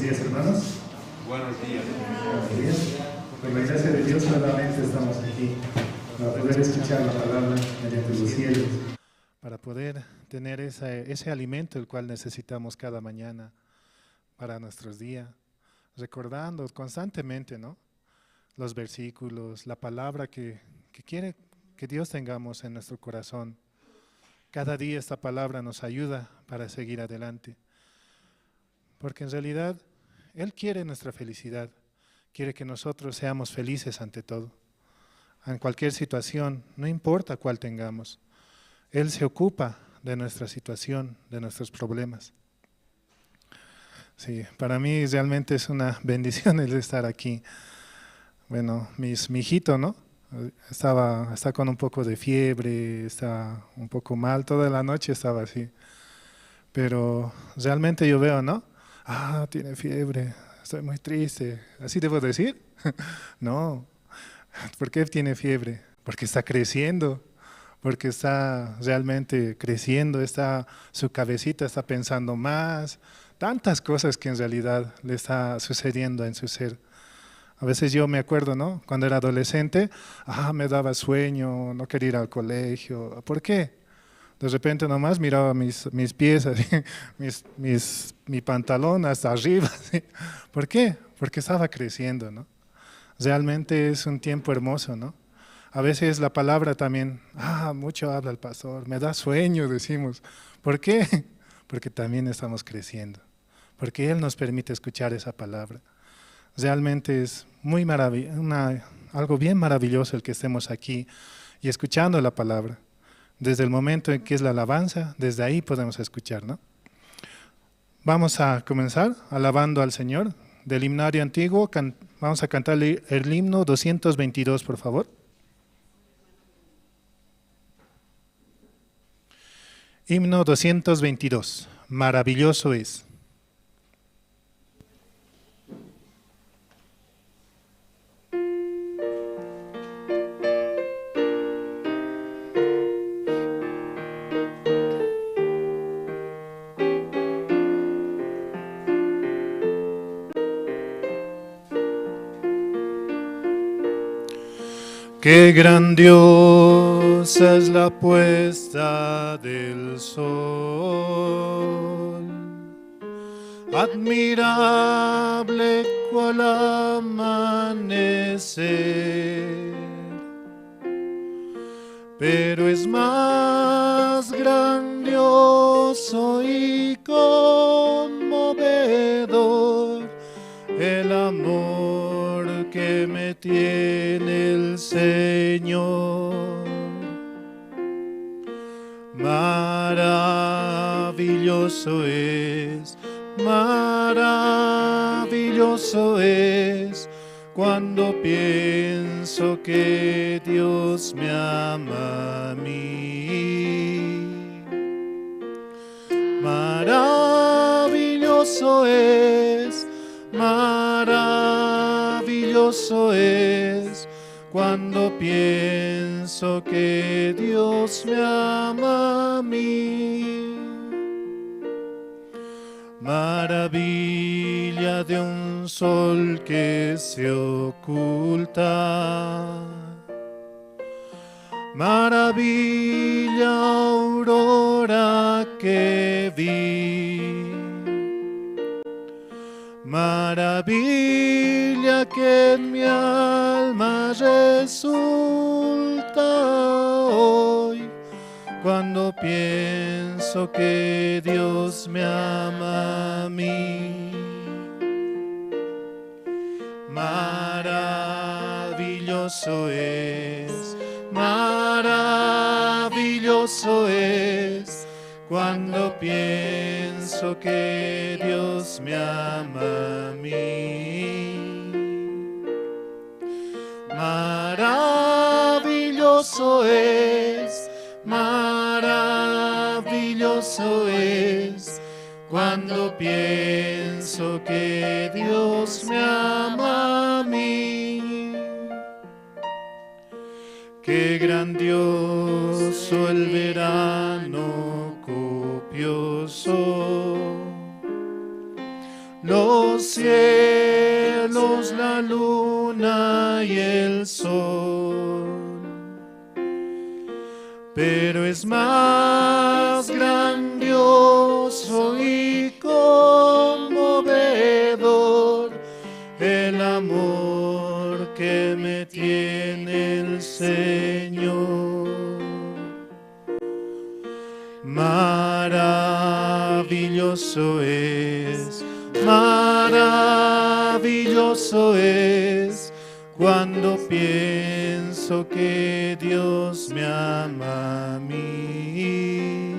Buenos días, hermanos. Buenos días. Buenos días. Por la gracia de Dios nuevamente estamos aquí para poder escuchar la palabra mediante los cielos, para poder tener ese alimento el cual necesitamos cada mañana para nuestros días, recordando constantemente, ¿no?, los versículos, la palabra que quiere que Dios tengamos en nuestro corazón. Cada día esta palabra nos ayuda para seguir adelante, porque en realidad Él quiere nuestra felicidad, quiere que nosotros seamos felices ante todo, en cualquier situación, no importa cuál tengamos. Él se ocupa de nuestra situación, de nuestros problemas. Sí, para mí realmente es una bendición el estar aquí. Bueno, mi hijito, ¿no? Está con un poco de fiebre, está un poco mal, toda la noche estaba así. Pero realmente yo veo, ¿no? Ah, tiene fiebre, estoy muy triste. ¿Así debo decir? No. ¿Por qué tiene fiebre? Porque está creciendo, porque está realmente creciendo, su cabecita está pensando más, tantas cosas que en realidad le está sucediendo en su ser. A veces yo me acuerdo, ¿no? Cuando era adolescente, me daba sueño, no quería ir al colegio. ¿Por qué? De repente nomás miraba mis pies, así, mi pantalón hasta arriba. ¿Sí? ¿Por qué? Porque estaba creciendo, ¿no? Realmente es un tiempo hermoso, ¿no? A veces la palabra también, mucho habla el pastor, me da sueño, decimos. ¿Por qué? Porque también estamos creciendo, porque Él nos permite escuchar esa palabra. Realmente es muy algo bien maravilloso el que estemos aquí y escuchando la palabra. Desde el momento en que es la alabanza, desde ahí podemos escuchar, ¿no? Vamos a comenzar alabando al Señor. Del himnario antiguo, vamos a cantar el himno 222, por favor. Himno 222, maravilloso es. Qué grandiosa es la puesta del sol, admirable cual amanecer, pero es más grandioso y conmovedor el amor que me tiene el Señor. Maravilloso es, maravilloso es, cuando pienso que Dios me ama a mí. Maravilloso es, maravilloso es, cuando pienso que Dios me ama a mí. Maravilla de un sol que se oculta, maravilla aurora que vi, maravilla que en mi alma resulta hoy, cuando pienso que Dios me ama a mí. Maravilloso es, maravilloso es, cuando pienso que Dios me ama a mí. Maravilloso es, maravilloso es, cuando pienso que Dios me ama a mí. Qué grandioso el verano copioso, los la luna y el sol. Pero es más grandioso y conmovedor el amor que me tiene el Señor. Maravilloso es, maravilloso es cuando pienso que Dios me ama a mí.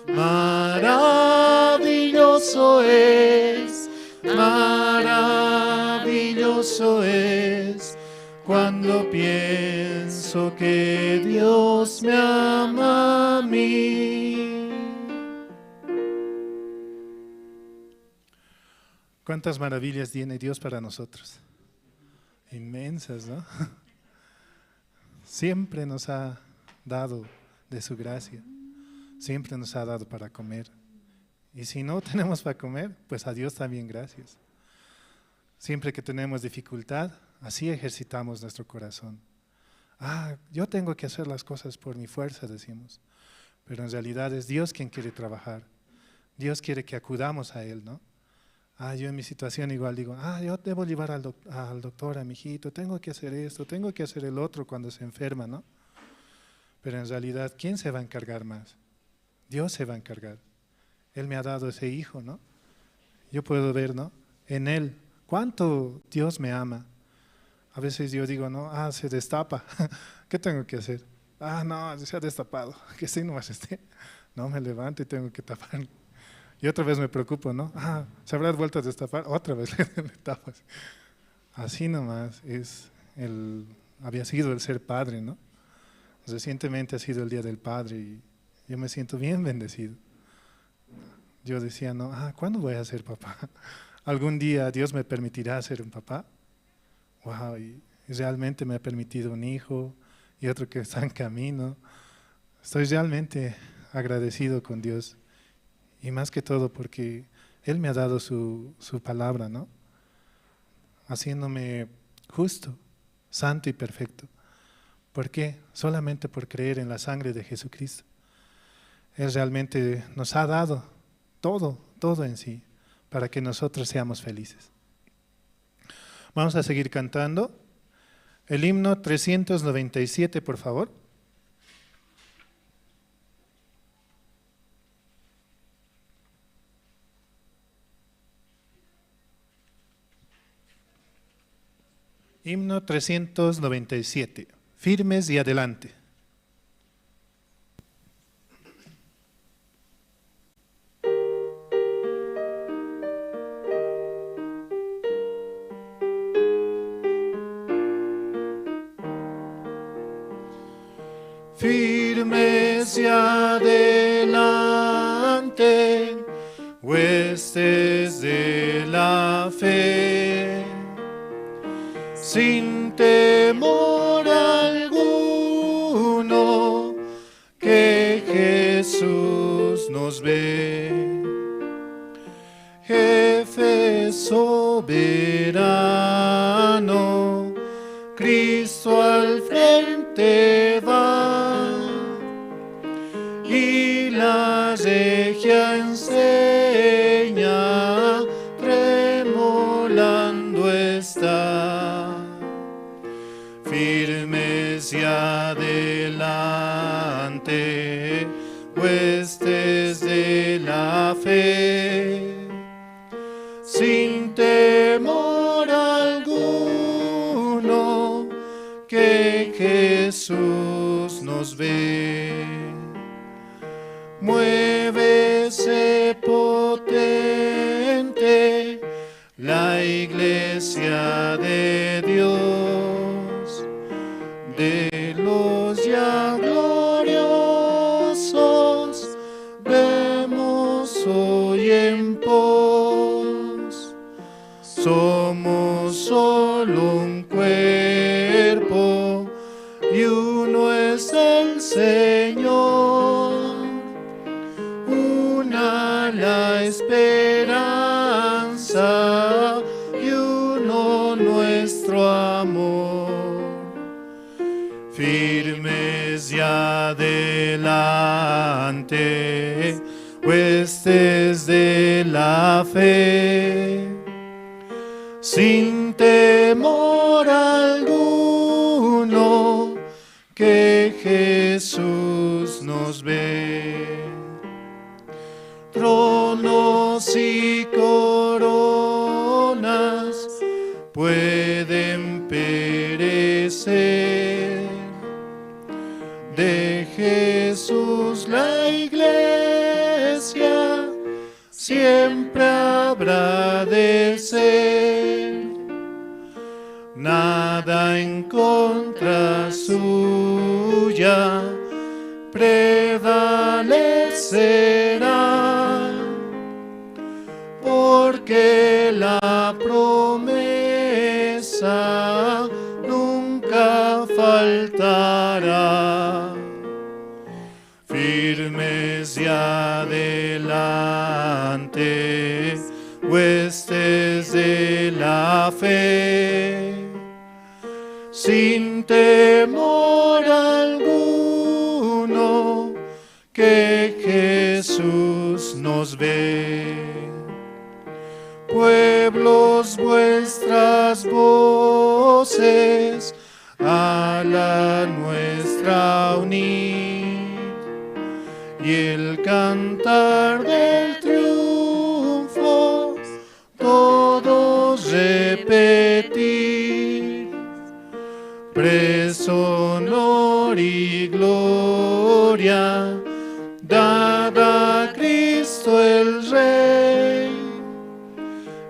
Maravilloso es, maravilloso es cuando pienso que Dios me ama a mí. ¿Cuántas maravillas tiene Dios para nosotros? Inmensas, ¿no? Siempre nos ha dado de su gracia. Siempre nos ha dado para comer. Y si no tenemos para comer, pues a Dios también gracias. Siempre que tenemos dificultad, así ejercitamos nuestro corazón. Ah, yo tengo que hacer las cosas por mi fuerza, decimos. Pero en realidad es Dios quien quiere trabajar. Dios quiere que acudamos a Él, ¿no? Ah, yo en mi situación igual digo, ah, yo debo llevar al doctor a mi hijito, tengo que hacer esto, tengo que hacer el otro cuando se enferma, ¿no? Pero en realidad, ¿quién se va a encargar más? Dios se va a encargar. Él me ha dado ese hijo, ¿no? Yo puedo ver, ¿no? En Él, cuánto Dios me ama. A veces yo digo, no, ah, se destapa. ¿Qué tengo que hacer? Ah, no, se ha destapado. Que si nomás esté. No, me levanto y tengo que tapar. Y otra vez me preocupo, ¿no? Ah, se habrá vuelto a destapar, otra vez le tapas. Así nomás es había sido el ser padre, ¿no? Recientemente ha sido el Día del Padre y yo me siento bien bendecido. Yo decía, no, ah, ¿cuándo voy a ser papá? ¿Algún día Dios me permitirá ser un papá? Wow, y realmente me ha permitido un hijo y otro que está en camino. Estoy realmente agradecido con Dios. Y más que todo porque Él me ha dado su palabra, ¿no? Haciéndome justo, santo y perfecto. ¿Por qué? Solamente por creer en la sangre de Jesucristo. Él realmente nos ha dado todo, todo en sí, para que nosotros seamos felices. Vamos a seguir cantando el himno 397, por favor. Himno 397, firmes y adelante. Firmes y adelante, huestes de la fe, sin temor alguno, que Jesús nos ve. Jefe soberano, Cristo al frente va, y la regia enseña, tremolando está. Firmes y adelante, huestes de la fe, sin temor alguno, que Jesús nos ve. Muévese potente la iglesia de Dios, de los ya gloriosos vemos hoy en pos. Somos solo un cuerpo y uno es el Señor, una la esperanza y nuestro amor. Firmes y adelante, huestes de la fe, sin temor alguno que Jesús nos ve. Tronos y coronas pueden perecer, de Jesús la iglesia siempre habrá de ser. Nada en contra suya prevalecerá, porque la promesa nunca faltará. Firmes y adelante, huestes de la fe, sin temor alguno que Jesús nos ve. Pueblos, vuestras voces a la nuestra unid, y el cantar del triunfo todos repetir. Preso, honor y gloria dada a Cristo el Rey,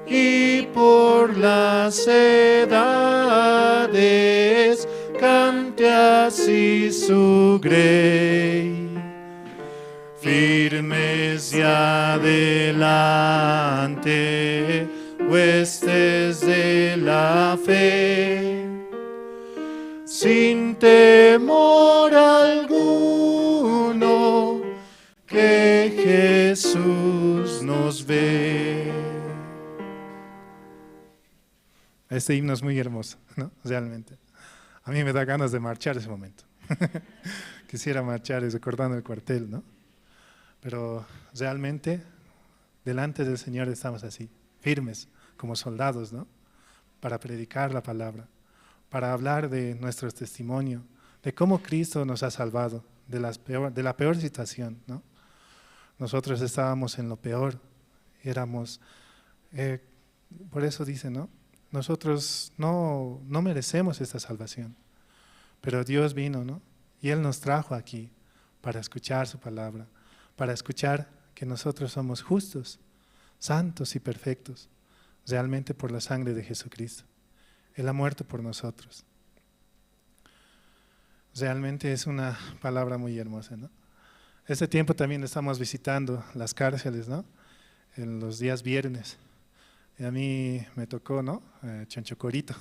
y por las edades cante así su grey. Firmes y adelante, huestes de la fe, sin temor alguno que Jesús nos ve. Este himno es muy hermoso, ¿no? Realmente. A mí me da ganas de marchar ese momento. Quisiera marchar recordando el cuartel, ¿no? Pero realmente, delante del Señor estamos así, firmes, como soldados, ¿no? Para predicar la palabra, para hablar de nuestro testimonio, de cómo Cristo nos ha salvado de la peor situación, ¿no? Nosotros estábamos en lo peor, éramos, por eso dice, ¿no? Nosotros no merecemos esta salvación, pero Dios vino, ¿no? Y Él nos trajo aquí para escuchar su palabra, para escuchar que nosotros somos justos, santos y perfectos, realmente por la sangre de Jesucristo. Él ha muerto por nosotros. Realmente es una palabra muy hermosa, ¿no? Este tiempo también estamos visitando las cárceles, ¿no? En los días viernes. Y a mí me tocó, ¿no? Chonchocorito.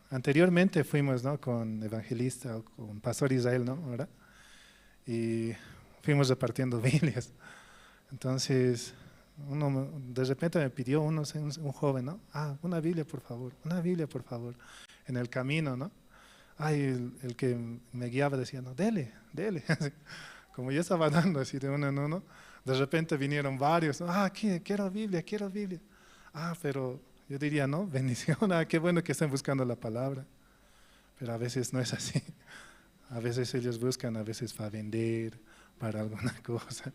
Anteriormente fuimos, ¿no? Con evangelista o con pastor Israel, ¿no? ¿Verdad? Y fuimos repartiendo Biblias. Entonces, uno de repente me pidió un joven, ¿no? Ah, una Biblia, por favor, una Biblia, por favor. En el camino, ¿no? Ay, el que me guiaba decía, no, dele, dele. Como yo estaba dando así de uno en uno, de repente vinieron varios, ¿no? Ah, quiero Biblia, quiero Biblia. Ah, pero yo diría, no, bendición, ah, qué bueno que estén buscando la palabra. Pero a veces no es así. A veces ellos buscan, a veces para vender, para alguna cosa.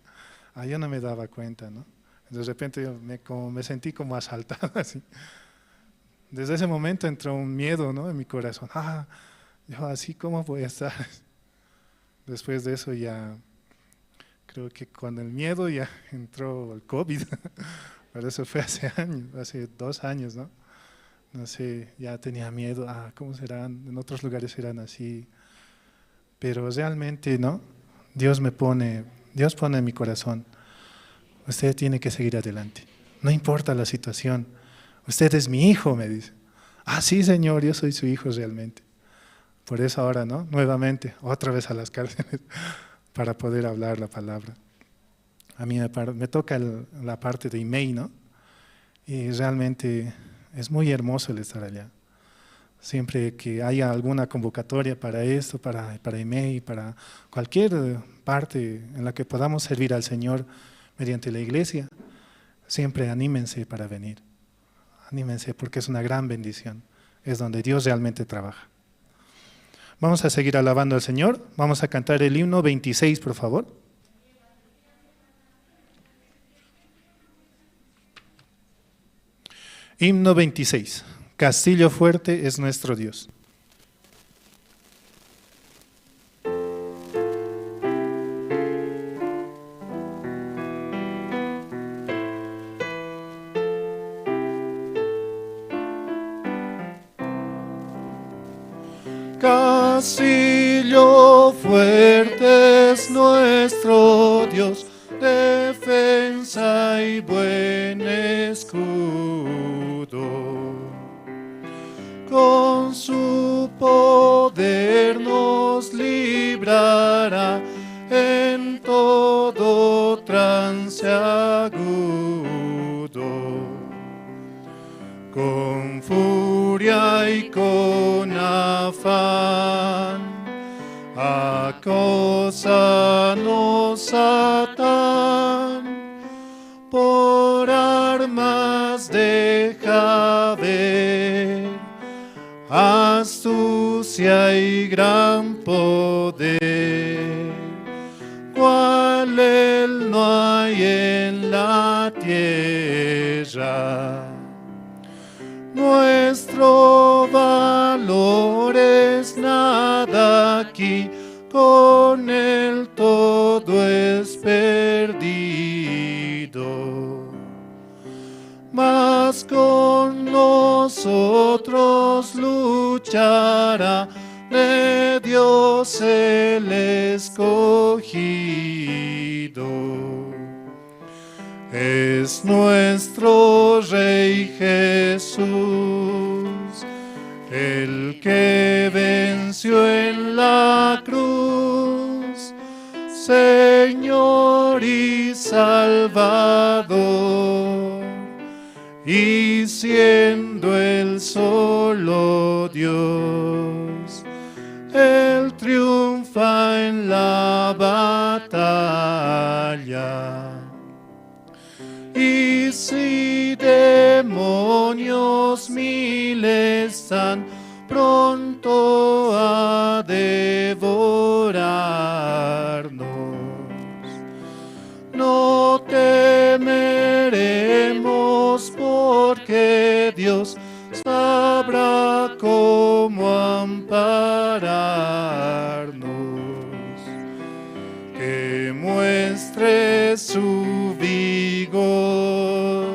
Ah, yo no me daba cuenta, ¿no? De repente yo me sentí como asaltado, así. Desde ese momento entró un miedo, ¿no? En mi corazón. Ah, yo así, ¿cómo voy a estar? Después de eso ya, creo que con el miedo ya entró el COVID. Pero eso fue hace años, hace 2 años, ¿no? No sé, ya tenía miedo. Ah, ¿cómo serán? En otros lugares serán así. Pero realmente, ¿no? Dios pone en mi corazón, usted tiene que seguir adelante. No importa la situación. Usted es mi hijo, me dice. Ah, sí, Señor, yo soy su hijo realmente. Por eso ahora, ¿no? Nuevamente, otra vez a las cárceles para poder hablar la palabra. A mí me toca la parte de email, ¿no? Y realmente Es muy hermoso el estar allá. Siempre que haya alguna convocatoria para esto, para EMEI, para cualquier parte en la que podamos servir al Señor mediante la iglesia, siempre anímense para venir. Anímense porque es una gran bendición. Es donde Dios realmente trabaja. Vamos a seguir alabando al Señor. Vamos a cantar el himno 26, por favor. Himno 26. Castillo fuerte es nuestro Dios. Castillo fuerte es nuestro Dios, defensa y buen escudo. Con su poder nos librará en todo trance agudo. Con furia y con afán acósanos Satán, por armas deja ver astucia y gran poder, cual él no hay en la tierra. Nuestro valor es nada aquí, con él todo es perdido. Mas con nosotros luchará de Dios el escogido. Es nuestro Rey Jesús, el que venció en la cruz, Señor y Salvador, y siendo el solo Dios, Él triunfa en la batalla. Y si demonios miles están pronto a devorarnos, no temeremos porque Dios sabrá cómo ampararnos. Que muestre su vigor,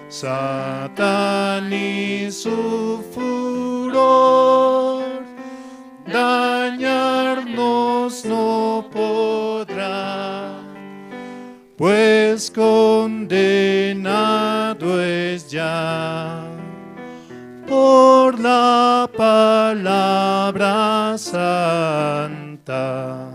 Satán y su furor, dañarnos no podrá, pues condenado es ya por la palabra santa.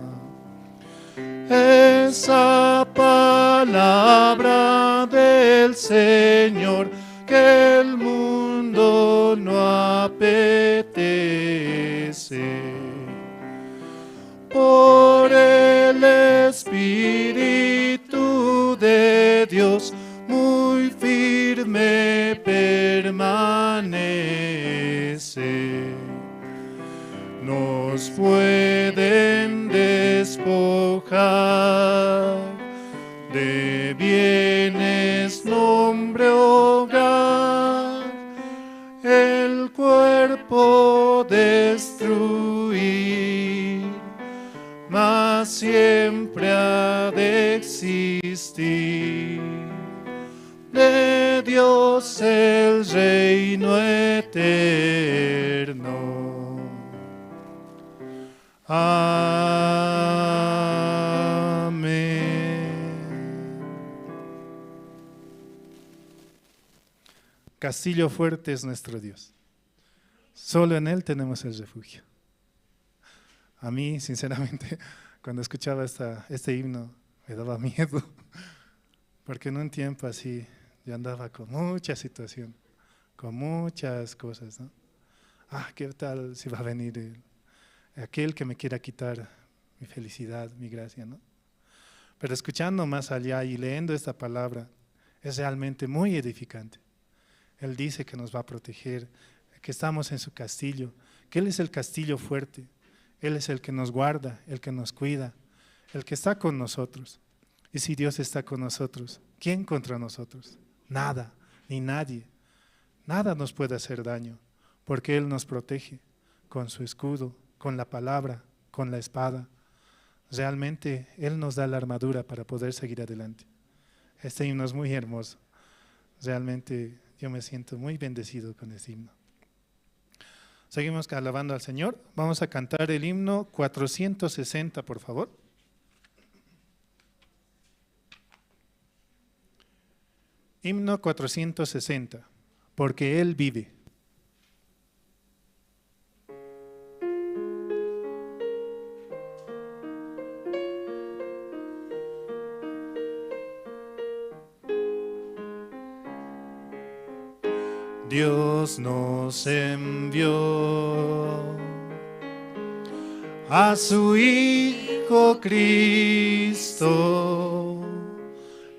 Esa palabra del Señor que el mundo no apetece. Por el Espíritu de Dios muy firme permanece. Nos pueden despojar de bienes, nombre, hogar, el cuerpo destruir, mas siempre ha de existir de Dios el reino eterno. Amén. Castillo fuerte es nuestro Dios. Solo en Él tenemos el refugio. A mí, sinceramente, cuando escuchaba este himno, me daba miedo, porque en un tiempo así yo andaba con mucha situación, Con muchas cosas, ¿no? Ah, ¿qué tal si va a venir aquel que me quiera quitar mi felicidad, mi gracia, ¿no? Pero escuchando más allá y leyendo esta palabra, es realmente muy edificante. Él dice que nos va a proteger, que estamos en su castillo, que Él es el castillo fuerte, Él es el que nos guarda, el que nos cuida, el que está con nosotros. Y si Dios está con nosotros, ¿quién contra nosotros? Nada, ni nadie. Nada nos puede hacer daño, porque Él nos protege con su escudo, con la palabra, con la espada. Realmente Él nos da la armadura para poder seguir adelante. Este himno es muy hermoso. Realmente yo me siento muy bendecido con este himno. Seguimos alabando al Señor. Vamos a cantar el himno 460, por favor. Himno 460, porque Él vive. Dios nos envió a su Hijo Cristo,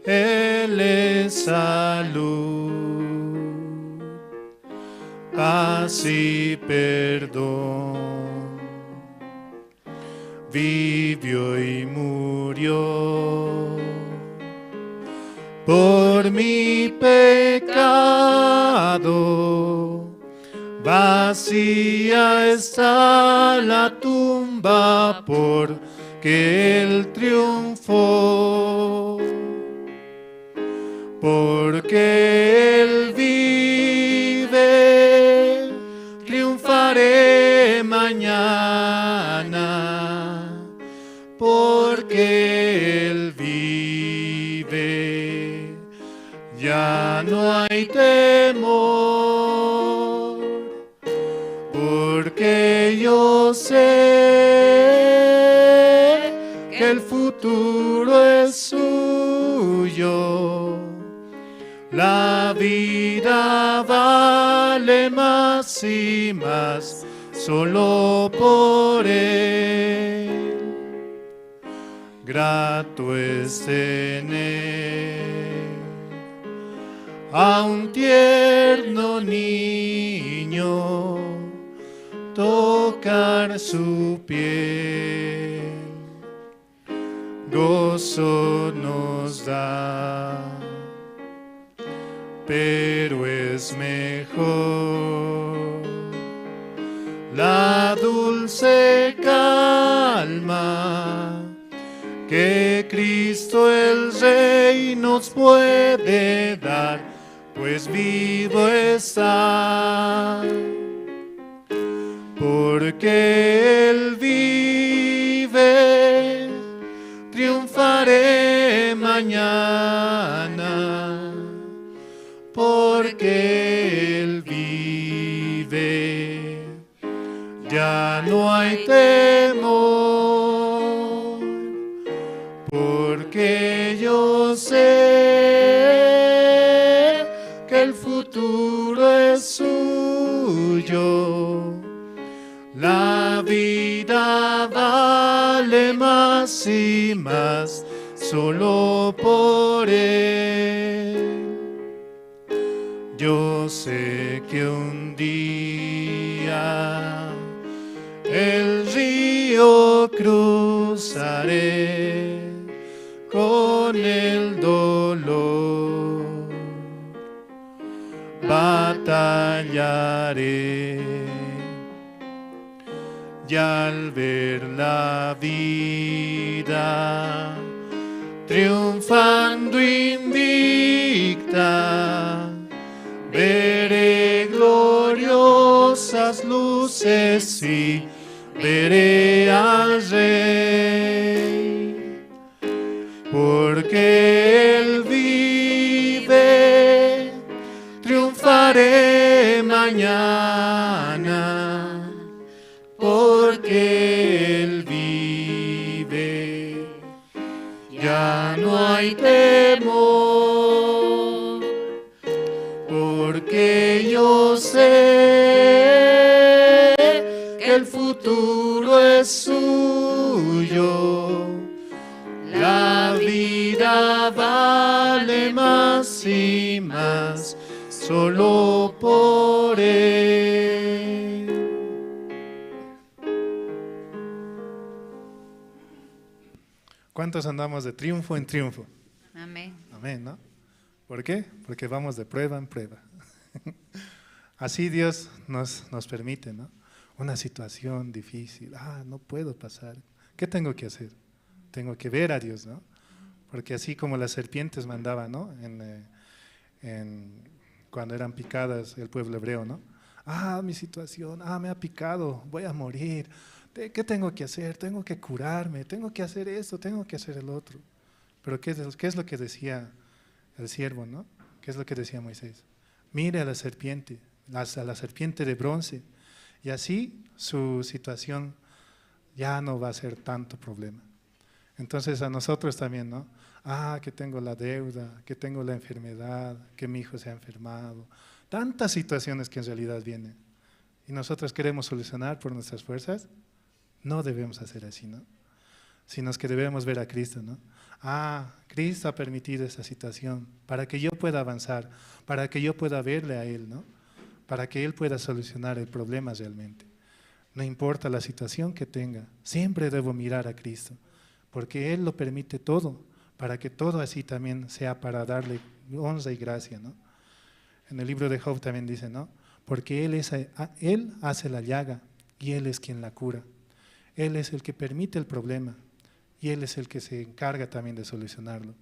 Él es salud, paz y perdón, vivió y murió por mi pecado, vacía está la tumba porque Él triunfó. Porque Él vive, triunfaré mañana, porque Él vive, ya no hay temor, porque yo sé que el futuro es suyo. La vida vale más y más solo por Él. Grato es tener a un tierno niño, tocar su piel, gozo nos da. Pero es mejor la dulce calma que Cristo el Rey nos puede dar, pues vivo está. Porque Él vive, triunfaré mañana. Porque Él vive, ya no hay temor, porque yo sé que el futuro es suyo. La vida vale más y más solo por Él. Yo sé que un día el río cruzaré con el dolor, batallaré y al ver la vida triunfando invicta, veré gloriosas luces y veré al Rey. Porque Él vive, triunfaré mañana. Porque Él vive, ya no hay temor. Porque yo el futuro es suyo. La vida vale más y más solo por Él. ¿Cuántos andamos de triunfo en triunfo? Amén. Amén, ¿no? ¿Por qué? Porque vamos de prueba en prueba. Así Dios nos permite, ¿no? Una situación difícil. Ah, no puedo pasar. ¿Qué tengo que hacer? Tengo que ver a Dios, ¿no? Porque así como las serpientes mandaban, ¿no? Cuando eran picadas el pueblo hebreo, ¿no? Ah, mi situación, ah, me ha picado, voy a morir. ¿Qué tengo que hacer? Tengo que curarme, tengo que hacer esto, tengo que hacer el otro. Pero ¿qué es lo que decía el siervo, no? ¿Qué es lo que decía Moisés? Mire a la serpiente, a la serpiente de bronce, y así su situación ya no va a ser tanto problema. Entonces a nosotros también, ¿no? Ah, que tengo la deuda, que tengo la enfermedad, que mi hijo se ha enfermado. Tantas situaciones que en realidad vienen. Y nosotros queremos solucionar por nuestras fuerzas. No debemos hacer así, ¿no? Sino que debemos ver a Cristo, ¿no? Ah, Cristo ha permitido esta situación para que yo pueda avanzar, para que yo pueda verle a Él, ¿no? Para que Él pueda solucionar el problema realmente. No importa la situación que tenga, siempre debo mirar a Cristo, porque Él lo permite todo, para que todo así también sea para darle honra y gracia, ¿no? En el libro de Job también dice, ¿no? Porque Él hace la llaga y Él es quien la cura. Él es el que permite el problema y Él es el que se encarga también de solucionarlo.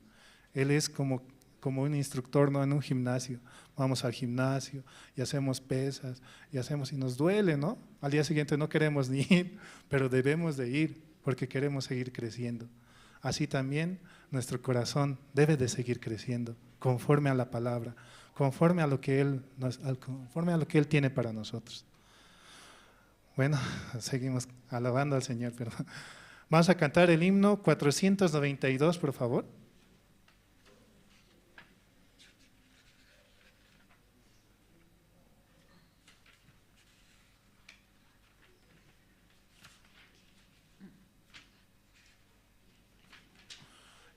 Él es como un instructor, ¿no? En un gimnasio. Vamos al gimnasio y hacemos pesas y hacemos y nos duele, ¿no? Al día siguiente no queremos ni ir, pero debemos de ir porque queremos seguir creciendo. Así también nuestro corazón debe de seguir creciendo conforme a la palabra, conforme a lo que Él conforme a lo que Él tiene para nosotros. Bueno, seguimos alabando al Señor, perdón. Vamos a cantar el himno 492, por favor.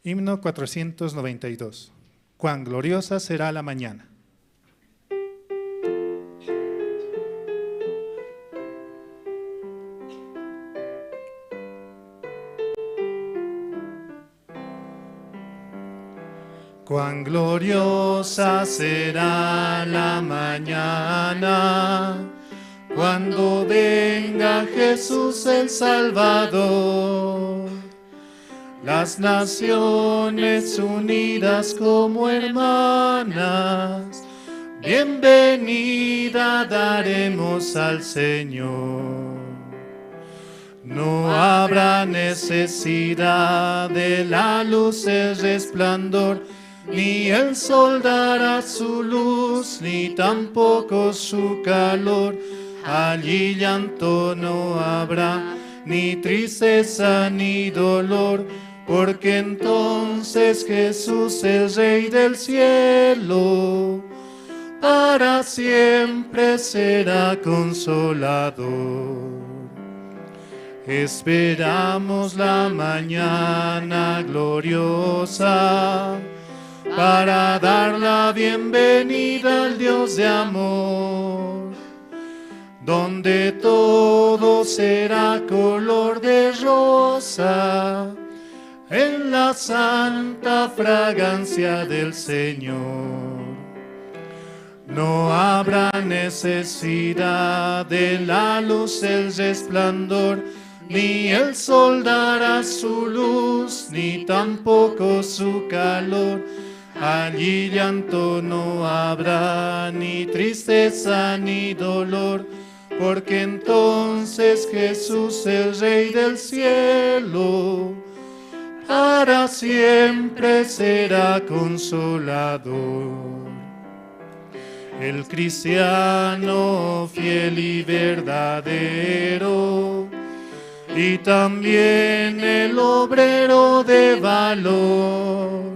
Himno 492. Cuán gloriosa será la mañana. Cuán gloriosa será la mañana, cuando venga Jesús el Salvador. Las naciones unidas como hermanas, bienvenida daremos al Señor. No habrá necesidad de la luz el resplandor, ni el sol dará su luz, ni tampoco su calor. Allí llanto no habrá, ni tristeza ni dolor, porque entonces Jesús, el Rey del cielo, para siempre será consolador. Esperamos la mañana gloriosa para dar la bienvenida al Dios de amor, donde todo será color de rosa, en la santa fragancia del Señor. No habrá necesidad de la luz el resplandor, ni el sol dará su luz, ni tampoco su calor. Allí llanto no habrá, ni tristeza ni dolor, porque entonces Jesús, el Rey del cielo, para siempre será consolador. El cristiano fiel y verdadero, y también el obrero de valor,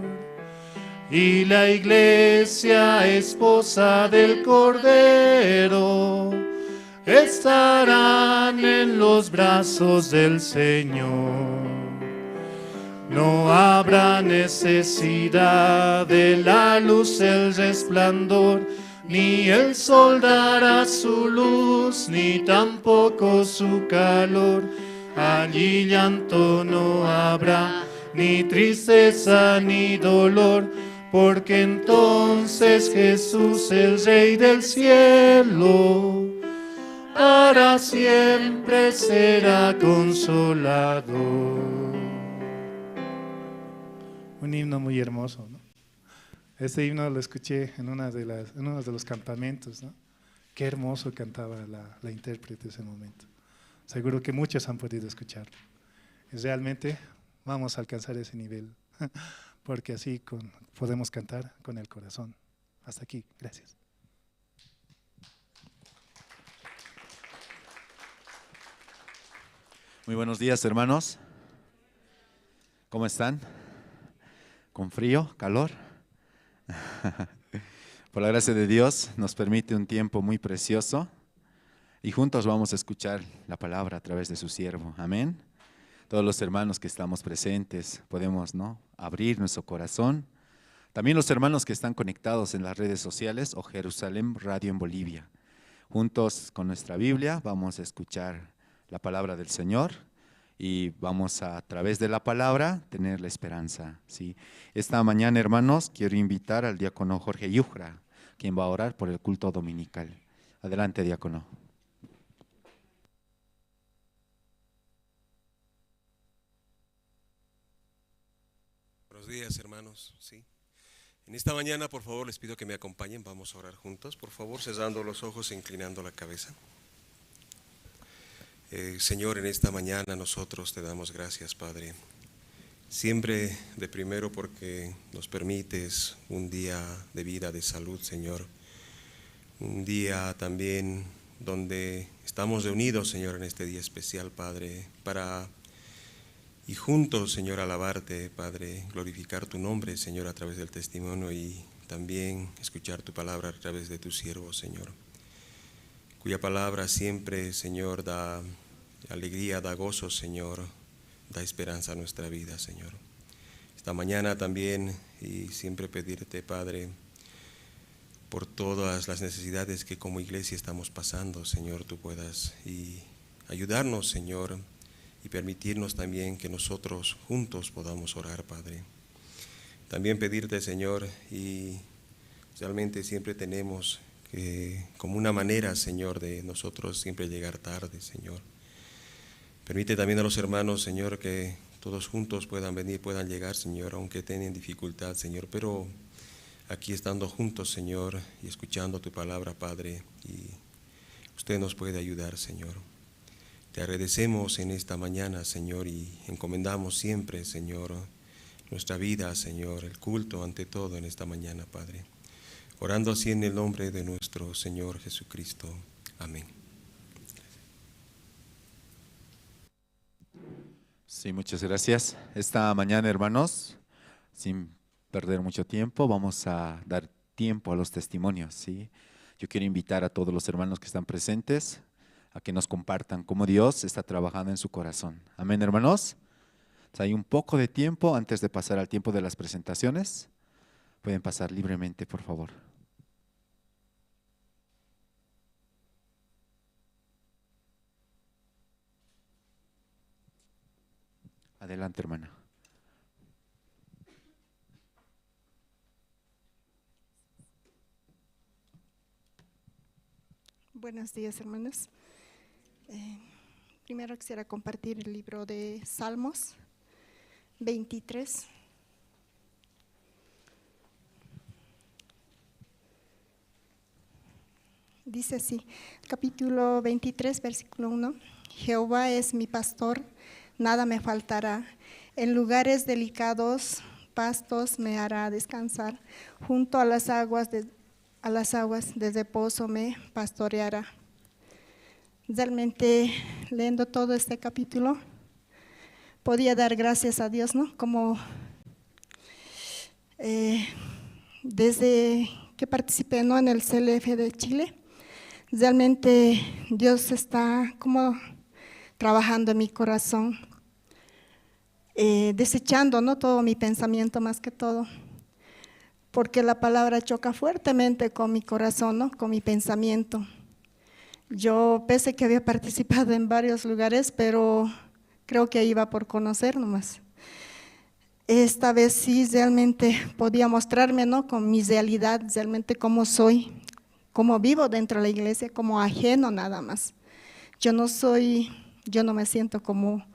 y la iglesia esposa del Cordero, Estarán en los brazos del Señor. No habrá necesidad de la luz, el resplandor, ni el sol dará su luz, ni tampoco su calor. Allí llanto no habrá, ni tristeza ni dolor, porque entonces Jesús, el Rey del cielo, para siempre será consolador. Un himno muy hermoso, ¿no? Este himno lo escuché en uno de los campamentos, ¿no? Qué hermoso cantaba la intérprete ese momento. Seguro que muchos han podido escucharlo. Y realmente vamos a alcanzar ese nivel, porque así podemos cantar con el corazón. Hasta aquí, gracias. Muy buenos días, hermanos. ¿Cómo están? ¿Con frío? ¿Calor? Por la gracia de Dios nos permite un tiempo muy precioso y juntos vamos a escuchar la palabra a través de su siervo. Amén. Todos los hermanos que estamos presentes podemos, ¿no?, abrir nuestro corazón. También los hermanos que están conectados en las redes sociales o Jerusalén Radio en Bolivia. Juntos con nuestra Biblia vamos a escuchar la palabra del Señor y vamos a través de la palabra tener la esperanza, ¿sí? Esta mañana, hermanos, quiero invitar al diácono Jorge Yujra, quien va a orar por el culto dominical. Adelante, diácono. Buenos días, hermanos. Sí. En esta mañana, por favor, les pido que me acompañen. Vamos a orar juntos. Por favor, cerrando los ojos e inclinando la cabeza. Señor, en esta mañana nosotros te damos gracias, Padre. Siempre de primero porque nos permites un día de vida, de salud, Señor. Un día también donde estamos reunidos, Señor, en este día especial, Padre, para y juntos, Señor, alabarte, Padre, glorificar tu nombre, Señor, a través del testimonio y también escuchar tu palabra a través de tu siervo, Señor, cuya palabra siempre, Señor, da alegría, da gozo, Señor, da esperanza a nuestra vida, Señor. Esta mañana también y siempre pedirte, Padre, por todas las necesidades que como iglesia estamos pasando, Señor, tú puedas y ayudarnos, Señor, y permitirnos también que nosotros juntos podamos orar, Padre. También pedirte, Señor, y realmente siempre tenemos que, como una manera, Señor, de nosotros siempre llegar tarde, Señor. Permite también a los hermanos, Señor, que todos juntos puedan venir, puedan llegar, Señor, aunque tengan dificultad, Señor, pero aquí estando juntos, Señor, y escuchando tu palabra, Padre, y usted nos puede ayudar, Señor. Te agradecemos en esta mañana, Señor, y encomendamos siempre, Señor, nuestra vida, Señor, el culto ante todo en esta mañana, Padre. Orando así en el nombre de nuestro Señor Jesucristo. Amén. Sí, muchas gracias. Esta mañana, hermanos, sin perder mucho tiempo, vamos a dar tiempo a los testimonios, ¿sí? Yo quiero invitar a todos los hermanos que están presentes a que nos compartan cómo Dios está trabajando en su corazón. Amén, hermanos. Hay un poco de tiempo antes de pasar al tiempo de las presentaciones. Pueden pasar libremente, por favor. Adelante, hermana. Buenos días, hermanos. Primero quisiera compartir el libro de Salmos 23. Dice así, capítulo 23, versículo 1. Jehová es mi pastor, nada me faltará. En lugares delicados, pastos me hará descansar. Junto a las aguas de reposo me pastoreará. Realmente, leyendo todo este capítulo, podía dar gracias a Dios, ¿no? Como desde que participé, ¿no?, en el CLF de Chile, Realmente Dios está como trabajando en mi corazón, desechando, ¿no?, todo mi pensamiento más que todo, porque la palabra choca fuertemente con mi corazón, ¿no?, con mi pensamiento. Yo, pese que había participado en varios lugares, pero creo que iba por conocer nomás. Esta vez sí realmente podía mostrarme, ¿no?, con mi realidad, realmente cómo soy, cómo vivo dentro de la iglesia, como ajeno nada más. Yo no soy, yo no me siento como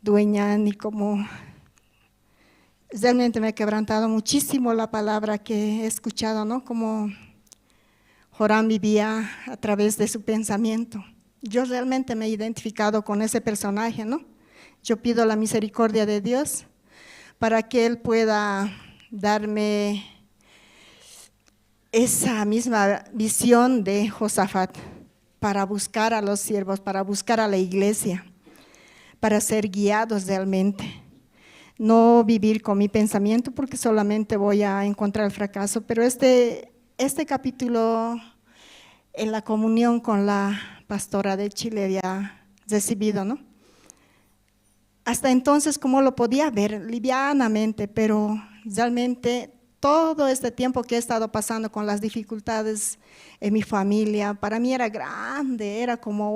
dueña ni como… Realmente me ha quebrantado muchísimo la palabra que he escuchado, ¿no?, como Joram vivía a través de su pensamiento. Yo realmente me he identificado con ese personaje, ¿no? Yo pido la misericordia de Dios para que Él pueda darme esa misma visión de Josafat, para buscar a los siervos, para buscar a la iglesia, para ser guiados realmente. No vivir con mi pensamiento, porque solamente voy a encontrar el fracaso. Pero este capítulo, en la comunión con la pastora de Chile, había recibido, ¿no? Hasta entonces, como lo podía ver livianamente, pero realmente todo este tiempo que he estado pasando con las dificultades en mi familia, para mí era grande, era como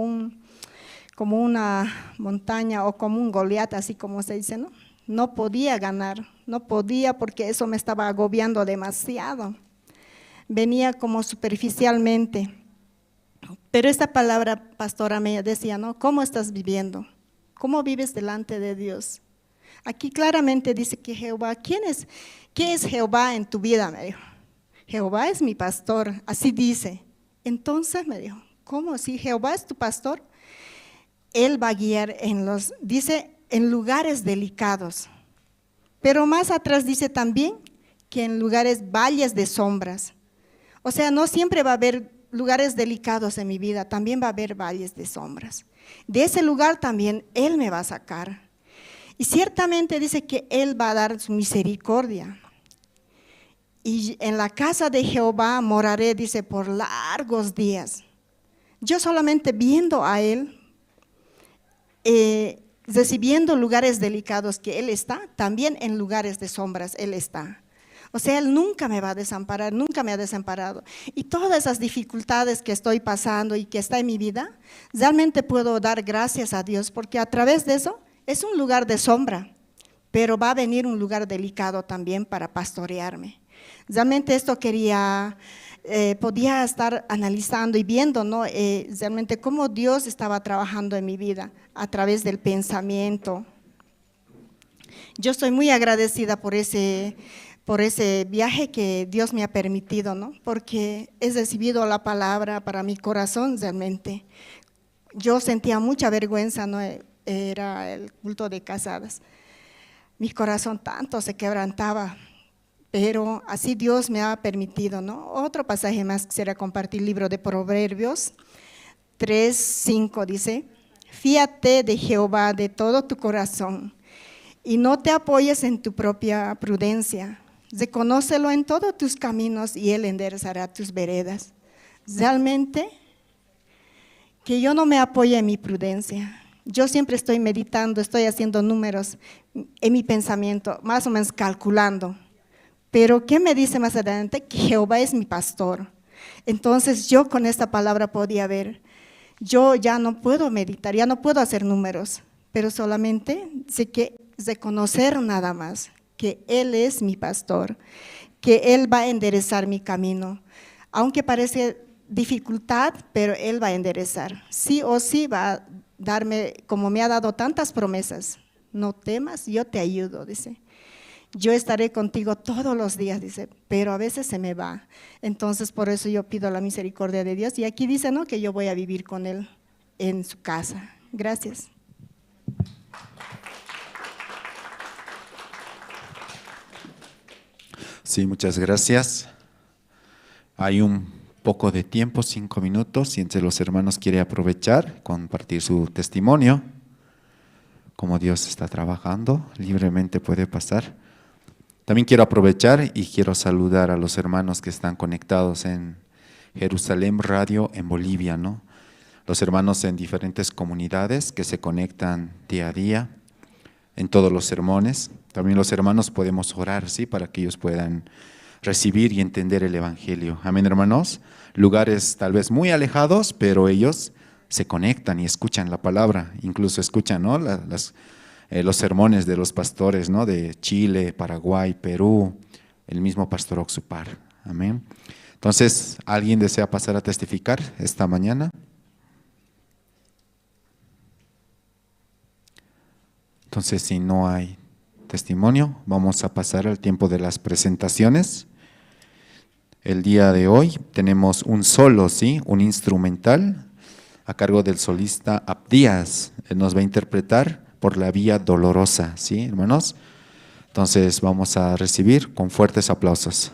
una montaña o como un Goliat, así como se dice, ¿no? No podía ganar, no podía, porque eso me estaba agobiando demasiado. Venía como superficialmente. Pero esta palabra, pastora, me decía, ¿no? ¿Cómo estás viviendo? ¿Cómo vives delante de Dios? Aquí claramente dice que Jehová, ¿quién es? ¿Qué es Jehová en tu vida? Me dijo. Jehová es mi pastor, así dice. Entonces me dijo, ¿cómo? Si Jehová es tu pastor, Él va a guiar en los, dice, en lugares delicados. Pero más atrás dice también que en lugares, valles de sombras. O sea, no siempre va a haber lugares delicados en mi vida, también va a haber valles de sombras. De ese lugar también Él me va a sacar. Y ciertamente dice que Él va a dar su misericordia. Y en la casa de Jehová moraré, dice, por largos días. Yo solamente viendo a Él, recibiendo lugares delicados que Él está, también en lugares de sombras Él está. O sea, Él nunca me va a desamparar, nunca me ha desamparado. Y todas esas dificultades que estoy pasando y que está en mi vida, realmente puedo dar gracias a Dios, porque a través de eso es un lugar de sombra, pero va a venir un lugar delicado también para pastorearme. Realmente esto quería, podía estar analizando y viendo, ¿no? Realmente cómo Dios estaba trabajando en mi vida a través del pensamiento. Yo estoy muy agradecida por ese viaje que Dios me ha permitido, ¿no? Porque he recibido la palabra para mi corazón realmente. Yo sentía mucha vergüenza, ¿no? Era el culto de casadas. Mi corazón tanto se quebrantaba, pero así Dios me ha permitido, ¿no? Otro pasaje más quisiera compartir, libro de Proverbios 3:5 dice: fíate de Jehová de todo tu corazón y no te apoyes en tu propia prudencia. Reconócelo en todos tus caminos y Él enderezará tus veredas. Realmente, que yo no me apoye en mi prudencia. Yo siempre estoy meditando, estoy haciendo números en mi pensamiento, más o menos calculando. Pero ¿qué me dice más adelante? Que Jehová es mi pastor. Entonces yo con esta palabra podía ver, yo ya no puedo meditar, ya no puedo hacer números, pero solamente sé que reconocer nada más que Él es mi pastor, que Él va a enderezar mi camino. Aunque parece dificultad, pero Él va a enderezar. Sí o sí va a darme, como me ha dado tantas promesas, no temas, yo te ayudo, dice. Yo estaré contigo todos los días, dice, pero a veces se me va. Entonces, por eso yo pido la misericordia de Dios. Y aquí dice, ¿no?, que yo voy a vivir con Él en su casa. Gracias. Sí, muchas gracias. Hay un poco de tiempo, 5 minutos, si entre los hermanos quiere aprovechar, compartir su testimonio, como Dios está trabajando, libremente puede pasar. También quiero aprovechar y quiero saludar a los hermanos que están conectados en Jerusalén Radio en Bolivia, ¿no? Los hermanos en diferentes comunidades que se conectan día a día en todos los sermones. También los hermanos podemos orar, ¿sí? Para que ellos puedan recibir y entender el Evangelio. Amén, hermanos. Lugares tal vez muy alejados, pero ellos se conectan y escuchan la palabra. Incluso escuchan, ¿no? Los sermones de los pastores, ¿no? De Chile, Paraguay, Perú, el mismo pastor Oxupar. Amén. Entonces, ¿alguien desea pasar a testificar esta mañana? Entonces, si no hay testimonio, vamos a pasar al tiempo de las presentaciones. El día de hoy tenemos un solo, ¿sí? Un instrumental a cargo del solista Abdías. Él nos va a interpretar por la vía dolorosa, ¿sí, hermanos? Entonces vamos a recibir con fuertes aplausos.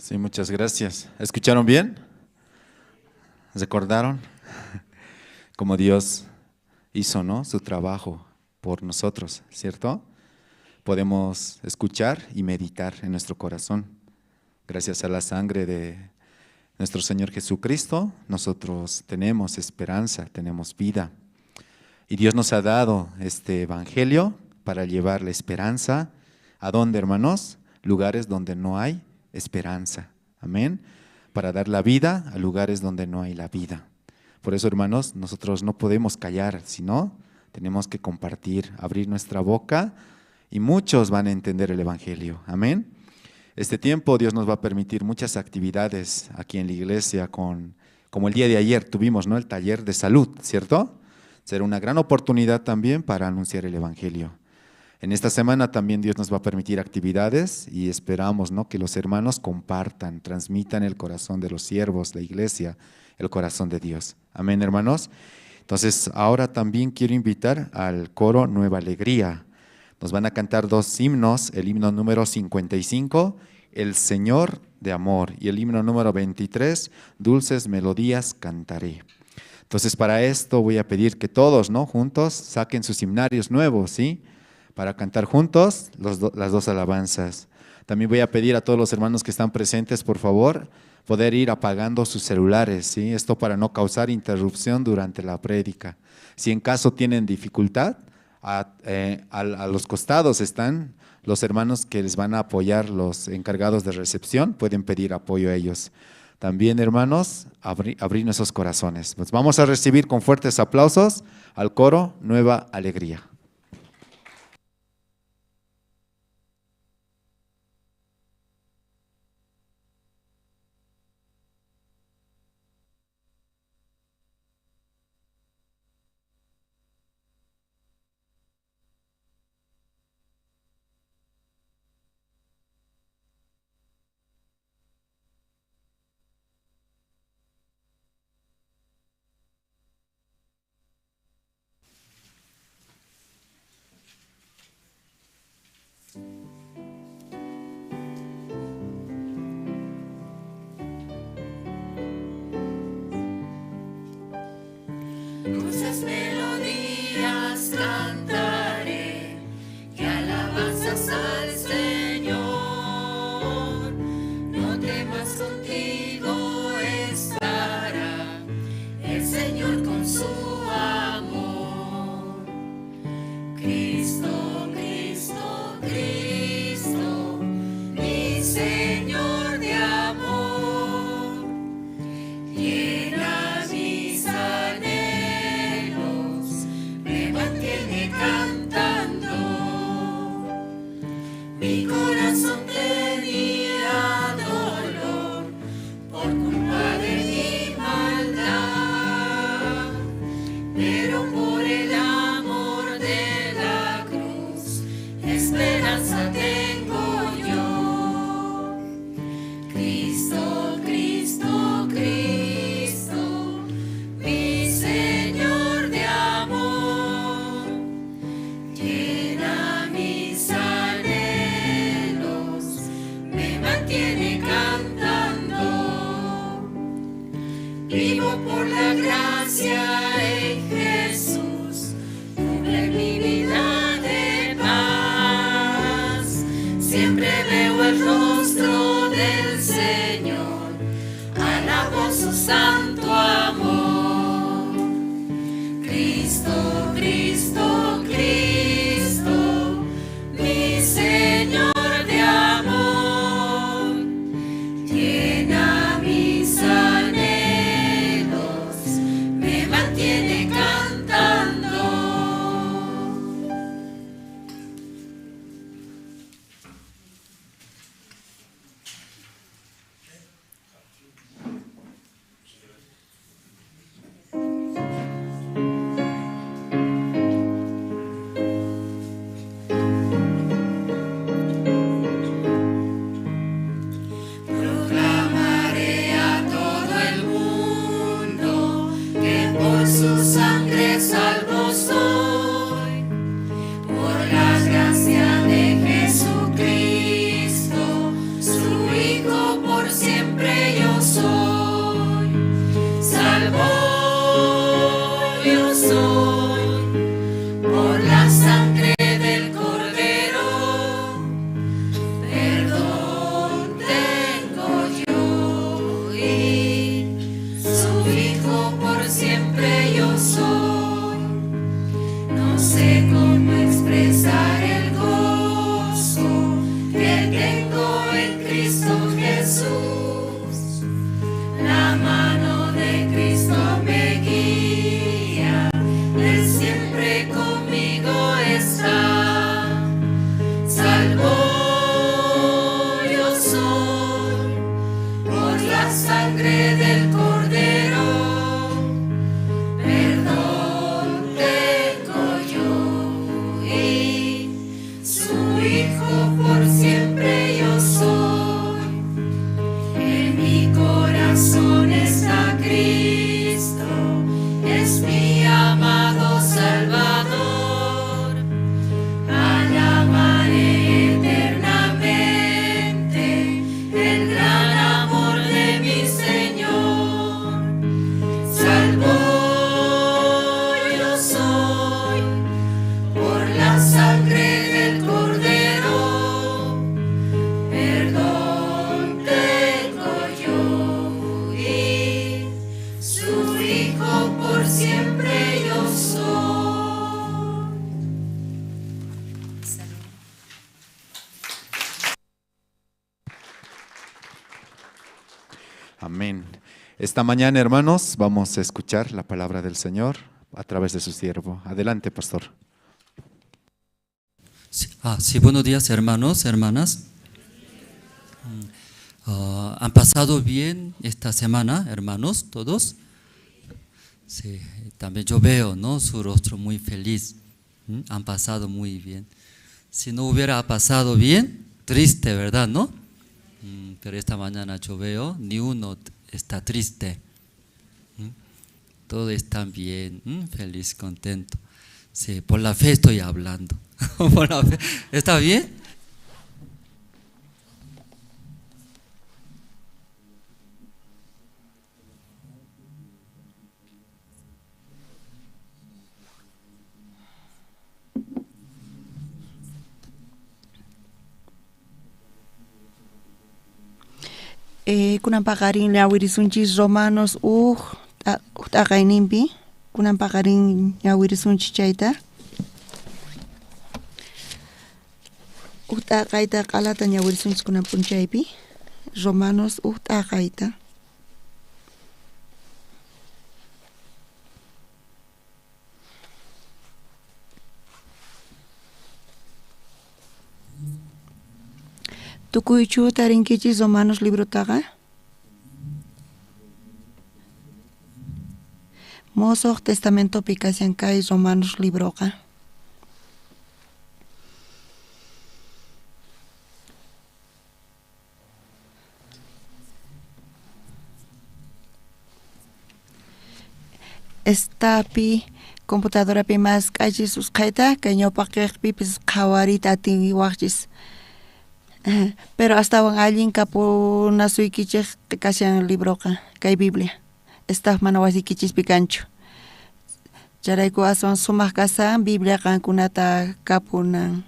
Sí, muchas gracias. ¿Escucharon bien? ¿Recordaron? Como Dios hizo, ¿no?, su trabajo por nosotros, ¿cierto? Podemos escuchar y meditar en nuestro corazón. Gracias a la sangre de nuestro Señor Jesucristo, nosotros tenemos esperanza, tenemos vida. Y Dios nos ha dado este evangelio para llevar la esperanza. ¿A dónde, hermanos? Lugares donde no hay esperanza. Amén. Para dar la vida a lugares donde no hay la vida. Por eso, hermanos, nosotros no podemos callar, sino tenemos que compartir, abrir nuestra boca y muchos van a entender el evangelio. Amén. Este tiempo Dios nos va a permitir muchas actividades aquí en la iglesia, como el día de ayer tuvimos, ¿no?, el taller de salud, ¿cierto? Será una gran oportunidad también para anunciar el evangelio. En esta semana también Dios nos va a permitir actividades y esperamos, ¿no?, que los hermanos compartan, transmitan el corazón de los siervos, la iglesia, el corazón de Dios. Amén, hermanos. Entonces, ahora también quiero invitar al coro Nueva Alegría. Nos van a cantar dos himnos, el himno número 55, El Señor de Amor, y el himno número 23, Dulces Melodías Cantaré. Entonces, para esto voy a pedir que todos, ¿no?, juntos saquen sus himnarios nuevos, ¿sí?, para cantar juntos las dos alabanzas. También voy a pedir a todos los hermanos que están presentes, por favor, poder ir apagando sus celulares, ¿sí? Esto para no causar interrupción durante la prédica. Si en caso tienen dificultad, a los costados están los hermanos que les van a apoyar, los encargados de recepción, pueden pedir apoyo a ellos. También, hermanos, abrir nuestros corazones. Pues vamos a recibir con fuertes aplausos al coro Nueva Alegría. Dulces melodías cantaré y alabanzas al Señor. No temas, contigo estará el Señor con su amor. Cristo, Cristo, Cristo, mi Señor de amor, llena mis anhelos, me mantiene cantando. Mi corazón tenía dolor por culpa de mi maldad, pero por el amor de la cruz esperanza tengo yo. Cristo, Cristo, Cristo, mi Señor de amor, llena mis anhelos, me mantiene cantando. Vivo por la gracia en Jesús, cubre mi vida de paz. Siempre veo el rostro del Señor, alabo su santo amor. Cristo, Cristo, Cristo, mi Señor de amor, llena mis anhelos, me mantiene cantando. sé cómo expresar el gozo que tengo en Cristo Jesús. La mano de Cristo me guía, Él siempre conmigo está. Salvo yo soy por la sangre del Cordero. Perdón tengo yo y su Hijo por siempre yo soy. En mi corazón está Cristo, es mi amado Salvador. Alabaré eternamente el gran amor de mi Señor. Salvo yo soy por la sangre del Cordero. Perdón tengo yo y su Hijo por siempre yo soy. Salud. Amén. Esta mañana, hermanos, vamos a escuchar la palabra del Señor a través de su siervo. Adelante, pastor. Sí, buenos días, hermanos, hermanas. ¿Han pasado bien esta semana, hermanos, todos? Sí, también yo veo, ¿no?, su rostro muy feliz. Han pasado muy bien. Si no hubiera pasado bien, triste, ¿verdad, no? Pero esta mañana yo veo, ni uno está triste. Todos están bien, feliz, contento. Sí, por la fe estoy hablando. Por la fe. ¿Está bien? Kunan paqarin ñawirisunchis Romanos uj t'aqayninpi. Kunan paqarin ñawirisunchis chayta. Uj t'aqayta q'alata ñawirisunchis kunan p'unchaypi. Romanos uj t'aqayta. Tukuychu tarinkichis Romanos librotaqa? Mosoq Testamentopi kashan kay Romanos libroqa. Estapi computadorapi mask'achis usqhayta kay ñawpaqpipis qhawariyta atiwaqchis. Pero astawan allin kapunasuykichej kashan libroqa kay Biblia. Estaf mana wasiykichispi kanchu. Chayrayku aswan sumaq kasan Biblia qankunata kapunan.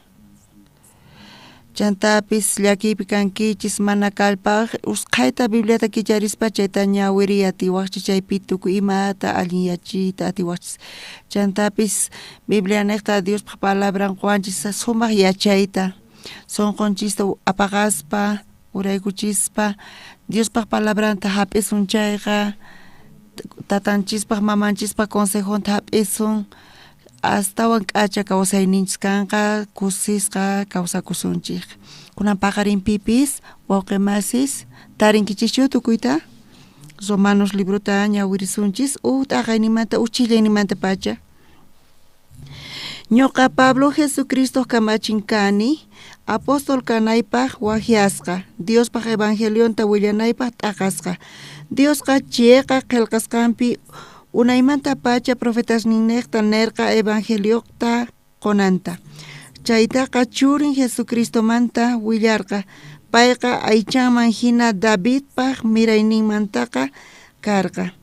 Chantapis llakiypi kankichis mana kallpaq usqhayta Bibliata kicharispa chayta ñawiriy atiwaqchis chaypi tukuy imata allinyachiyta atiwaqchis. Chantapis Biblia niqta Diospaq palabran quwanchis sumaq yachayta. Sunqunchista apaqaspa uraykuchispa Diospaq palabranta hap'isun chayqa tatanchispaq mamanchispaq consejonta hap'isun astawan k'acha kawsayninchis kanqa kusisqa kawsakusunchik. Kunan paqarinpipis wawqi masis tarinkichischu tukuyta Romanos librota ñawirisunchis uj t'aqaynimanta uj chillayninmanta pacha. Ñuqa Pablo Jesucristo kamachin kani, apóstol kanaypaq wajyasqa, Diospaq evangelionta willanaypaq t'aqasqa. Diosqa chiqa qillqasqanpi unaymanta pacha profetasninniqta nerqa evangeliota qunanta. Chaytaqa churin Jesucristomanta willarqa, payqa aychanman hina Davidpaq mirayninmantaqa karqa.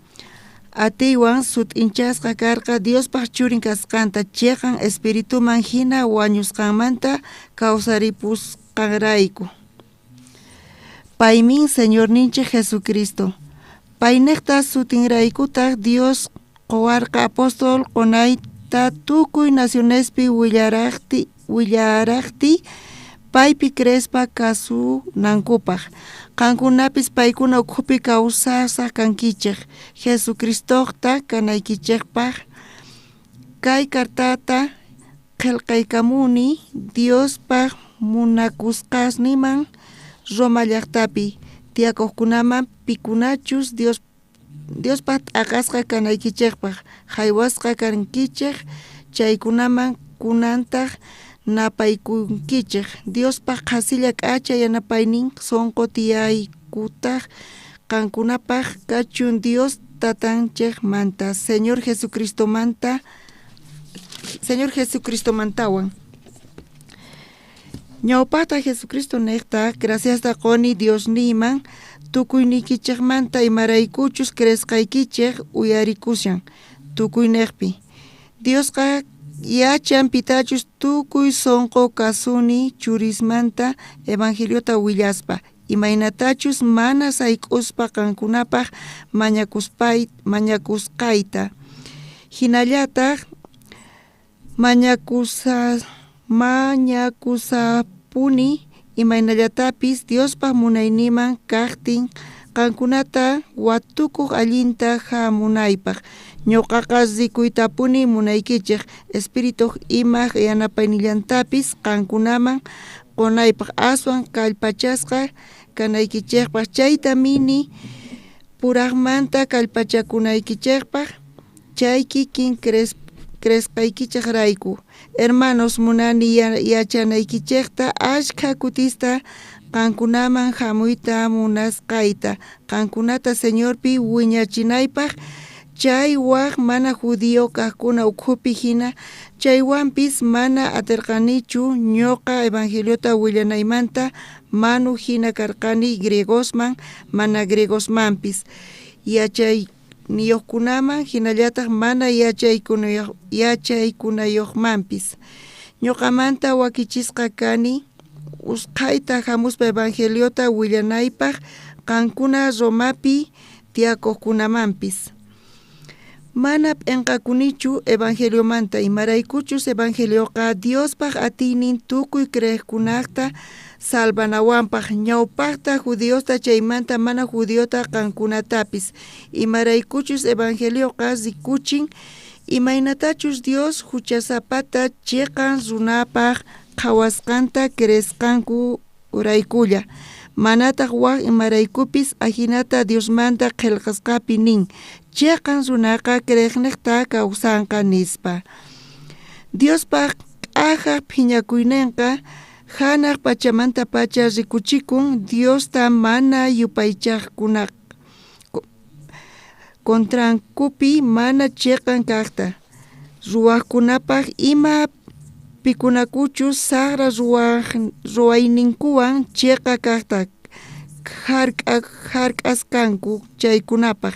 Atiywan sut'inchasqa karqa Diospaq churin kasqanta chiqan espirituman hina wañusqanmanta kawsaripusqanrayku. Paymin Señorninchik Jesucristo. Payniqta sutinraykutaq Dios quwarqa apóstol Jesusmanta tukuy nacionespi willarajtiy paypi creespa kasunankupaj. Qankunapis paykuna ukhupi kawsasaj kankichej Jesucristojta kanaykichejpaj. Kay cartata qhelqaykamuni Diospaj munakusqasniman Roma llajtapi tiyakojkunaman pikunachus Diospaj t'aqasqa kanaykichejpaj jaywasqa kankichej chaykunaman kunantaj napaykunkichej. Diospaj qhasilla k'acha yanapaynin sonqo tiyaykutaj qankunapaj kachun Dios tatanchejmanta Señor Jesucristomantawan. Ñawpajta Jesucristo nejta graciasta qoni Diosniyman tukuyniykichejmanta imaraykuchus creesqaykichej uyarikushan tukuynejpi. Diosqa yachan pitachus tukuy sonqo kasuni churismanta evangeliota willaspa imaynatachus mana sayk'uspa qankunapaj mañakusqayta. Jinallataj mañakusapuni imaynallatapis Diospaj munayninman kajtin qankunata watukuj allinta jamunaypaj. Ñuqaqa rikuytapuni munaykichej Espirituj imaj yanapaynillantapis qankunaman qonaypaj aswan kallpachasqa kanaykichejpaj. Chayta mini purajmanta kallpachakunaykichejpaj chay kikin creesqaykichejrayku. Hermanos, munani yachanaykichejta ashkha kutista qankunaman jamuyta munasqayta qankunata Señorpi wiñachinaypaj chay waj mana judío kajkuna ukhupi jina. Chaywanpis mana aterqanichu ñuqa evangeliota willanaymanta manu jina karqani griegosman mana griegosmanpis yachayniyojkunaman jinallataj mana yachaykunayojmanpis. Ñuqamanta wakichisqa kani usqhayta jamuspa evangeliota willanaypaj qankuna Romapi tiyakojkunamanpis. Mana p'enqakunichu evangeliomanta imaraykuchus evangelioqa Diospaj atiynin tukuy creejkunajta salvanawanpaj ñawpajta judiosta chaymanta mana judiota qankunatapis. Imaraykuchus evangelioqa rikuchin imaynatachus Dios huchasapata chiqan runapaj qhawasqanta creesqanku uraykulla. Manataj waj imaraykupis ajinata Diosmanta qhelqasqapi nin chiqan runaqa creejnejta kawsanqa nispa. Diospaj k'ajaj phiñakuynenqa hanaq pachamantapacha rikuchikun Diosta mana yupaychajkunaj contrankupi mana chiqan kajta ruwajkunapaj ima pikunakuchus sajra ruwayninkuwan chiqa kajta jark'asqanku chaykunapaj.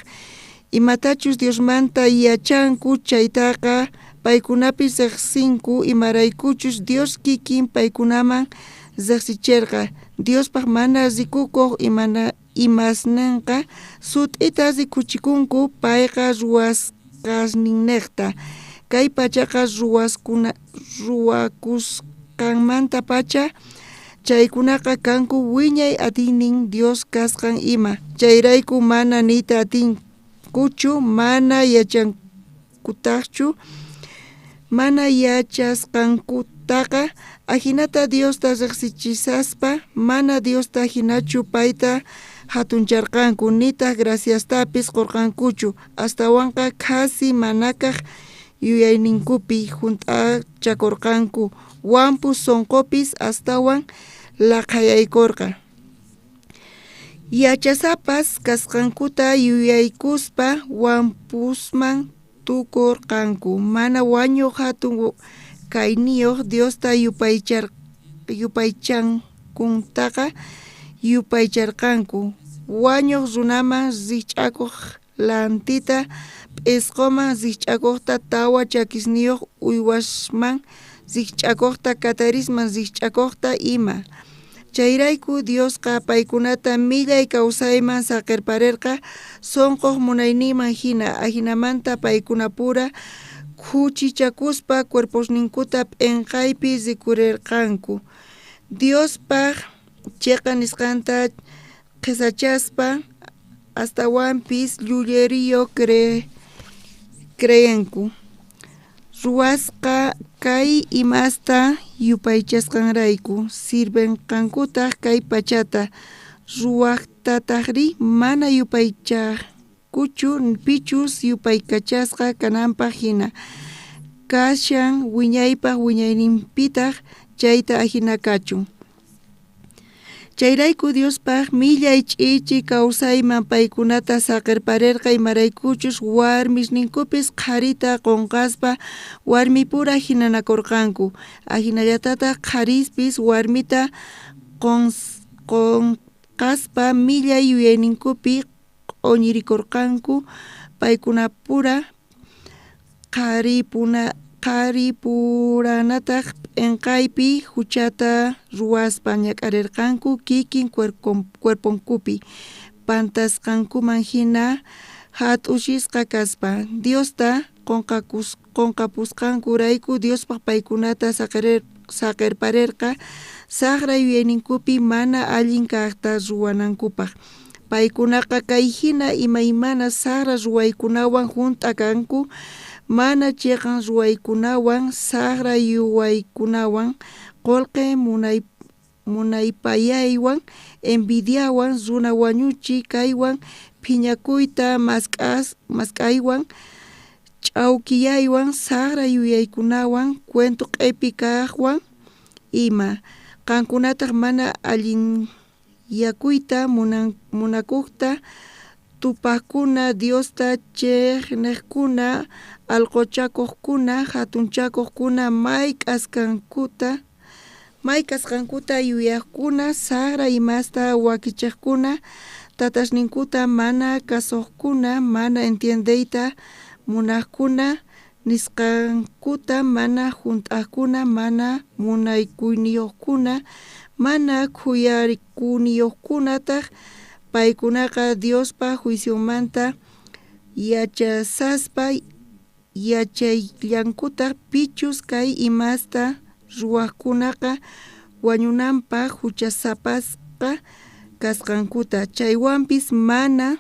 Imatachus Diosmanta yachanku chaytaqa paykunapis riqsinku imaraykuchus Dios kikin paykunaman riqsicherqa. Diospaj mana rikukoj imasnenqa sut'ita rikuchikunku payqa ruwasqasninnejta. Kay pachaqa ruwakusqanmantapacha chaykunaqa kanku wiñay atiynin Dios kasqan ima. Chayrayku mana niyta atinkuchu mana yachankutachu mana yachasqankutaqa ajinata Diosta riqsichisaspa mana Diosta jinachu payta jatuncharqanku nitaj graciastapis qorqankuchu astawanqa qhasi manakaj yuyayninkupi junt'achakorqanku wampu sonqopis astawan laqhayaykorqa. Yachasapas kasqankuta yuyaykuspa wampusman tukurqanku mana wañuq hatun kayniyuq Diosta yupaychankuntaqa yupaycharqanku wañuq runaman rikch'akuq lantita p'isquman rikch'akuqta tawa chakisniyuq uywasman rikch'akuqta katarisman rikch'akuqta ima. Chayrayku Diosqa paykunata millay kawsayman saqirparirqa sunquq munayninman hina ajinamanta paykunapura Khuchichakuspa cuerposninkuta p'enqaypi rikhurerqanku. Diospaj cheqa nisqanta qhesachaspa astawanpis llullerío creenku. Ruwasqa kay imasta yupaychasqanrayku sirvenqankutaj kay pachata ruwajtatajrí mana yupaychankuchu pichus yupaykachasqa kananpaj jina kashan wiñaypaj wiñayninpitaj chayta ajina kachun. Chayrayku Diospaj millay ch'ichi kawsayman paykunata saqerparerqa imaraykuchus warmisninkupis qharita qonqaspa warmipura jinanakorqanku ajinallatataj qharispis warmita qonqaspa millay yuyayninkupi q'oñirikorqanku paykunapura qharipuranataj p'enqaypi juchata ruwaspa ñak'arerqanku kikin cuerponkupi pantasqankuman jina jat'usisqa kaspa Diosta qonqapusqankurayku Diospaj paykunata saqerparerqa sajra yuyayninkupi mana allin kajta ruwanankupaj. Paykunaqa kay jina imaymana sajra ruwaykunawan junt'a kanku mana cheqan ruwaykunawan sajra yuwaykunawan qolqe munaypayaywan envidiawan runa wañuchi kaywan phiñakuyta mask'aywan ch'aukiyaywan sajra yuyaykunawan cuento q'epi kajwan ima. Qankunataj mana allinyakuyta munakojta tupajkuna Diosta chejnejkuna alqochakojkuna jatunchakojkuna may kasqankuta yuyajkuna sajra imasta wakichejkuna tatasninkuta mana kasojkuna mana entiendeyta munajkuna nisqankuta mana junt'ajkuna mana munaykuyniyojkuna mana khuyarikuniyojkunataj paykunaqa Diospa juicionmanta yachasaspa yachayllankutaj pichus kay imasta ruwajkunaqa wañunanpaj juchasapasqa kasqankuta chaywanpis mana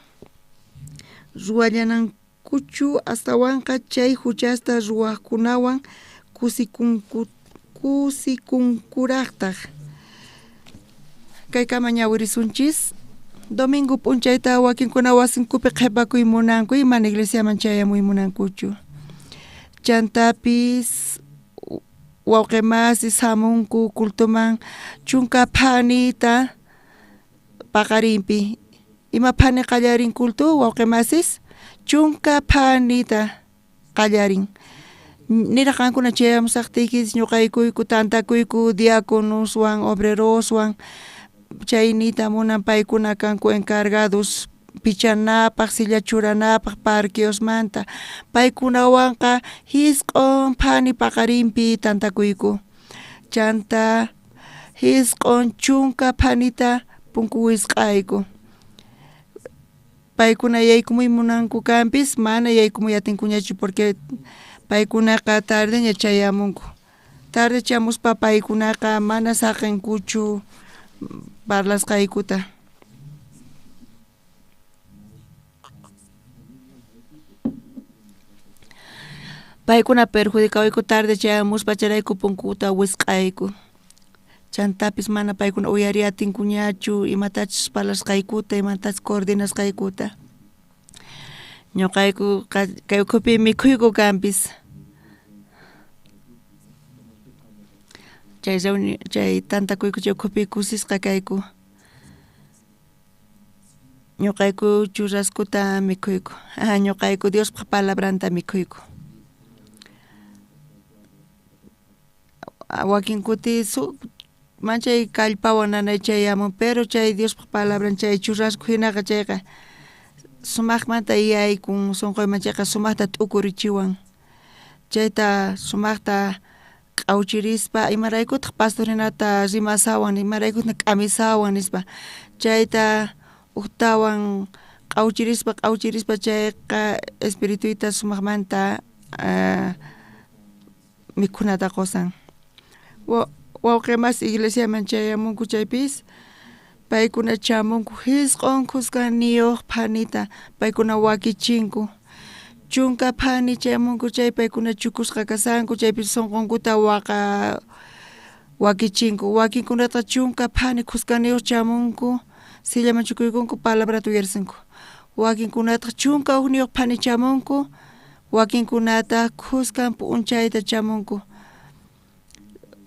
ruwallanankuchu astawanqa chay juchasta ruwajkunawan kusikunkurajtaj. Kaykama ñawirisunchis domingo p'unchayta wakinkuna wasinkupi qhepakuy munanku mana iglesiaman chayamuy munankuchu. Chantapis wawqi masis hamunku cultoman chunka phanita paqarinpi. Ima phani qallarin culto wawqi masis? Chunka phanita qallarin. Niraj qankuna chayamusaqtiykichis ñuqaykuyku tantakuyku diáconoswan obreroswan chaynita munan paykuna kanku encargados pichanapaj silla churanapaj parqueosmanta paykunawanqa jisq'on phani paqarinpi tantakuyku chanta jisq'on chunka phanita punku wisq'ayku paykuna yaykumuy munanku kanpis mana yaykumuy atinkuñachu porque paykunaqa tardeña chayamunku tarde chamuspa paykunaqa mana saqenkuchu parlasqaykuta. Paykuna perjudicawayku tarde chayamuspa chayrayku punkuta wisq'ayku chantapis mana paykuna uyariy atinkuñachu imatachus parlasqaykuta imatachus coordinasqaykuta ñuqayku kay ukhupi mikhuyku kanpis chay chay tantakuyku chay ukhupi kusisqa kayku ñuqayku churraskuta mikhuyku ñuqayku Diospaj palabranta mikhuyku wakin kuti manchay kallpawan nanay chayamun pero chay Diospaj palabran chay churrasku hinaqa chayqa sumaqmanta yaykun sunquyman chayqa sumaqta t'ukurichiwan chayta sumaqta q'awchirispa imaraykutaq pastor hinata rimasawan imaraykutaq k'amisawan nispa chayta ujtawan q'awchirispa q'awchirispa chayqa espirituyta sumaqmanta mikhunata qosan. Wawqi masi iglesiaman chayamunku chaypis paykuna chamunku jisq'on khuskanniyuq phanita paykuna wakichinku. Chunka phani chayamunku chay paykuna chukusqa kasanku chaypi sunqunkuta waqa wakichinku. Wakinkunata chunka phani khuskaniyuq chamunku sillaman chukuykunku palabrata uyarisunku. Wakinkunataq 11 phani chamunku, wakinkunataq khuskan p'unchayta chamunku.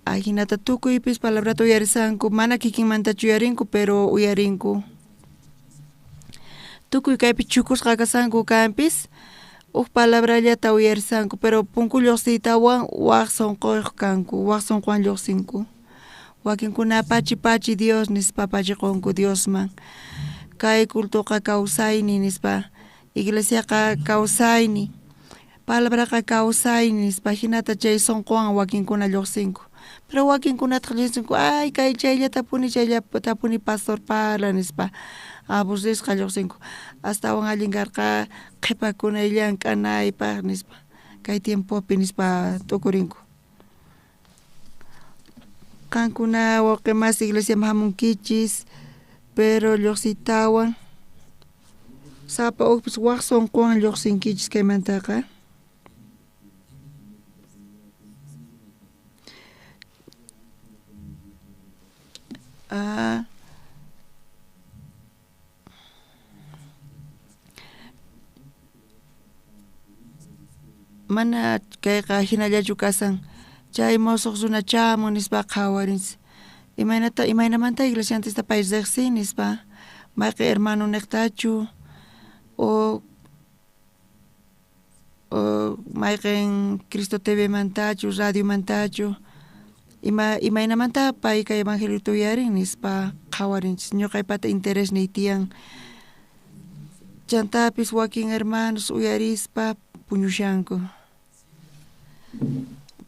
Ajinata tukuypis palabrata uyarisanku, mana kikinmantachu uyarinku pero uyarinku. Tukuy kaypi chukusqa kasanku kanpis uj palabrallata uyarisanku, pero punku lluqsiytawan waj sunquyuq kanku, waj sunquwan lluqsinku. Wakinkuna pachi pachi Dios nispa pachiqunku Diosman. Kay cultoqa kawsayni nispa, iglesiaqa kawsayni, palabraqa kawsayni nispa, jinata chay sunquwan wakinkuna lluqsinku. Pero wakinkunataq lluqsinku, ay kay chayllatapuni chayllatapuni pastor parla nispa, aburrisqa lluqsinku. Astawan allin karqa qhipakunay llank'anaypaq nispa, kay tiempopi nispa t'ukurinku. Qankuna wawqi masi iglesiaman hamunkichis, pero lluqsiytawan sapa ujpis waj sunquwan lluqsinkichis kaymantaqa. Mana kayqa hinallachu kasan, chay musuq runa chamun nispa qhawarinchis. Imaynata imaynamanta iglesianchista pay riqsin nispa, mayqin hermano niqtachu o mayqin Cristo TV mantachu, radio mantachu, imaynamanta pay kay evangeliota uyarin nispa qhawarinchis. Ñuqaypata interesniy tiyan. Chantapis wakin hermanos uyarispa puñushanku.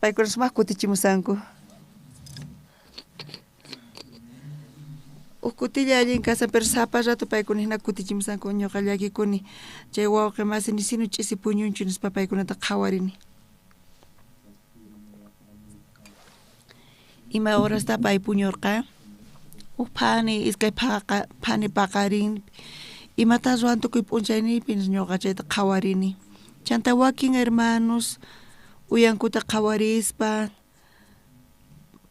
Paykuna sumaq kutichimusanku. Uj kutilla allin kasan, pero sapa rato paykuna hina kutichimusanku, ñuqa llakikuni. Chay wawqi masi nisinu ch'isi puñunchu nispa paykunata qhawarini. Ima horasta pay puñurqa? Uj phani, iskay phani paqarin. Imata ruwan tukuy p'unchayniypi ñuqa chayta qhawarini. Chanta wakin hermanos uyankuta qhawarispa,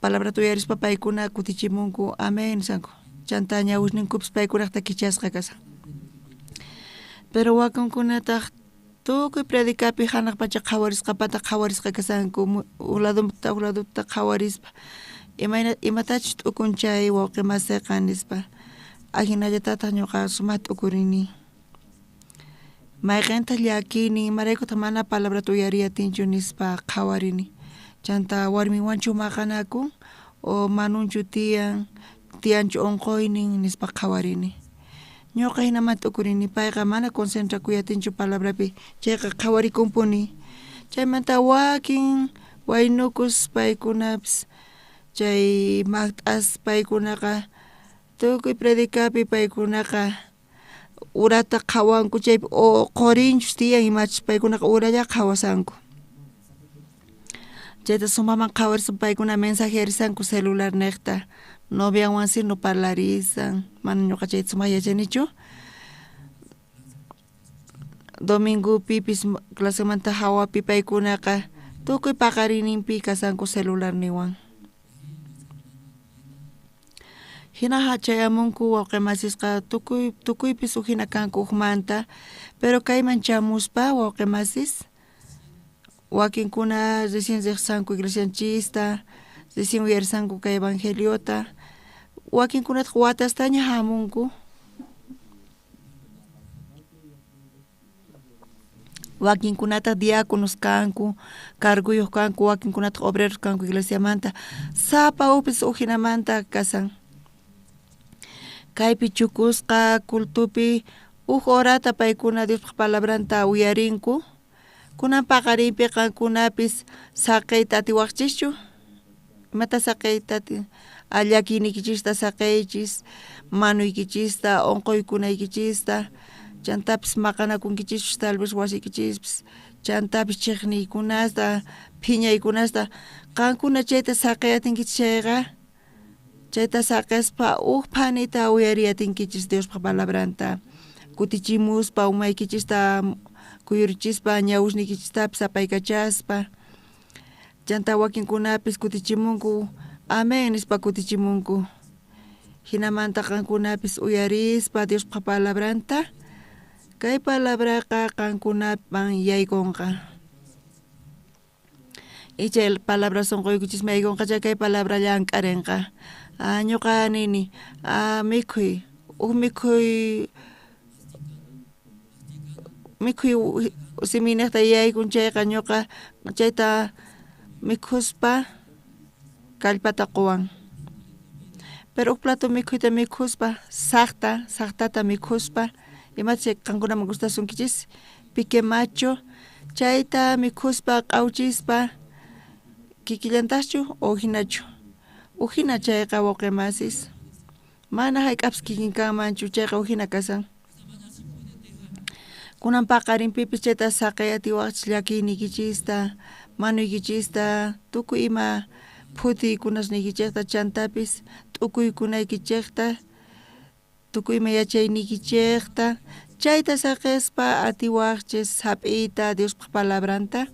palabrata uyarispa paykuna kutichimunku, amén nisanku. Chanta ñawisninkupis paykunaqta kichasqa kasan. Pero wakinkunataq tukuy predicapi hanaq pacha qhawarisqapata qhawarisqa kasanku, uj ladota uj ladota qhawarispa. Imatachus t'ukun chay wawqi masiqa nispa. Ajinallatataq ñuqa sumaq t'ukurini. Mayqintaq llakini, imaraykutaq mana palabrata uyariy atinchu nispa qhawarini. Chanta warminwanchu maqanakun o manunchu tiyan, tiyanchu unquynin nispa qhawarini. Ñuqa hinaman t'ukurini, payqa mana concentrakuy atinchu palabrapi, chayqa qhawarikunpuni. Chaymanta wakin waynukus paykunapis chay maqt'as paykunaqa tukuy predicapi paykunaqa urata qhawanku chaypi o qurinchus tiyan imachus paykunaqa uralla qhawasanku. Chayta sumaman qhawarispa paykuna mensajearisanku celular niqta, novianwan sino parlarisan, mana ñuqa chayta sumaq yachanichu. Domingopipis clasemanta hawapi paykunaqa tukuy paqarininpi kasanku celularniwan. Hina chayamunku wawqi masisqa tukuypis uj hina kanku ujmanta, pero kayman chamuspa wawqi masis wakinkuna recién riqsanku iglesianchista, recién uyarisanku kay evangeliota, wakinkunataq watastaña hamunku. Wakinkunataq diáconos kanku, carguyuq kanku, wakinkunataq obreros kanku iglesiamanta, sapa ujpis uj hinamanta kasan. Kaypi chukusqa cultupi uj horata paykuna Diospaq palabranta uyarinku. Kunan paqarinpi qankunapis saqiyta atiwaqchischu? Imata saqiyta ati? Llakiynikichista saqiychis, manuykichista, unquykunaykichista, chantapis maqanakunkichischus tal vez wasiykichispis, chantapis chiqniykunasta, Phiñaykunasta qankuna chayta saqeyatinkichis chayqa, chayta saqespa uj phanita uyariyatinkichis Diospaj palabranta, kutichimuspa umaykichista kuyurichispa ñawisniykichistapis apaykachaspa, chanta wakinkunapis kutichimunku amén nispa kutichimunku, jinamanta qankunapis uyarispa Diospaj palabranta, kay palabraqa qankunaman yaykunqa. Icha palabra sonqoykichisman yaykunqa chay kay palabra llank'arinqa. Ñuqa nini, mikhuy, uj mikhuy mikhuy siminejta yaykun chayqa ñuqa chayta mikhuspa kallpata quwan. Pero uj plato mikhuyta mikhuspa, saqta, saqtata mikhuspa, imata chay qankunaman gustasunkichis, pique macho, chayta mikhuspa q'awchispa kikillantajchu o jinachu, ujina chayqa wawqimasis, mana jayk'apis kikin kanmanchu chayqa ujina kasan. Kunan paqarinpipis chayta saqeyatiwaqchis llakiyniykichista, manuykichista, tukuy ima phutiykunasniykichejta, chantapis t'ukuykunaykichejta, tukuy ima yachayniykichejta, chayta saqespa atiwaqchis jap'iyta Diospaj palabranta,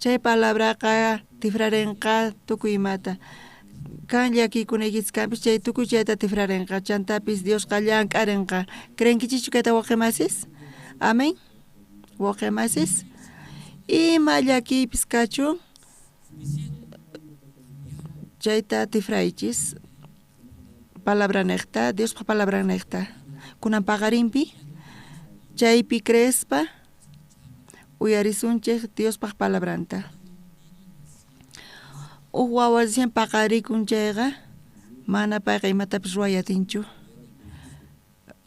chay palabraqa tifrarenqa tukuy imata. Kan llakiykunaykichis kanpis chay tukuy chayta tifrarenqa, chantapis Diosqa llank'arenqa. Creenkichischu kayta wawqimasis? Amén. Wawqimasis, ima llakiypis kachun chayta tifraychis palabranejta, Diospaj palabranejta. Kunan paqarinpi chaypi creespa uyarisunchej Diospaj palabranta. Uj wawa recién paqarikun chayqa mana payqa imatapis ruway atinchu.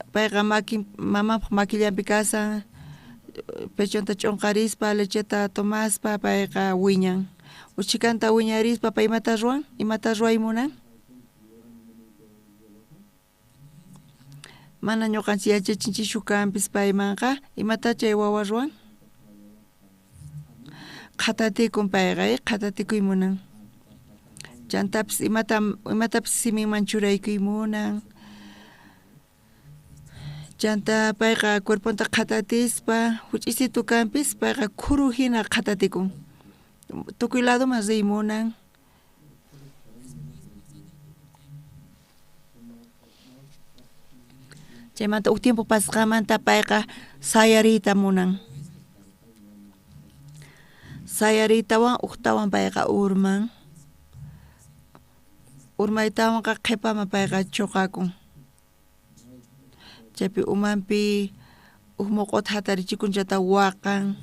Payqa makin mamanpaj makillanpi kasan, pechonta ch'unqarispa, lecheta tomaspa payqa wiñan. Uchikanta wiñarispa pay imata ruwan, imata ruway munan. Mana ñuqanchik yachachinchischu kanpis paymanqa, imata chay wawa ruwan? Qhatatikun payqa, qhatatikuy munan. Chantapis imatapis siminman churaykuy munan. Chanta payqa cuerponta qhatatispa, huch'isitu kanpis payqa khuru hina qhatatikun. Tukuy ladoman riy munan. Chaymanta uj tiempo pasqamanta payqa sayariyta munan. Sayariytawan ujtawan payqa urman. Urmaytawanqa qhipaman payqa chuqakun. Chaypi umanpi uj moq'ota hatarichikun chayta waqan.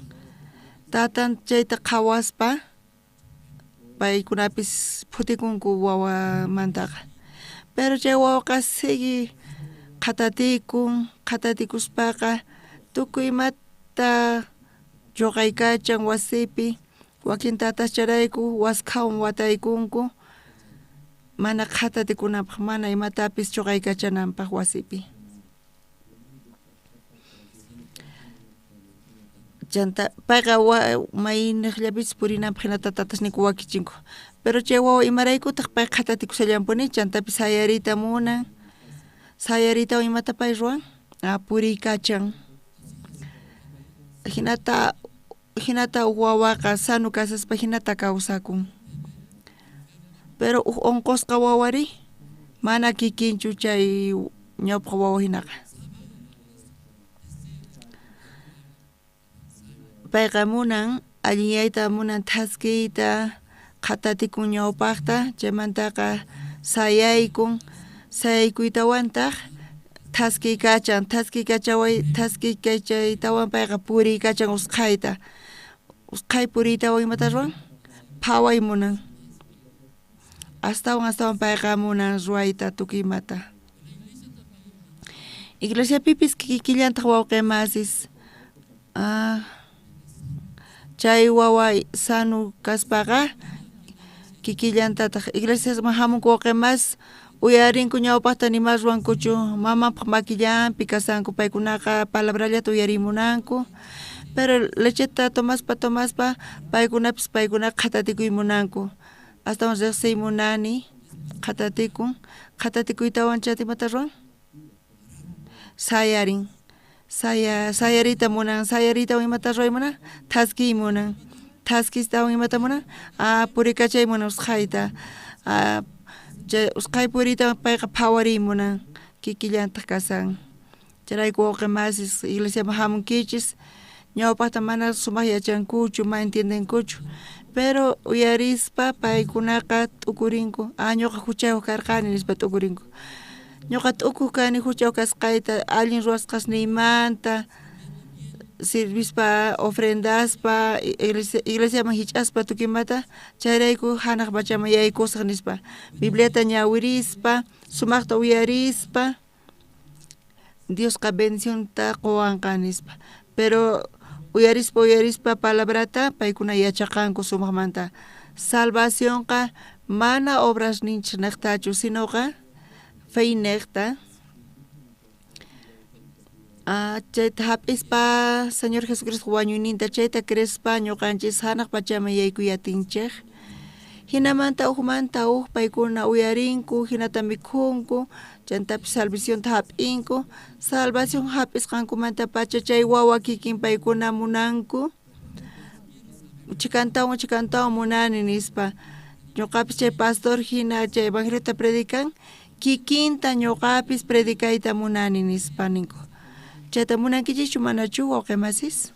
Tatan chayta qhawaspa paykunapis phutikunku wawamantaqa. Pero chay wawaqa sigui qhatatikun, qhatatikuspaqa tukuy imata chuqaykachan wasipi, wakin tatas chayrayku waskhawan wataykunku mana qhatatikunanpaj, mana imatapis chuqaykachananpaj wasipi. Chanta payqa maynejllapis purinanpaj hinata tatasninku wakichinku. Pero chay wawa imaraykutaq pay qhatatikushallanpuni, chantapis sayariyta munan, sayariytawan imata pay ruwan? Puriykachan. Hinata hinata uj wawaqa sano kasaspa hinata kawsakun. Pero uj unqusqa wawari mana kikinchu chay ñawpaq wawa hinaqa. Payqa munan allinyayta munan thaskiyta, qhatatikun ñawpaqta, chaymantaqa sayaykun, sayaykuytawantaq thaskiykachan, thaskiykachaytawan payqa puriykachan usqhayta. Usqhay puriytawan imata ruwan? Phaway munan. Astawan astawan payqa munan ruwayta tukuy imata. Iglesiapipis kikillantaq wawqimasis. Chay wawa sano kaspaqa kikillantataq iglesiasman hamunku wawqimas uyarinku ñawpaqta nima ruwankuchu, mamanpaq makillanpi kasanku, paykunaqa palabrallata uyarimunanku, Pero lecheta tomaspa tomaspa paykunapis paykuna qhatatikuy munanku. Astawan riqsiy munani qhatatikun, qhatatikuytawan chayta imata ruwan? Sayarin. Sayariyta munan, sayariytawan imata ruway munan? Thaskiy munan. Thaskistawan imata munan? Purikachay munan usqhayta. Chay usqhay puriytawan payqa phawariy munan, kikillantaq kasan. Chayrayku wawqi masis iglesiaman hamunkichis, ñawpaqta mana sumaq yachankuchu, mana entiendenkuchu, pero uyarispa paykunaqa t'ukurinku, ñuqa huchayuq karqani nispa t'ukurinku. Ñuqa t'ukuq kani huchayuq kasqayta, allin ruwasqasniymanta, sirvispa, ofrendaspa, iglesiaman hich'aspa tukuymata, chayrayku hanaq pachaman yaykusaq nispa. Bibliata ñawirispa, sumaqta uyarispa, Diosqa bendicionta quwanqa nispa. Pero uyarispa uyarispa palabrata paykuna yachaqanku sumaqmanta. Salvacionqa mana obrasninchis niqtachu, sinoqa fe niqta. Chayta hap'ispa Señor Jesucristo wañuyninta chayta creespa ñuqanchis hanaq pachaman yaykuy atinchej. Hinamanta ujmanta uj paykuna uyarinku, hinata mikhunku, chantapis salvacionta hap'inku. Salvación hap'isqankumanta pacha chay wawa kikin paykuna munanku. Chikantawan chikantawan munani nispa. Ñuqapis chay pastor hina chay evangeliota predican, kikinta ñuqapis predicayta munani nispa ninku. Chayta munankichischu manachu wawqi masis?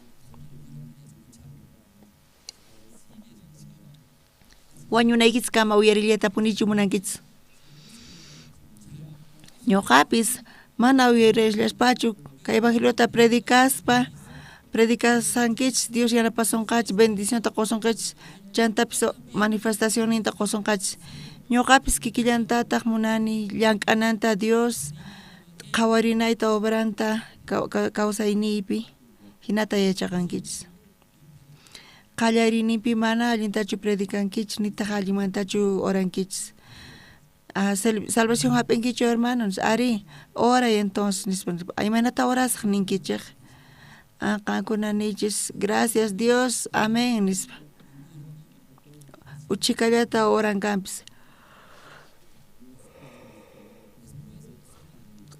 Wañunaykichis uyariyllata munankichis. Ñuqapis mana uyarillaspachu kay evangeliota predicaspa, predicasankichis, Dios yanapasonqachis, bendicionta qusunqachis, chantapis manifestacionninta qusunqachis. Ñuqapis kikillantataq munani llank'ananta Dios qhawarinayta obranta kawsayniypi hinata yachaqankichis. Qallariyninpi mana allintachu predicankichis, nitaq allinmantachu orankichis. Salvación hap'inkichu hermanos? Ari, oray entonces nispa. Imaynata orasaq ninkichej? Qankuna nichis, gracias Dios, amén nispa. Uchikallata oran kanpis.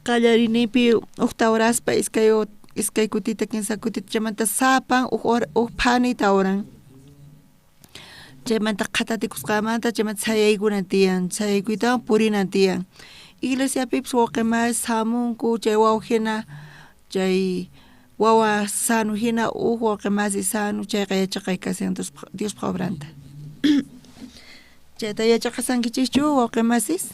Qallariyninpi ujta oraspa iskay kutita, kinsa kutita, chaymanta sapan uj phanita oran. Chaymanta qhatatikusqamanta, chaymanta sayaykuna tiyan, sayaykuytawan purinan tiyan. Iglesiapipis wawqi masis hamunku, chay wawa hina, chay wawa sano hina, uj wawqi masi sano, chayqa yachaqay kashan Diospaq obranta. Chayta yachaqasankichischu wawqi masis?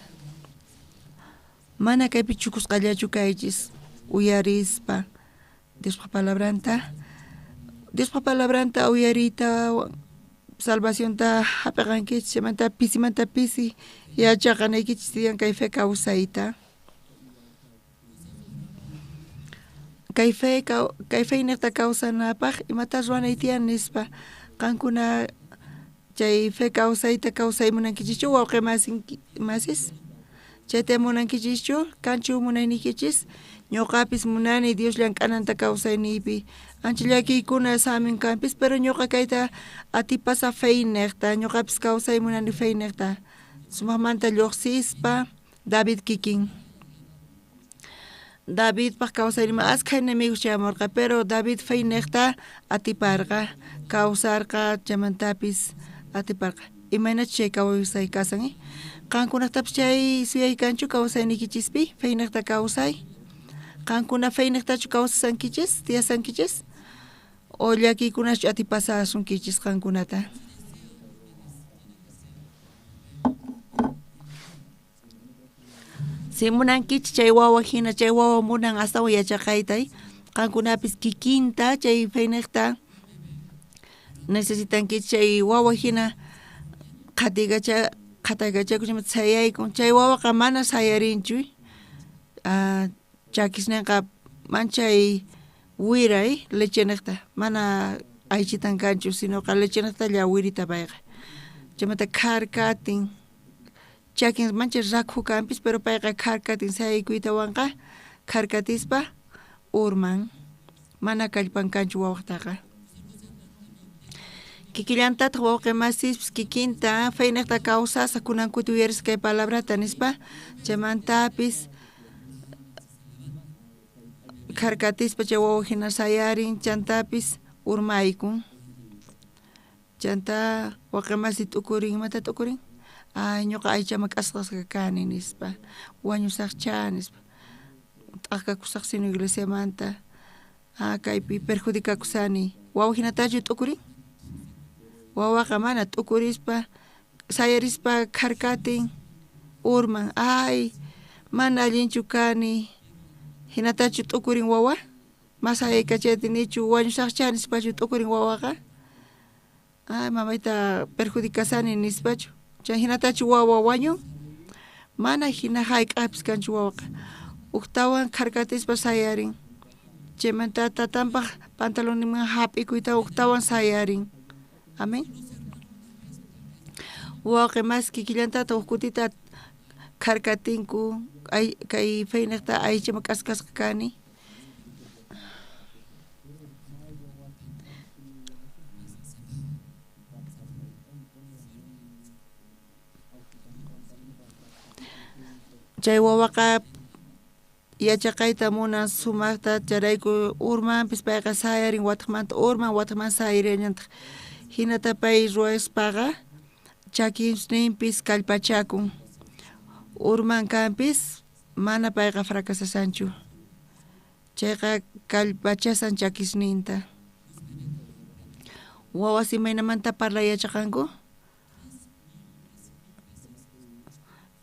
Mana kaypi chukusqallachu kaychis uyarispa Diospaq palabranta. Diospaq palabranta uyariyta salvacionta hap'iqankichis, chaymanta pisimanta pisi yachaqanaykichis tiyan kay fe kawsayta. Kay fe niqta kawsanapaq imata ruwanay tiyan nispa. Qankuna chay fe kawsayta kawsay munankichischu wawqi masis? Chayta munankichischu? Kanchu munaynikichis? Ñuqapis munani Dios llank'ananta kawsayniypi. Ancha llakiykuna samin kanpis, pero ñuqa kayta atipasa fe niqta, ñuqapis kawsay munani fe niqta. Sumaqmanta lluqsispa David kikin. Davidpaq kawsayninman askha enemigos chayamurqa, pero David fe niqta atiparqa, kawsarqa, chaymantapis atiparqa. Imaynachus chay kawsay kasan, Qankunatapis chay suyaykanchu kawsayniykichispi fe niqta kawsay? Qankuna fe niqtachu kawsasankichis, tiyasankichis? O llakiykunachu atipasasunkichis qankunata? Si munankichis chay wawa hina, chay wawa munan astawan yachaqayta, qankunapis kikinta chay fe niqta necesitankichis chay wawa hina qhataykachakush sayaykun. Chay wawaqa mana sayarinchu, chakisninqa manchay wiray leche niqta, mana aychitan kanchu, sinoqa leche niqtalla wirita payqa. Chaymanta kharkatin, chakin manchay rakhu kanpis, pero payqa kharkatin sayaykuytawanqa kharkatispa urman, mana kallpan kanchu wawaqtaqa. Kikillantataq wawqi masispis kikinta feynejta kawsasaj kunan kuti uyarisaj kay palabrata nispa, chaymantapis kharkatispa chay wawa jina sayarin, chantapis urmaykun. Chanta wawqi masi t'ukurin, imata t'ukurin? Ay ñuqa aychaman k'asqasqa kani nispa, wañusaqchá nispa, t'aqakusaq sino iglesiamanta, kaypi perjudicakusani. Wawa jinatachu t'ukurin? Wawaqa mana t'ukurispa sayarispa kharkatin urman, ay mana allinchu kani, jinatachu t'ukurin wawa? Ma sayaykachaytinichu wañusaqchá nispachu t'ukurin wawaqa? Ay mamayta perjudicasani nispachu? Chay jinatachu wawa wañun? Mana jina jayk'apis kanchu wawaqa. Ujtawan kharkatispa sayarin, chaymanta tatanpaj pantalonninman jap'ikuyta ujtawan sayarin. Amén. Wawqi mas kikillantata uj kutita kharkatinku, kay feynejta aychaman k'askasqa kani. Chay wawaqa yachaqayta munan sumajta, chayrayku urmanpis payqa sayarin, watejmanta urman, watejmanta sayarillantaj. Jinata pay ruwaspaqa chakisninpis kallpachakun, urman kanpis mana payqa fracasasanchu, chayqa kallpachasan chakisninta. Wawas imaynamanta parlay yachaqanku?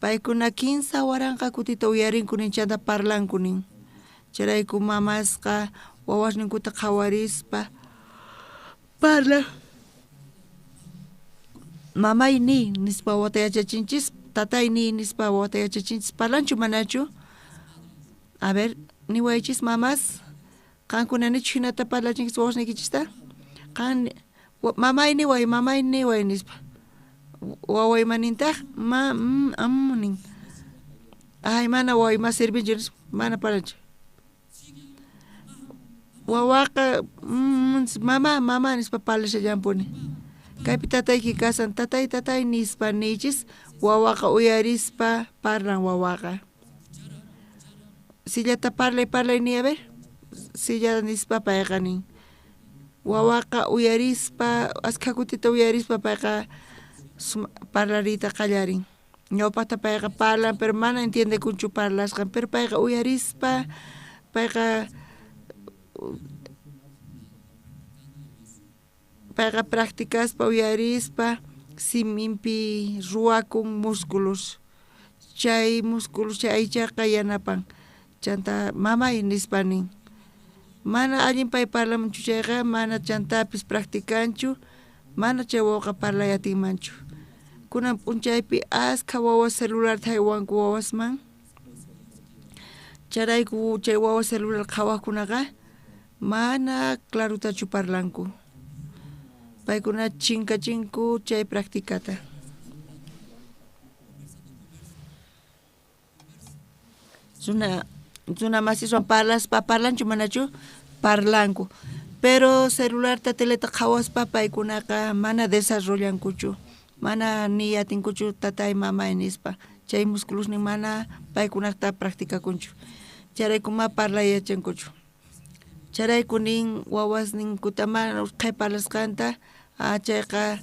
Paykuna 3000 kutita uyarinku nin, chanta parlanku nin. Chayrayku mamasqa wawasninkuta qhawarispa parla. Mamay niy nispa wawata yachachinchis, tatay niy nispa wawata yachachinchis, parlanchu manachu? A ver, niwaychis mamas, qankuna nichu jinata parlachinkichis wawasniykichista? Qan mamay niway, mamay niway nispa. Waway manintaq ma am nin. Ay mana waway ma sirvinchu nispa, mana parlanchu. Wawaqa mama mama nispa parlashallampuni. Kaypi tatayki kasan, tatay tatay nispa niychis, wawaqa uyarispa parlan wawaqa. Sillata parlay parlay niy, a ver, silla nispa payqa nin. Wawaqa uyarispa, askha kutita uyarispa payqa parlariyta qallarin. Ñawpaqta payqa parlan, pero mana entiendekunchu parlasqan, pero payqa uyarispa, payqa practicaspa uyarispa siminpi ruwakun músculos, chay músculos chay aychaqa yanapan. Chanta mamay nispa nin. Mana allin pay parlamunchu chayqa, mana chantapis practicanchu, mana chay wawaqa parlay atinmanchu. Kunan p'unchaypi askha wawas celular haywanku wawasman. Chayrayku chay wawa celular qhawajkunaqa mana clarutachu parlanku. Paykuna chinkachinku chay practicata. Runa masiswan parlaspa parlanchu manachu? Parlanku. Pero celularta teleta qhawaspa paykunaqa mana desarrollankuchu, mana ni atinkuchu tatay mamay nispa. Chay musculosnin mana paykunaqta practicakunchu. Chayrayku ma parlay yachankuchu. Chayrayku nin wawasninkuta mana usqhay parlasqanta, chayqa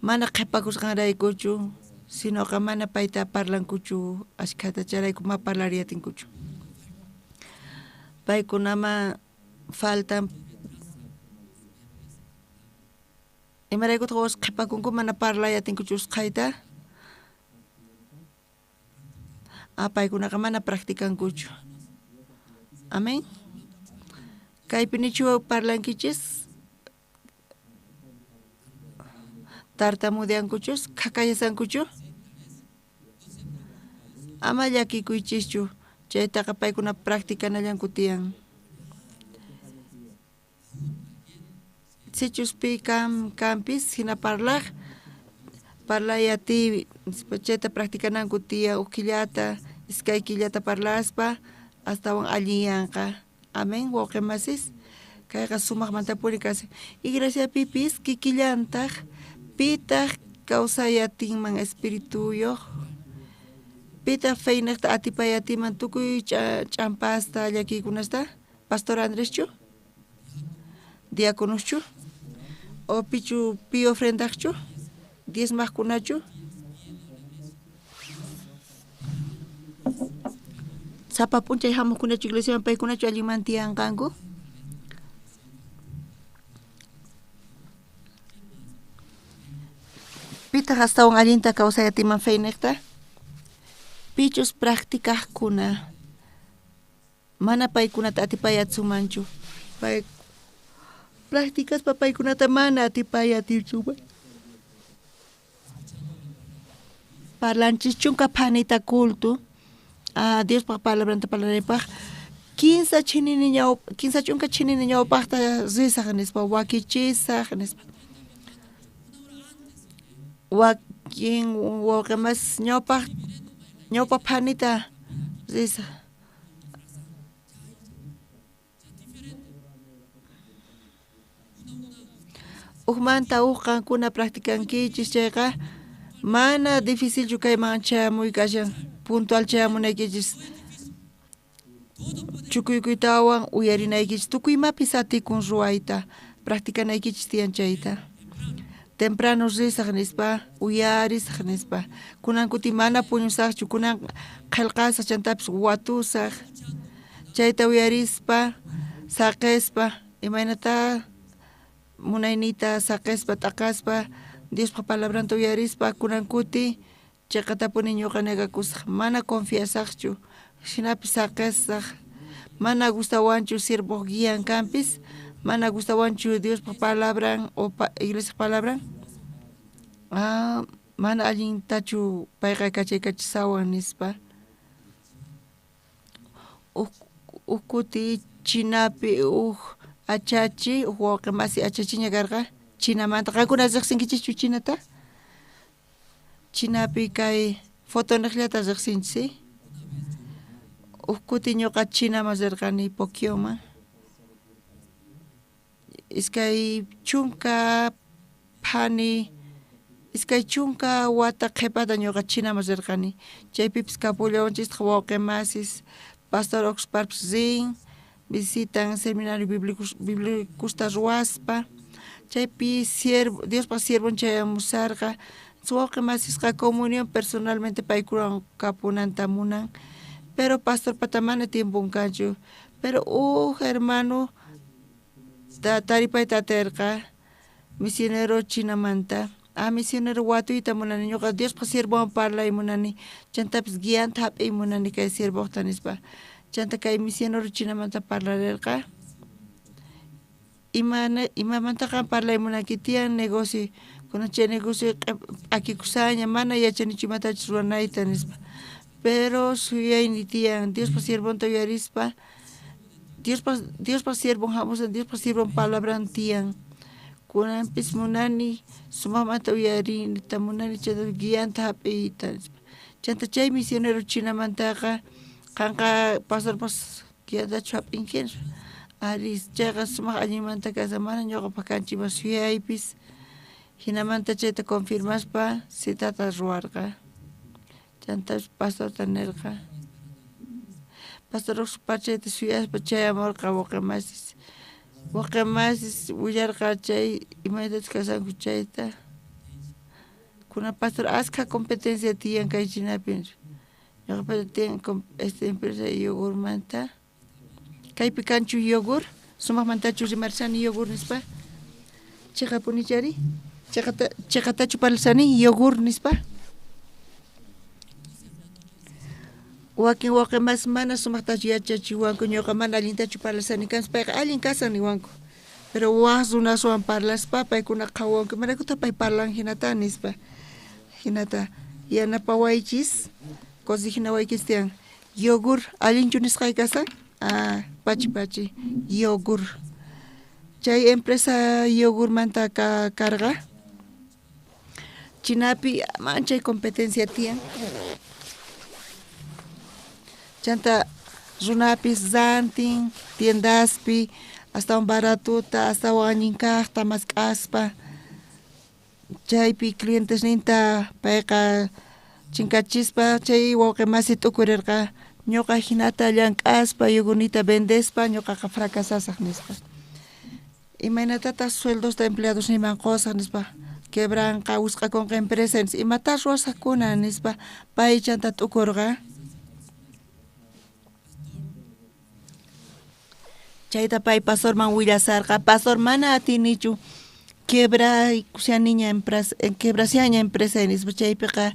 mana qhipakusqanraykuchu, sinoqa mana payta parlankuchu ashkhata, chayrayku ma parlariy atinkuchu. Paykunama faltan imaraykutaq wawas qhipakunku mana parlay atinkuchu usqhayta? Paykunaqa mana practicankuchu. Amén. Kaypi nichu parlankichis? Tartamudeankuchus, khakallasankuchu? Ama llakikuychischu, chaytaqa paykuna practicanallanku tiyan. Sichus pi kanpis hina parlaj, parlay ati chayta practicananku tiyan uj killata, iskay killata parlaspa astawan allinyanqa. Amén, wawqi masis. Kayqa sumajmantapuni kashan. Iglesiapipis kikillantaj pitaj kawsay atinman espirituyoj, pitaq feynejta atipay atinman tukuy ch'ampasta llakiykunasta? Pastor Andreschu? Diaconoschu? O pichu pi ofrendajchu? Diezmajkunachu? Sapa p'unchay jamojkunachu iglesiaman paykunachu allinman tiyanqanku? Pitaq astawan allinta kawsay atinman feynejta? Pichus practicajkuna mana paykunata atipay atsunmanchu. Pay practicaspa paykunata mana atipay atitsunman. Parlanchis chunka phanita culto Diospaj palabranta parlanaypaj kinsa chinini kinsa chunka chinini ñawpajta risaj nispa wakichisaj nispa. Wakin wawqe mas ñawpaj ñawpa phanita risaj. Ujmanta uj qankuna practicankichis chayqa mana dificilchu kayman chayamuy kashan puntual chayamunaykichis chukuykuytawan uyarinaykichis tukuy imapis atikun ruwayta practicanaykichis tiyan chayta. Temprano risaj nispa uyarisaj nispa kunan kuti mana puñusajchu kunan qhelqasaj chantapis watusaj chayta uyarispa saqespa imaynata munayniyta saqespa t'aqaspa Diospaj palabranta uyarispa kunan kuti cheqatapuni ñuqa negakusaj mana confiasajchu jinapis saqesaj mana gustawanchu siervoj guian kanpis mana gustawanchu Diospaj palabran o iglesiaj palabran mana allintachu payqa kachaykachisawan nispa. Uj kuti Chinapi uj achachi uj wawqe masi achachiña karqa Chinamanta qankuna riqsinkichischu Chinata? Chinapi kay fotonejllata riqsinchis uj kuti ñuqa Chinaman rirqani Pokioman iskay chunka phani iskay chunka wata qhepata ñuqa Chinaman rirqani chaypipis kapullawanchistaq wawqe masis Pastor Oxparpis rin visitan seminario biblicosta ruwaspa chaypi siervo Diospaj siervon chayamusarqa wawqe masisqa comunión personalmente paykunawan kapunanta munan pero pastorpata mana tiempon kanchu pero uj hermano taripayta aterqa misionero Chinamanta misionero watuyta munani ñuqa Diospaj siervowan parlay munani chantapis guianta hap'iy munani kay siervojta nispa chanta kay misionero Chinamanta parlarerqa imamanta qan parlay munanki tiyan negocio kunan chay negocio p'akikusaña mana yachanichu imatachus ruwanayta nispa pero suyayni tiyan Diospaj siervonta uyarispa Diospaj siervon jamusan Diospaj siervon palabran tiyan kunanpis munani sumajmanta uyarinta munani chanta guianta hap'iyta nispa chanta chay misionero Chinamantaqa qanqa pastorpaj guiantachu hap'inki nispa ari chayqa sumaj allinmanta kashan mana ñuqapaj kanchu ima suyaypis jinamanta chayta confirmaspa citata ruwarqa chantapis pastorta nerqa pastor Oxpar chayta suyaspa chayamurqa wawqe masis wawqe masis willarqa chay imaynatachus kashanku chayta kunan pastor askha competencia tiyan kay Chinapi ñuqapata tiyan esta empresa yogurmanta kaypi kanchu yogur sumajmantachu rimarsani yogur nispa cheqapunichari cheqatachu parlashani yogur nispa wakin wawqe mas mana sumajtachu yachachiwanku ñuqa mana allintachu parlashani kanpis payqa allin kasan niwanku pero waj runaswan parlaspa paykuna qhawanku imaraykutaq pay parlan jinata nispa jinata yanapawaychis corriginawaykichis tiyan yogur allinchu nisqay kasan pachi pachi yogur chay empresa yogurmanta karqa Chinapi manchay competencia tiyan chanta runapis rantin tiendaspi Astawan baratuta, astawan allin kajta mask'aspa. Chaypi clientesninta payqa chinkachispa chay wawqi masi t'ukurerqa ñuqa jinata llank'aspa yogurnita vendespa ñuqaqa fracasasaj nispa. Imaynatataq sueldosta empleadosniyman qusaj nispa quebranqa wisq'akunqa empresa nispa imatá ruwasajkuna nispa pay chanta t'ukurqa. Chayta pay pastorman willasarqa, pastor mana atinichu quebraykushaniña empresa, quebrashaña empresa nispa chaypiqa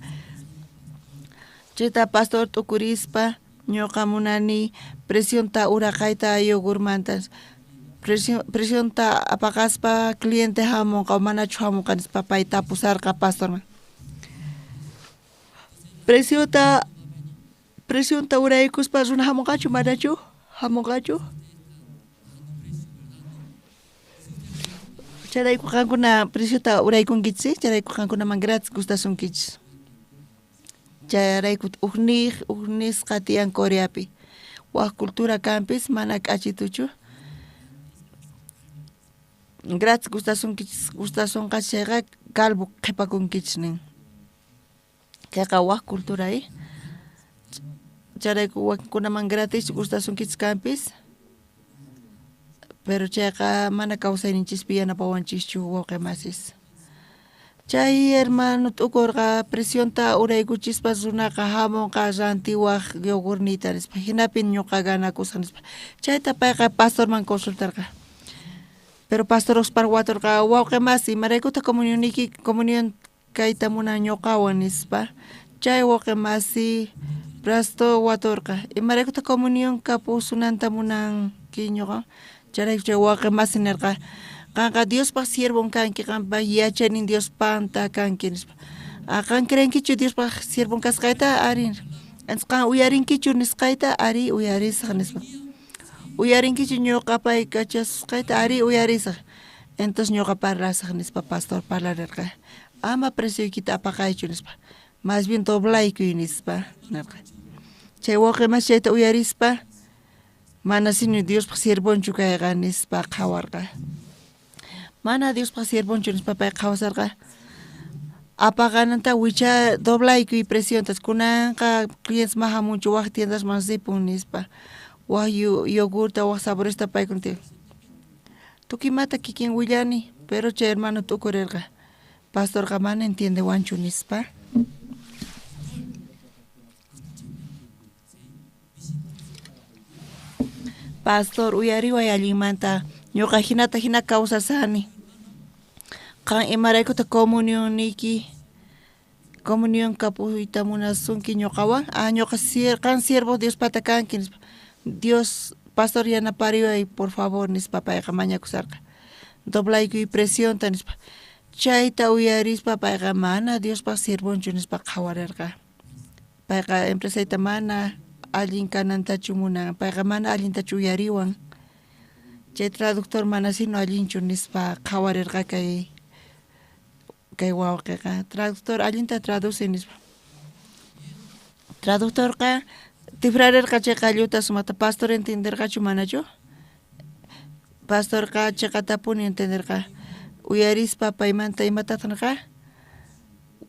chayta pastor t'ukurispa ñuqa munani precionta uraqayta yogurmanta precionta apaqaspa cliente hamunqa manachu hamunqa nispa pay tapusarqa pastorman. Precionta uraykuspa runa hamunqachu manachu hamunqachu. Chayrayku qankuna preciota uraykunkichis, chayrayku qankunaman gratis gustasunkichis. Chayrayku uj nisqa tiyan Coreapi. Waj cultura kanpis mana k'achituchu. Gratis gustasunkichis, gustasunqa chayqa calvo qhipakunkichis nin. Kayqa waj cultura Chayrayku wakinkunaman gratis gustasunkichis kanpis. Pero chayqa mana kawsayninchispi yanapawanchischu wawqi masis. Chay hermano t'ukurqa precionta uraykuchispa runaqa hamunqa rantiwaj yogurnita nispa jinapi ñuqa ganakusaj nispa. Chayta payqa pastorman consultarqa. Pero pastor uspar waturqa wawqi masi imaraykutaq comunioniyki comunión kayta munan ñuqawan nispa. Chay wawqi masi prasto waturqa imaraykutaq comunión kapusunanta munanki ñuqa. Chayrayku chay wawqi masi nirqa qanqa Diospaq siervon kanki, qanpa yachaynin Diospanta kanki nispa. Qan creenkichu Diospaq siervon kasqayta? Ari. Entonces qan uyarinkichu nisqayta? Ari uyarisaq nispa. Uyarinkichu ñuqa pay kachasusqayta? Ari uyarisaq. Entonces ñuqa parlasaq nispa pastor parlarirqa. Ama precioykita apaqaychu nispa. Más bien doblaykuy nispa nirqa. Chay wawqi masi chayta uyarispa mana sino Diospaq siervonchu kayqa nispa qhawarqa. Mana Diospaq siervonchu nispa pay qhawasarqa. Apaqananta wicha doblaykuy precionta kunanqa clientes ma hamunchu waj tiendasman ripun nispa. Waj yogurta waj saboresta paykuna tiyan. Tukuymata kikin willani, pero chay hermano t'ukurirqa. Pastorqa mana entiendewanchu nispa. Pastor uyariway allinmanta ñuqa jinata jina kawsasani. Qan imaraykutaq comunionniyki comunión kapuyta munasunki ñuqawan? Ah, ñuqa qan siervo Diospata kanki nispa. Dios pastor yanapariway por favor nispa payqa mañakusarqa. Doblaykuy precionta nispa. Chayta uyarispa payqa mana Diospaq siervonchu nispa qhawarirqa. Payqa empresayta mana allin kanantachu munan, payqa mana allintachu uyariwan. Chay traductor mana sino allinchu nispa qhawarirqa kay wawqiqa. Traductor allinta traduce nispa. Traductorqa tifrarirqa chay qalluta sumaqta. Pastor entenderqachu manachu? Pastorqa chiqatapuni entenderqa. Uyarispa paymanta imatataq nirqa?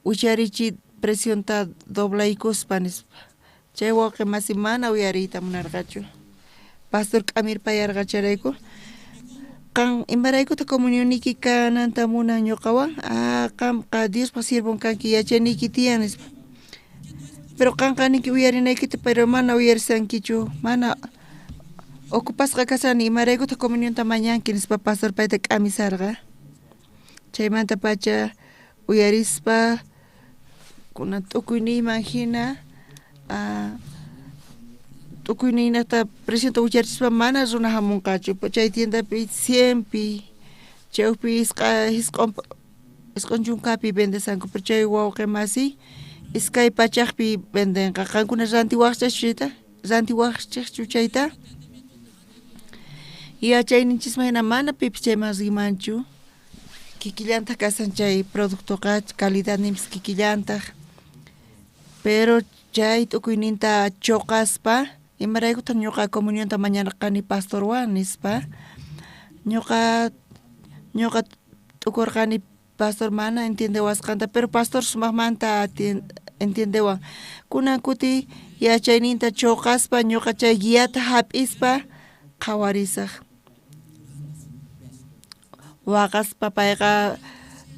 Wicharichi precionta doblaykuspa nispa. Chay wawqi masi mana uyariyta munarqachu. Pastor k'amirpayarqa chayrayku. Qan imaraykutaq comunioniyki kananta munan ñuqawan? Ah, qamqa Diospaq siervon kanki yachayniyki tiyan nispa. Pero qanqa ninki uyarinaykita, pero mana uyarisankichu, mana ocupasqa kasani imaraykutaq comunionta mañanki nispa pastor payta k'amisarqa. Chaymanta pacha uyarispa kunan t'ukuyniyman hina t'ukuyninata precionta wicharichispa mana runa hamunqachu. Chay tiendapi 100pi chaypi isq'on chunkapi vendesanku, pero chay wawqi masi 200pi vendenqa. Qankuna rantiwaqchikchu chayta? Rantiwaqchikchu chayta? Yachayninchisman hina mana pipis chayman rimanchu. Kikillantaq kasan chay productoqa calidadninpis kikillantaq. Pero chay t'ukuyninta choqaspa imaraykutaq ñuqa comunionta mañarqani pastorwan nispa. Ñuqa t'ukurqani pastor mana entiendewasqanta, pero pastor sumajmanta entiendewan. Kunan kuti yachayninta chuqaspa ñuqa chay guiata hap'ispa qhawarisaj. Waqaspa payqa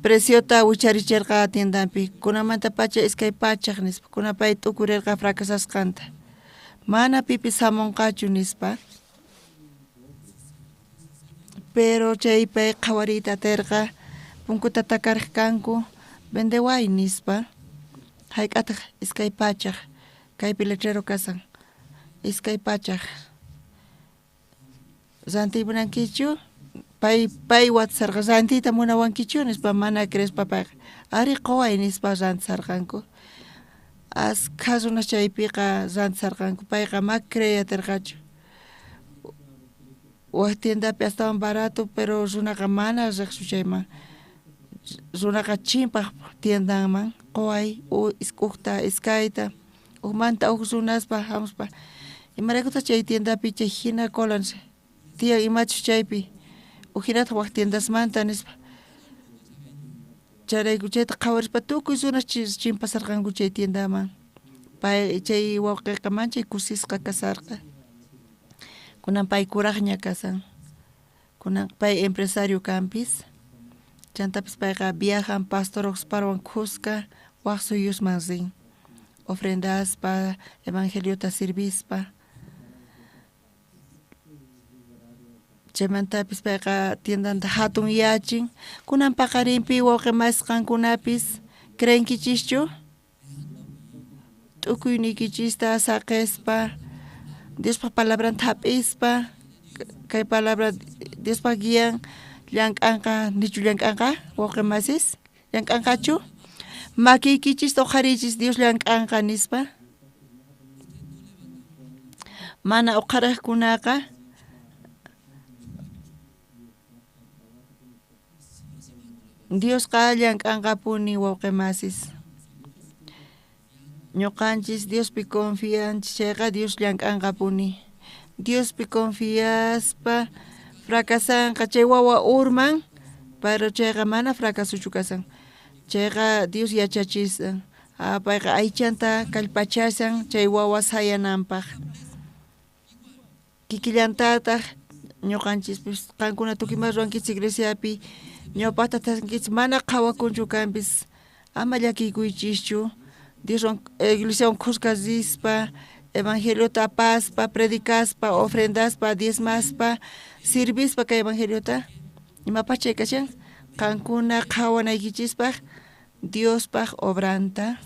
preciota wicharicherqa tiendanpi, kunamantapacha 200 nispa, kunan pay t'ukurerqa fracasasqanta. Mana pipis hamunqachu nispa. Pero chay pay qhawariyta aterqa, punkuta takaraj kanku, vendeway nispa. Hayk'ataq 200, kaypi letrero kasan, 200. Rantiy munankichu? Pay watasarqa, rantiyta munawankichu nispa, mana creespa payqa, ari quway nispa rantisarqanku. Askha runas chaypiqa rantisarqanku, payqa ma creey aterqachu. Waj tiendapi astawan barato, pero runaqa mana riqchu chayman. Runaqa chimpaj tiendanman, quway ujta iskayta, ujmanta uj runaspa hamuspa. Imaraykutaq chay tiendapi chay hina cola nispa, tiyan imachus chaypi, ujinataq waj tiendasmanta nispa. Chayrayku chayta qhawarispa tukuy runas chimpasarqanku chay tiendaman. Pay chay wawqiqa manchay kusisqa kasarqa. Kunan pay kuraqña kasan. Kunan pay empresario kanpis. Chantapis payqa viajan pastor Oxparwan khuska waj suyusman rin. Ofrendaspa, evangeliota sirvispa. Chaymantapis payqa tiendanta hatun yachin. Kunan paqarinpi wawqi masqankunapis creenkichischu? T'ukuyniykichista saqispa, Diospaj palabranta hap'ispa, kay palabra Diospaj guian llank'anqa, nichu llank'anqa wawqi masis? Llank'anqachu? Makiykichista uqhariychis Dios llank'anqa nispa. Mana uqharaqkunaqa Diosqa llank'anqapuni wawqi masis. Ñuqanchis Diospi confianchis chayqa Dios llank'anqapuni. Diospi confiaspa fracasanqa chay wawa urman, pero chayqa mana fracasuchu kasan. Chayqa Dios yachachisan. Payqa aychanta kallpachasan chay wawa sayananpaq. Kikillantataq ñuqanchispis qankuna tukuy ima ruwankichis iglesiapi, ñawpaqta thasankichis mana qhawakunchu kanpis, ama llakikuychischu. Dioswan iglesiawan khuska rispa, evangeliota apaspa, predicaspa, ofrendaspa, diezmaspa, sirvispa kay evangeliota. Imapaq chay kashan? Qankuna qhawanaykichispaq Diospaq obranta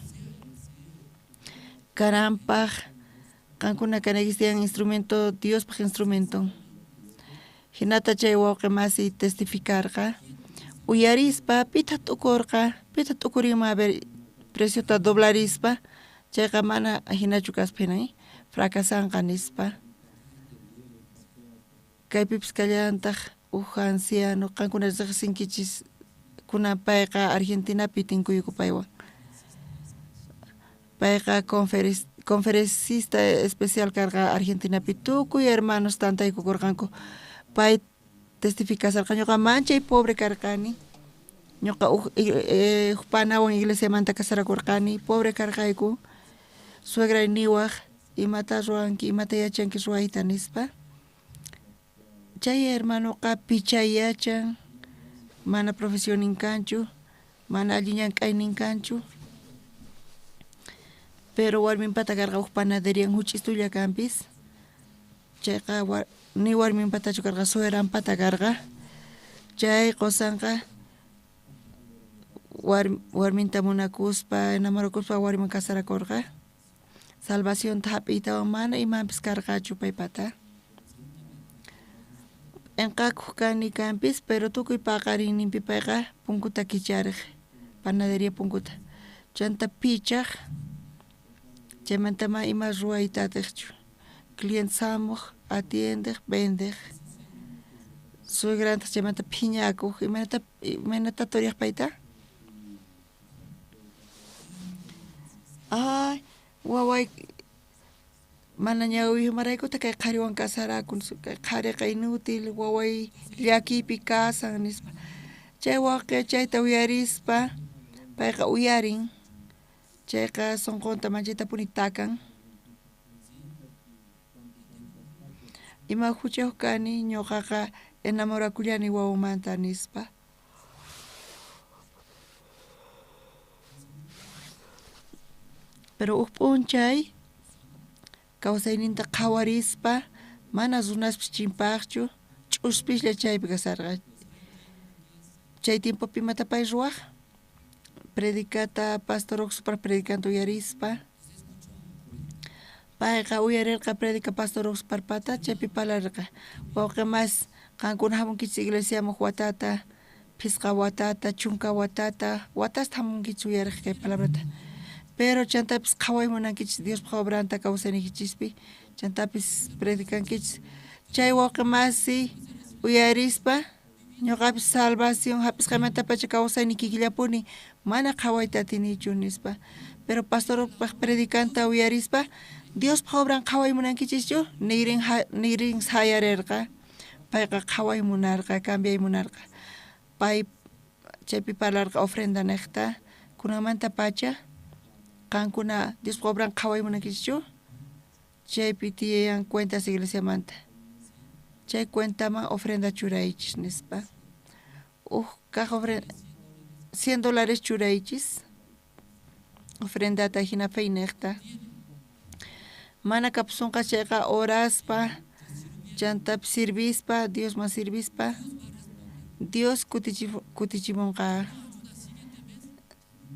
kananpaq qankuna kanaykichis tiyan instrumento, Diospaq instrumento. Hinata chay wawqi masi testificarqa, uyarispa pitaq t'ukurqa, pitaq t'ukurinman a ver preciota doblarispa, chayqa mana hinachu kaspa hina, fracasanqa nispa. Kaypipis kallantaq uj anciano, qankuna riqsinkichis, kunan payqa Argentinapi tinkuyku paywan. Payqa conferencista especial karqa Argentinapi, tukuy hermanos tantaykukurqanku. Pay testificasarqa, ñuqa manchay pobre karqani. Ñuqa uj panawan iglesiamanta casarakurqani, pobre karqayku. Suegray niwaj, imata ruwanki, imata yachanki ruwayta nispa. Chay hermanoqa pichay yachan, mana profesionin kanchu, mana allin llank'aynin kanchu. Pero warminpata karqa uj panaderian huch'istulla kanpis. Chayqa ni warminpatachu karqa, suegranpata karqa. Chay qusanqa warminta munakuspa, enamorakuspa warmin casarakurqa. Salvacionta hap'iytawan mana imanpis karqachu paypata. P'inqakuq kani kanpis, pero tukuy paqarinninpi payqa punkuta kichariq, panaderia punkuta. Chanta pichaq, chaymanta ma ima ruwayta atiqchu. Cliente hamuq, atiendeq, vendeq. Suegrantaq chaymanta phiñakuq, imaynata turiq payta? Ay, waway Mana ñawiyumaraykuta kay qhariwan kasarakun, kay qhariqa inútil, waway llakiypi kasan nispa. Chay wawqi chayta uyarispa payqa uyarin, chayqa sunqunta manchaytapuni takan. Ima huchayuq kani ñuqaqa enamorakullani wawamanta nispa. Pero huk p'unchay kawsayninta qhawarispa mana runaspis chimpaqchu, ch'uspislla chaypi kasarqa. Chay tiempopi imata pay ruwaq? Predicata pastor Oxford predicanta uyarispa. Payqa uyarirqa predica pastor Oxford pata chaypi parlarqa. Wawqi mas qankuna hamunkichis iglesiaman watata, phisqa watata, chunka watata, watasta hamunkichis uyariq kay palabrata. Pero chantapis qhaway munankichis Diospaq obranta kawsayniykichispi, chantapis predicankichis. Chay wawqi masi uyarispa ñuqapis salvación hap'isqaymantapacha kawsayni kikillapuni mana qhawayta atinichu nispa. Pero pastorpaq predicanta uyarispa Diospaq obran qhaway munankichischu niyrin sayarirqa. Payqa qhaway munarqa, cambiay munarqa. Pay chaypi parlarqa ofrenda niqta kunanmanta pacha qankuna Diospaq obran qhaway munankichischu chaypi tiyan cuentas iglesiamanta. Chay cuentaman ofrenda churaychis nispa. Uj kaq ofrenda $100 churaychis ofrendata hina pay niqta. Mana kapusunqa chayqa oraspa chantapis sirvispa Diosman sirvispa Dios kutichimunqa.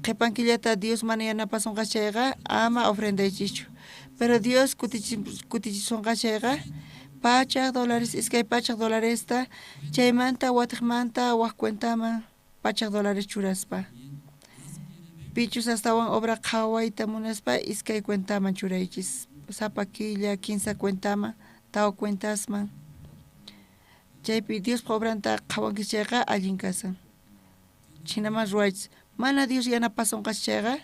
Qhipan killata Dios mana yanapasunqa chayqa ama ofrendaychischu. Pero Dios kutichisunqa chayqa $100, $200 chaymanta watiqmanta waq cuentaman $100 churaspa. Pichus astawan obra qhawayta munaspa iskay cuentaman churaychis. Sapa killa, 15 cuentaman, tawa cuentasman. Chaypi Diospaq obranta qhawankichis chayqa allin kasan. Chhinaman ruwaychis. Mana Dios yanapasunqachis chayqa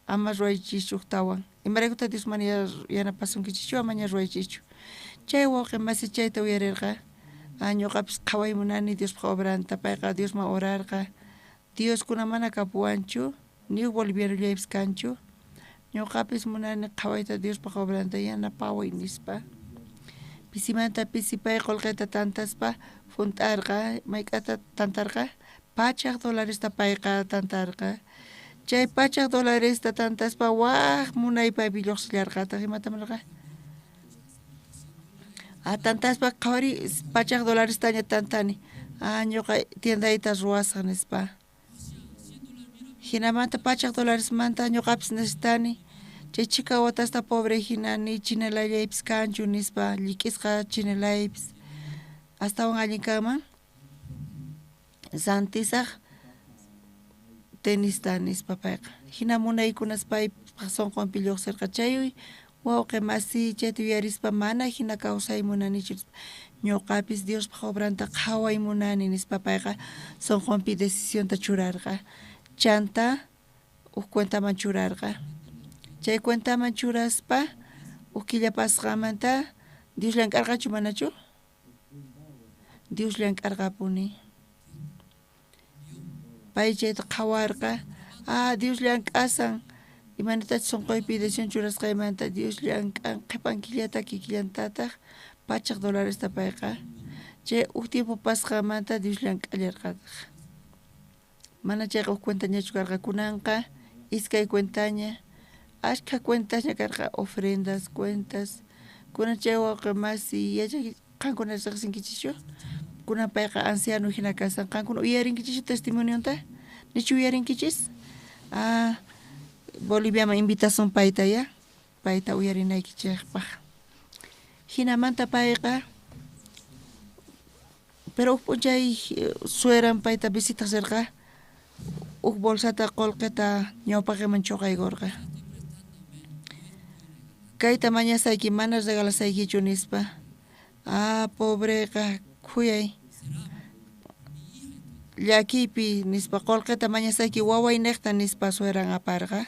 ama ruwaychischu tawan. Imaraykuta Dios mana yanapasunkichikchu amaña ruwaychischu. Chay wawqi masi chayta uyarirqa. Ñuqapis qhaway munani Diospaq obranta. Payqa Diosman orarqa. Dioskuna mana kapuwanchu, ni bolivianollaypis kanchu. Ñuqapis munani qhawayta Diospaq obranta yanapaway nispa. Pisimanta pisi pay qullqita tantaspa junt'arqa, mayk'ata tantarqa? $100 payqa tantarqa. Chay $100 tantaspa waq munay paypi lluqsillarqataq. Imata munarqa? Tantaspa qhawari $100 tantani. Ñuqa tiendayta ruwasaq nispa. Hinamanta $100 ñuqapis necesitani. Chay chhika watasta pobre hina ni chinalaypis kanchu nispa, llik'isqa chinalaypis. Astawan allin kanman rantisaq tenista nispa payqa. Hina munaykunas paypaq sunqunpi lluqsirqa. Chay wawqi masi chayta uyarispa mana hina kawsay munanichu nispa. Ñuqapis Diospaq obranta qhaway munani nispa payqa sunqunpi decisionta churarqa. Chanta huk cuentaman churarqa. Chay cuentaman churaspa huk killa pasqamanta Dios llank'arqachu manachu? Dios llank'arqapuni. Pay chayta qhawarqa. Dios llank'asan. Imanatachus sunquypi decisión churasqaymanta Dios llank'an qhipan killata kikillantataq $100 payqa. Chay huk tiempo pasqamanta Dios llank'allarqataq. Mana chayqa huk cuentañachu karqa kunanqa iskay cuentaña. Ashkha cuentasña karqa ofrendas, cuentas. Kunan chay wawqi masi yachay qankuna riqsinkichischu? Kunan payqa anciano hina kasan. Qankuna uyarinkichishchu testimonionta? Nichu uyarinkichis? Boliviaman invitasun payta ya, payta uyarinaykichikpaq. Hinamanta payqa pero huk p'unchay sueran payta visitaq rirqa, huk bolsata qullqita ñawpaqiman chuqaykurqa. Kayta mañasayki mana regalasaykichu nispa. Pobreqa khuyay llakiypi nispa qullqita mañasayki waway niqta nispa sueran aparqa.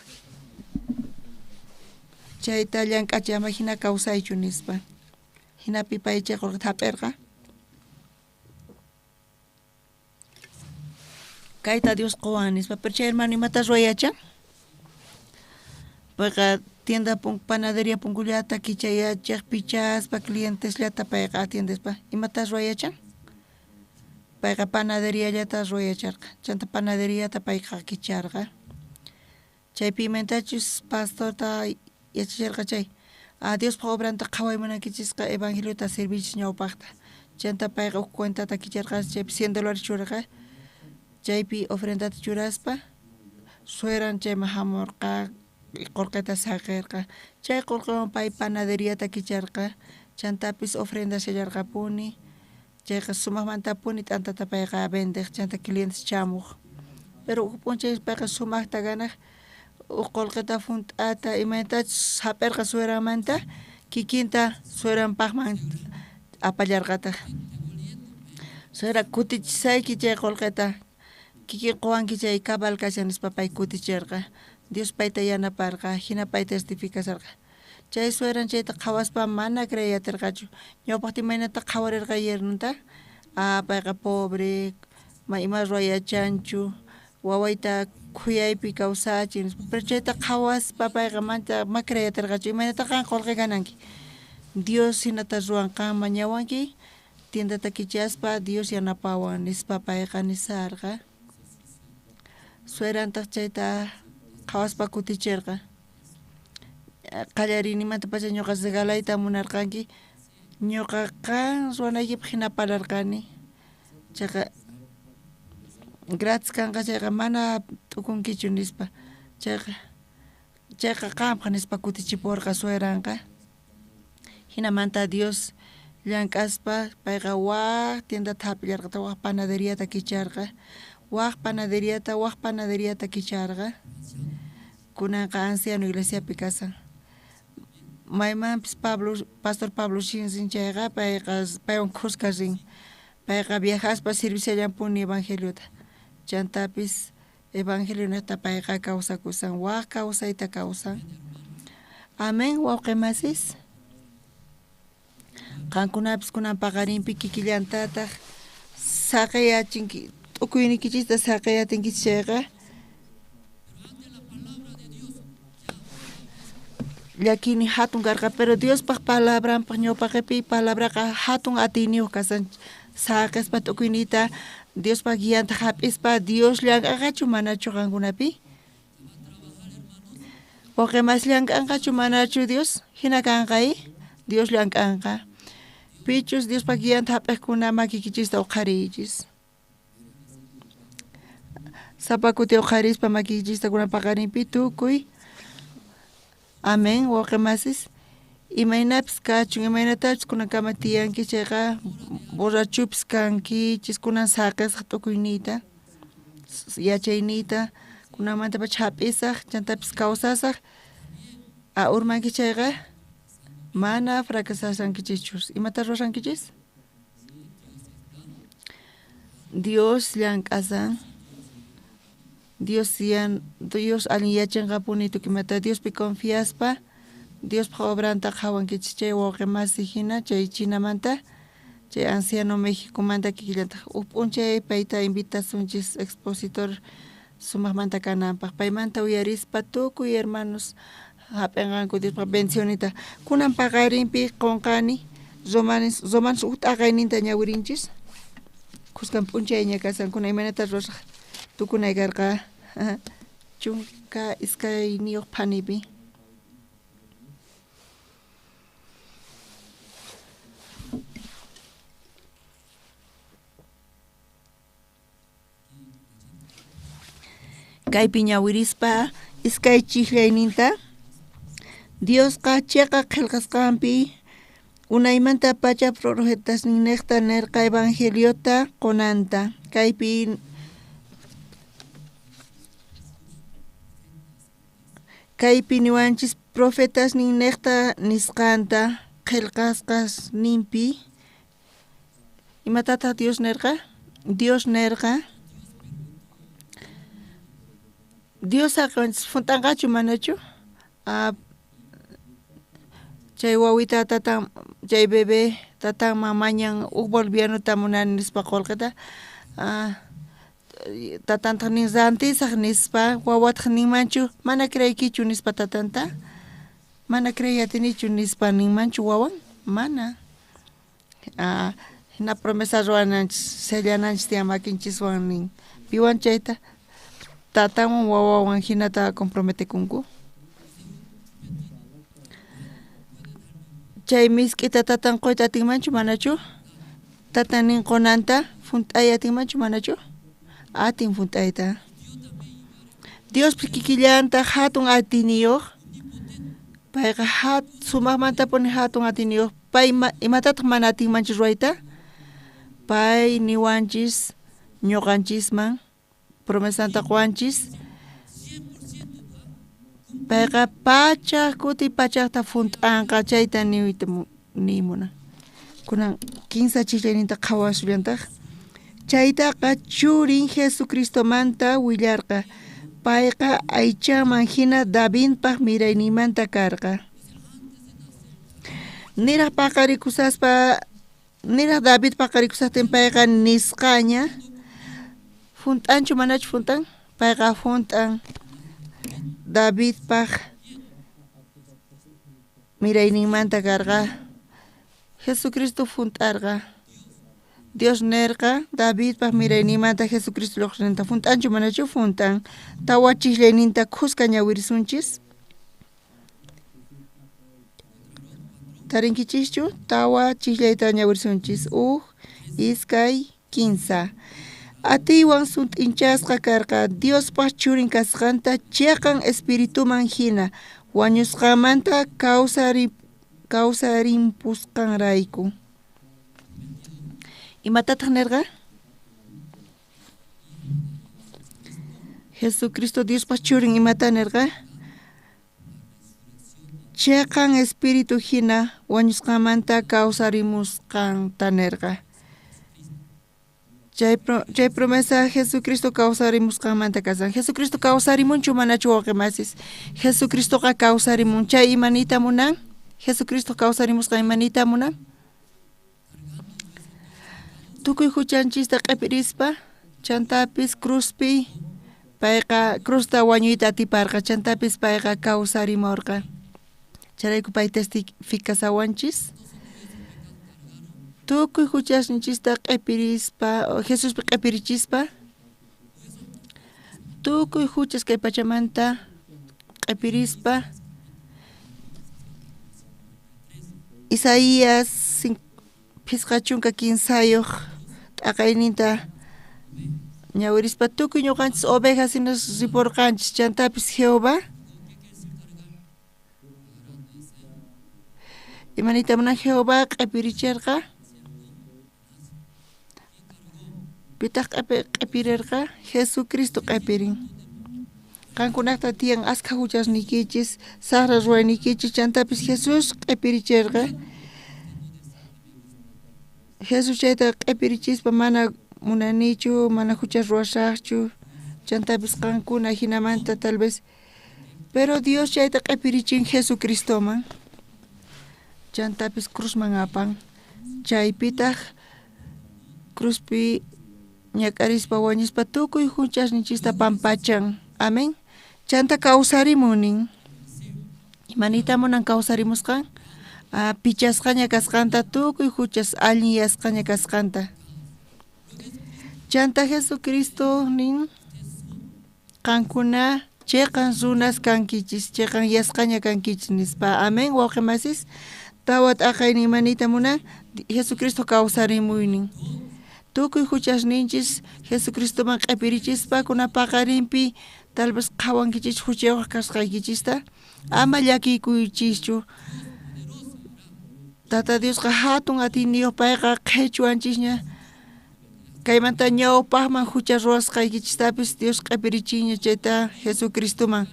Chayta llank'achi ama hina kawsaychu nispa. Hinapi pay chay qolqeta hap'irqa. Kayta Dios qowan nispa, pero chay hermano imata ruwayachan? Payqa tienda panaderia punkullata kichayachej pichaspa clientesllata payqa atiendespa imata ruwayachan? Payqa panaderiallata ruwayacharqa, chanta panaderiata payqa kicharqa. Chaypi imaynatachus pastorta yachacharqa chay, Diospaj obranta qhaway munankichisqa evangeliota servichis ñawpaqta. Chanta payqa uj cuentata kicharqa, chaypi $100 churarqa, chaypi ofrendata churaspa sueran chayman hamurqa, qolqeta saqirqa. Chay qolqewan pay panaderiata kicharqa, chantapis ofrenda sellarqapuni. Chayqa sumaqmantapuni t'antata payqa vendej, chanta clientes chamuq. Pero uj p'unchay payqa sumaqta ganaj, uj qolqeta junt'ata imaynatachus hap'irqa sueranmanta, kikinta sueranpaqman apallarqataq. Suera kutichisayki chay qolqeta, kikin qowanki chay cabal kashan nispa pay kutichirqa. Dios payta yanaparqa, hina pay testificasharqa. Chay sueran chayta qhawaspa mana creeyatirqachu. Ñawpaqta imaynata qhawarirqa yernunta, payqa pobre, ma ima ruwayachanchu, wawayta khuyaypi kawsachin nispa. Pero chayta qhawaspa payqa ma creeyatirqachu. Imaynata qan qolqe gananki? Dios hinata ruwan, qan mañawanki, tiendata kichaspa Dios yanapawan nispa payqa nisarqa. Suerantaq chayta qhawaspa kutichirqa. Qallariyninmantapacha ñuqa regalayta munarqanki, ñuqa qan ruwanaykipaq hina parlarqani. Chayqa gratis kanqa chayqa mana t'ukunkichu nispa. Chayqa qampaq nispa kutichipurqa sueranqa. Hinamanta Dios llank'aspa payqa waj tiendata hap'illarqataq, waj panaderiata kicharqa, waj panaderiata, waj panaderiata kicharqa. Kunanqa anciano iglesiapi kasan. Maymanpis Pastor Pablo Shin rin chayqa payqa paywan khuska rin. Payqa viajaspa serviciallanpuni evangeliota. Chantapis evangelio niqta payqa kawsakusan, waj kawsayta kawsan. Amén, wawqi masis. Qankunapis kunan paqarinpi kikillantataq saqiyachinki, t'ukuynikichista saqiyatinkichis chayqa llakiyni hatun karqa, pero Diospaj palabranpaj ñawpaqepi palabraqa hatun atiyniyuq kasan. Saqispa t'ukuyniyta Diospaj guianta hap'ispa Dios llank'anqachu manachu qankunapi? Wawqi mas llank'anqachu manachu Dios? Hina kanqa, Dios llank'anqa. Pichus Diospaj guianta hap'iqkuna makiykichista uqhariychis. Sapa kuti uqharispa makiykichista kunan paqarinpi tukuy. Amén, wawqi masis. Imaynapis kachun, imaynatachus kunankama tiyanki chayqa borrachupis kankichis, kunan saqisaq t'ukuyniyta, yachayniyta, kunanmantapacha hap'isaq, chantapis kawsasaq. Urmanki chayqa mana fracasashankichis. Imata ruwashankichis? Dios llank'asan. Dios Dios allin yachanqapuni tukimata Diospi confiaspa Diospaj obranta qhawankichis chay wawqi masi hina chay Chinamanta chay anciano Mexicomanta kikillantaq uj p'unchay payta invitasunchis expositor sumaqmanta kananpaq paymanta uyarispa tukuy hermanos hap'inqanku Diospaj bendicionita. Kunan paqarinpi qonqani Romanos uj t'aqayninta ñawirinchis. Khuskan p'unchayña kasan kuna imaynata ruwasaq tukunay karqa 12 phanipi. Kaypi ñawirispa iskay chijllayninta Diosqa cheqa qhelqasqanpi unaymanta pacha profetasninniqta nerqa evangeliota qonanta. Kaypi niwanchis profetasninniqta nisqanta qhelqasqasninpi. Imatataq Dios nerqa? Dios nerqa Dios saqewanchis junt'anqachu manachu? Chay wawita tatan, chay bebé tatanman mañan uj bolivianota munani nispa qolqeta. Tatantaj nin rantisaj nispa, wawataj ninmanchu mana creeykichu nispa tatanta, mana creey atinichu nispa ninmanchu wawan, mana. Jina promesa ruwananchis, sellananchis tiyan makinchiswan nin, piwan chayta tatanwan wawawan jinata comprometekunku. Chay misk'ita tatan qoyta atinmanchu manachu? Tatan nin qonanta junt'ay atinmanchu manachu? Atin junt'ayta. Diospis kikillanta jatun atiyniyoj, payqa sumajmantapuni jatun atiyniyoj. Pay imatataq mana atinmanchu ruwayta? Pay niwanchis ñuqanchisman promesanta qowanchis. Payqa pachaj kuti pachajta junt'anqa, chayta niyta niy munan. Kunan kinsa chijllayninta qhawasullantaq. Chaytaqa churin Jesucristomanta willarqa. Payqa aychaman jina Davidpaj mirayninmanta karqa. Niraj paqarikusaspa, niraj David paqarikusajtin payqa nisqaña. Junt'anchu manachu junt'an? Payqa junt'an Davidpaj mirayninmanta karqa. Jesucristo junt'arqa. Dios nerqa Davidpaj mirayninmanta Jesucristo lluqsinanta. Junt'anchu manachu junt'an? Tawa chijllayninta khuska ñawirisunchis. Tarinkichischu? Tawa chijllayta ñawirisunchis. Uj, iskay, kinsa. Atiywan sut'inchasqa karqa Diospaj churin kasqanta cheqan espirituman jina wañusqanmanta kawsarimpusqanrayku. Imatataq nerqa? Jesucristo Diospaj churin imata nerqa? Cheqan espíritu jina wañusqanmanta kawsarimusqanta nerqa. Chay promesa Jesucristo kawsarimusqanmanta kasan. Jesucristo kawsarimunchu manachu wawqimasis? Jesucristoqa kawsarimun. Chay imanita munan? Jesucristo kawsarimusqan imanita munan? Tukuy huchanchista q'ipirispa, chantapis cruzpi payqa cruzta wañuyta atiparqa, chantapis payqa kawsarimurqa. Chayrayku pay testificasawanchis. Tukuy huchasninchista q'ipirispa, Jesuspi q'ipirichispa, tukuy huchas kay pachamanta q'ipirispa. Isaías 53 t'aqayninta ñawirispa tukuy ñuqanchis ovejas hina riporqanchis, chantapis Jehová imanita munan Jehová q'ipiricherqa? Pitaq q'ipirerqa? Jesucristo q'ipirin. Qankunaqta tiyan askha huchasniykichis, saqra ruwayniykichis, chantapis Jesús q'ipiricherqa. Jesús chayta q'ipirichispa mana munanichu, mana huchas ruwasaqchu, chantapis qankuna jinamanta tal vez. Pero Dios chayta q'ipirichin Jesucristoman, chantapis cruzman apan. Chaypitaq cruzpi ñak'arispa wañuspa tukuy huchasninchista pampachan. Amén. Chanta kawsarimun nin. Imanita munan kawsarimusqan? Pichasqaña kasqanta, tukuy huchas allinyasqaña kasqanta. Chanta Jesucristo nin, qankuna cheqan runas kankichis, cheqan yasqaña kankichis nispa. Amén, wawqimasis. Tawa t'aqaynin imanita munan? Jesucristo kawsarimuynin. Tukuy huchasninchis Jesucristoman q'ipirichispa kuna paqarinpi tal vez qhawankichis huchayuq kasqaykichista, ama llakikuychischu. Tata Diosqa hatun atiyniyuq, payqa qhichwanchisña. Kaymanta ñawpaqman hucha ruwasqaykichistapis Dios q'ipirichinña chayta Jesucristoman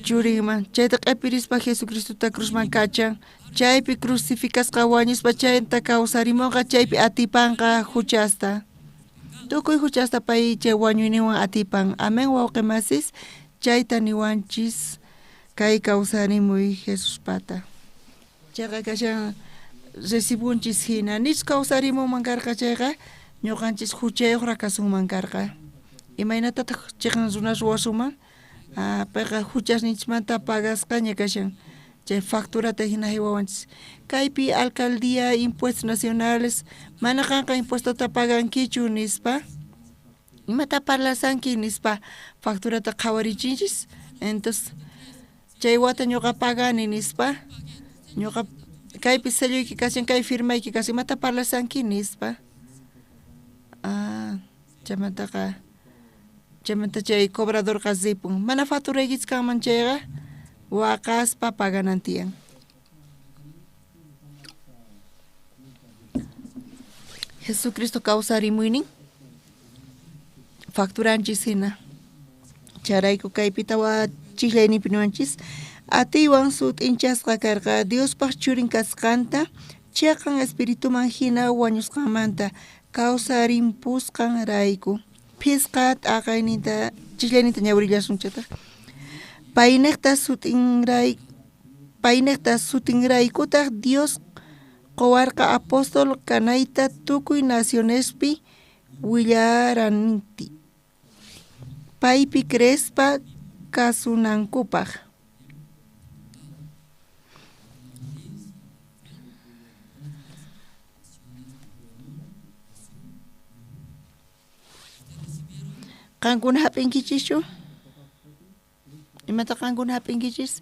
churinman. Chayta q'ipirispa Jesucristota cruzman kachan. Chaypi crucificasqa wañuspa chayta kawsarimunqa, chaypi atipanqa huchasta. Tukuy huchasta pay chay wañuyninwan atipan. Amén, wawqimasis. Chayta niwanchis Kay kawsarimuy Jesuspata. Chayqa kashan recibunchis hina. Nich kawsarimunman karqa chayqa ñuqanchis huchayuqra kasunman karqa. Imaynatataq chiqan runas ruwasunman? Payqa huchasninchikmanta pagasqaña kashan. Chay facturata hina haywawanchis. Kaypi alcaldía impuestos nacionales mana qanqa impuestota pagankichu nispa. Imata parlasanki nispa facturata qhawarichinchis. Entonces chay wata ñuqa pagani nispa. Ñuqa kaypi selloyki kashan, kay firmayki kashan, imata parlasanki nispa. Chaymantaqa chaymanta chay cobradorqa ripun. Mana facturaykichis kanman chayqa waqaspa paganan tiyan. Jesucristo kawsarimuynin facturanchis hina. Chayrayku kaypi tawa chijllayninpi niwanchis atiywan sut'inchasqa karqa Diospaq churin kasqanta chiqan espirituman hina wañusqanmanta kawsarimpusqanrayku. Phisqa t'aqayninta chijllayninta ñawirillasunchiktaj. Payniqta sutinraykutaq Dios qowarqa apóstol kanayta tukuy nacionespi willaranti. Paypi creespa kasunankupaq. Qankuna hap'inkichischu? Imata qankuna hap'inkichis?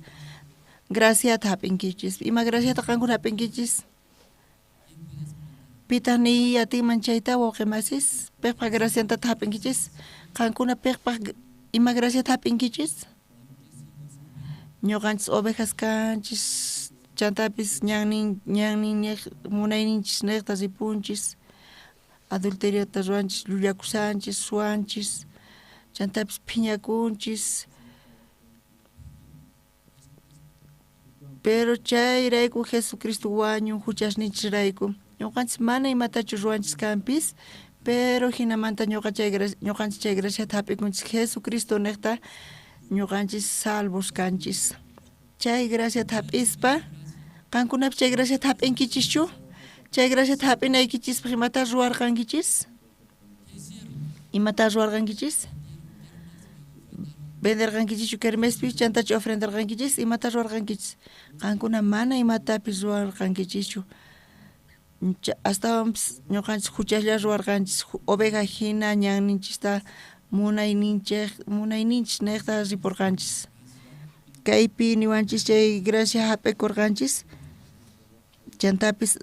Graciata hap'inkichis. Ima graciata qankuna hap'inkichis? Pitaq niy atinman chayta wawqi masis? Piqpaq graciantataq hap'inkichis? Qankuna piqpaq ima graciata hap'inkichis? Ñuqanchis ovejas kanchis, chantapis ñannin munayninchis niqta ripunchis, adulteriota ruwanchis, llullakusanchis, suwanchis, chantapis phiñakunchis. Pero chayrayku Jesucristo wañun huchasninchisrayku. Ñuqanchis mana imatachu ruwanchis kanpis, pero hinamanta ñuqanchis chay graciata hap'ikunchis Jesucristo niqta ñuqanchis salvos kanchis. Chay graciata hap'ispa, qankunapis chay graciata hap'inkichischu? Chay graciata hap'inaykichispaq imata ruwarqankichis? Imata ruwarqankichis? Venderqankichischu kermespi, chantachu ofrendarqankichis? Imata ruwarqankichis? Qankuna mana imatapis ruwarqankichischu. Astawanpis ñuqanchis huchaslla ruwarqanchis, oveja hina ñanninchista munayninchis niqta ripurqanchis. Kaypi niwanchis chay gracia hap'ikurqanchis, chantapis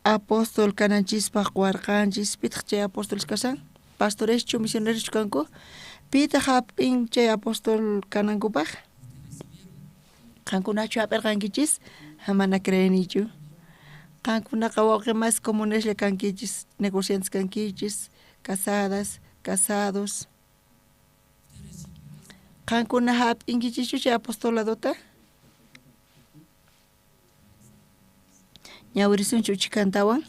apóstol kananchispaq quwarqanchis. Pitaq chay apóstoles kashan? Pastoreschu, misioneroschu kanku? Pitaq hap'in chay apóstol kanankupaq? Qankunachu hap'irqankichis? Mana creenichu. Qankunaqa wawqi mas comuneslla kankichis, negociantes kankichis, casadas, casados. Qankuna hap'inkichischu chay apostoladota? Ñawirisunchis uchikantawan.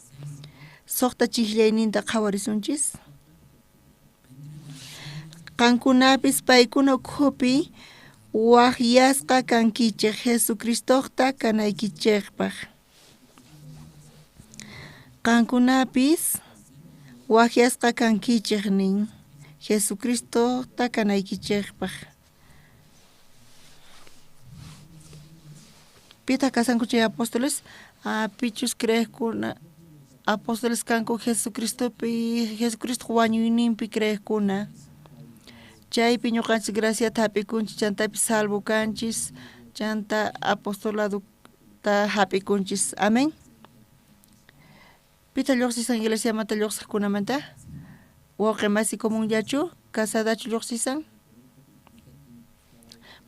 Suqta chijllayninta qhawarisunchis. Qankunapis paykuna ukhupi waqyasqa kankichik Jesucristoqta kanaykichikpaq. Qankunapis waqyasqa kankichik nin Jesucristoqta kanaykichikpaq. Pitaq kasanku chay apóstoles? Pichus creejkuna apóstoles kanku Jesucristopi, Jesucristo wañuyninpi creejkuna. Chaypi ñuqanchis graciata hap'ikunchis, chantapis salvo kanchis, chanta apostoladota hap'ikunchis. Amén. Pitaq lluqsisan iglesiamanta lluqsiqkunamanta? Wawqi masi comunllachu? Casadachu lluqsisan?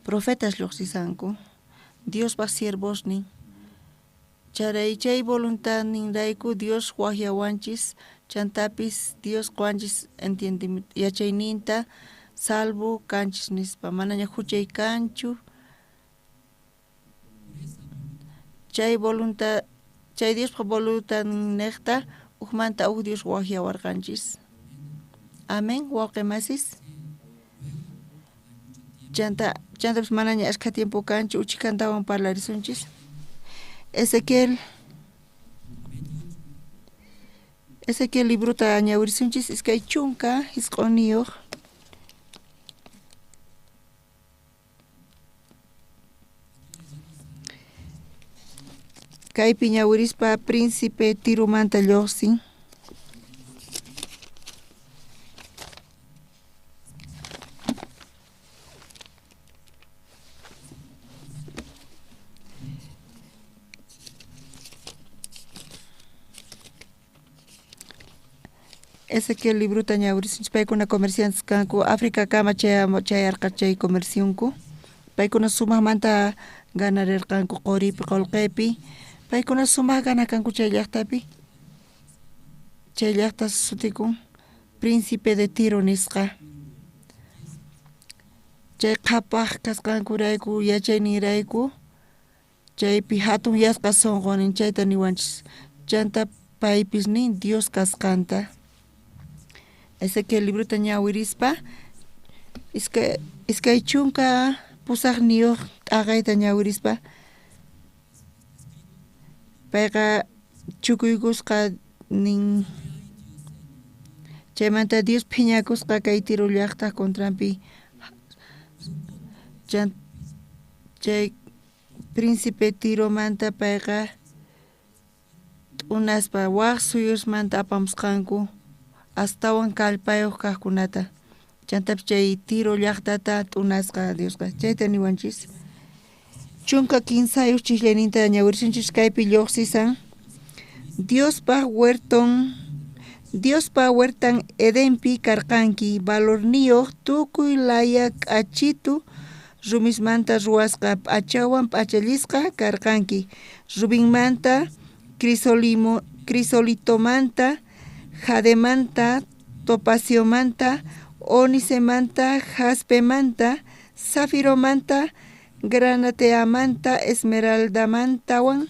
Profetas lluqsisanku. Diospaq siervosnin. Charay chay voluntadninrayku Dios waqyawanchis, chantapis Dios quwanchis yachayninta salvo kanchis nispa, manaña huchay kanchu. Chay voluntad, chay Diospaq voluntadninniqta ujmanta uj Dios waqyawarqanchis. Amén, wawqi masis. Chantapis manaña ashkha tiempo kanchu, uchikantawan parlarisunchis. Ezequiel librota ñawirisunchis 29. Kaypi ñawirispa príncipe Tiromanta lluqsin. Ezequiel librota ñawirisunchis, paykuna comerciantes kanku, África kama chayarqa chay comercionku. Paykuna sumaqmanta ganarirqanku qoripi, qolqepi. Paykuna sumaq ganakanku chay llaqtapi. Chay llaqta sutikun Príncipe de Tiro nisqa. Chay qhapaq kasqankurayku, yachayninrayku, chaypi hatun yasqa sunqunin chayta niwanchis. Chanta paypis nin Dios kasqanta. Ezequiel librota ñawirispa 28 t'aqayta ñawirispa payqa chukuykusqa nin. Chaymanta Dios phiñakusqa kay Tiro llaqta contranpi. Chay príncipe Tiromanta payqa t'unaspa waj suyusmanta apamusqanku astawan kallpayuq kaqkunata. Chantapis chay Tiro llaqtata t'unasqa Diosqa. Chayta niwanchis. 13 chislayninta ñawirisunchis kaypi lluqsisan. Diospa huertan Edenpi karqanki, valorniyuq tukuy laya k'achitu rumismanta ruwasqa p'achawan p'achallisqa karqanki, rubinmanta, crisolitomanta, jademanta, topaciomanta, ónicemanta, jaspemanta, zafiromanta, granateamanta, esmeraldamantawan.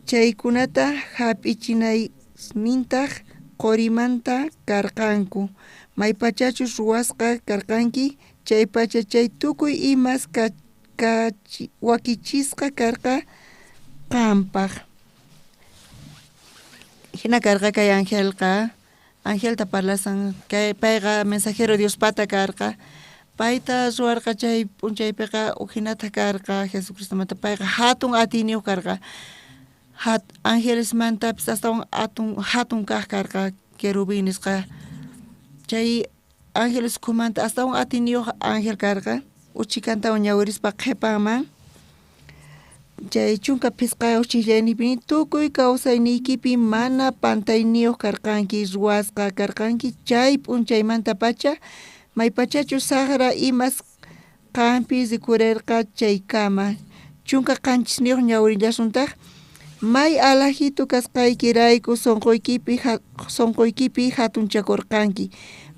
Chaykunata hap'ichinasnintaq qorimanta karqanku. Maypachachus ruwasqa karqanki, chaypacha chay tukuy imas wakichisqa karqa qampaq. Hina karqa kay angelqa, angelta parlasan, kay payqa mensajero Diospata karqa. Payta ruwarqa chay p'unchaypiqa ujinata karqa Jesucristomanta. Payqa hatun atiyniyuq karqa. Angelesmantapis astawan hatun kaq karqa querubín nisqa. Chay ángeles ukhumanta astawan atiyniyuq ángel karqa. Uchikantawan ñawirispa qhipanman chay 15 chislayninpi tukuy kawsayniykipi mana pantayniyuq karqanki, ruwasqa karqanki chay p'unchaymantapacha maypachachus saqra imas qampi rikurirqa chaykama. 17 ñawirillasuntaq may alajitu kasqaykirayku sunquykipi hatunchakurqanki,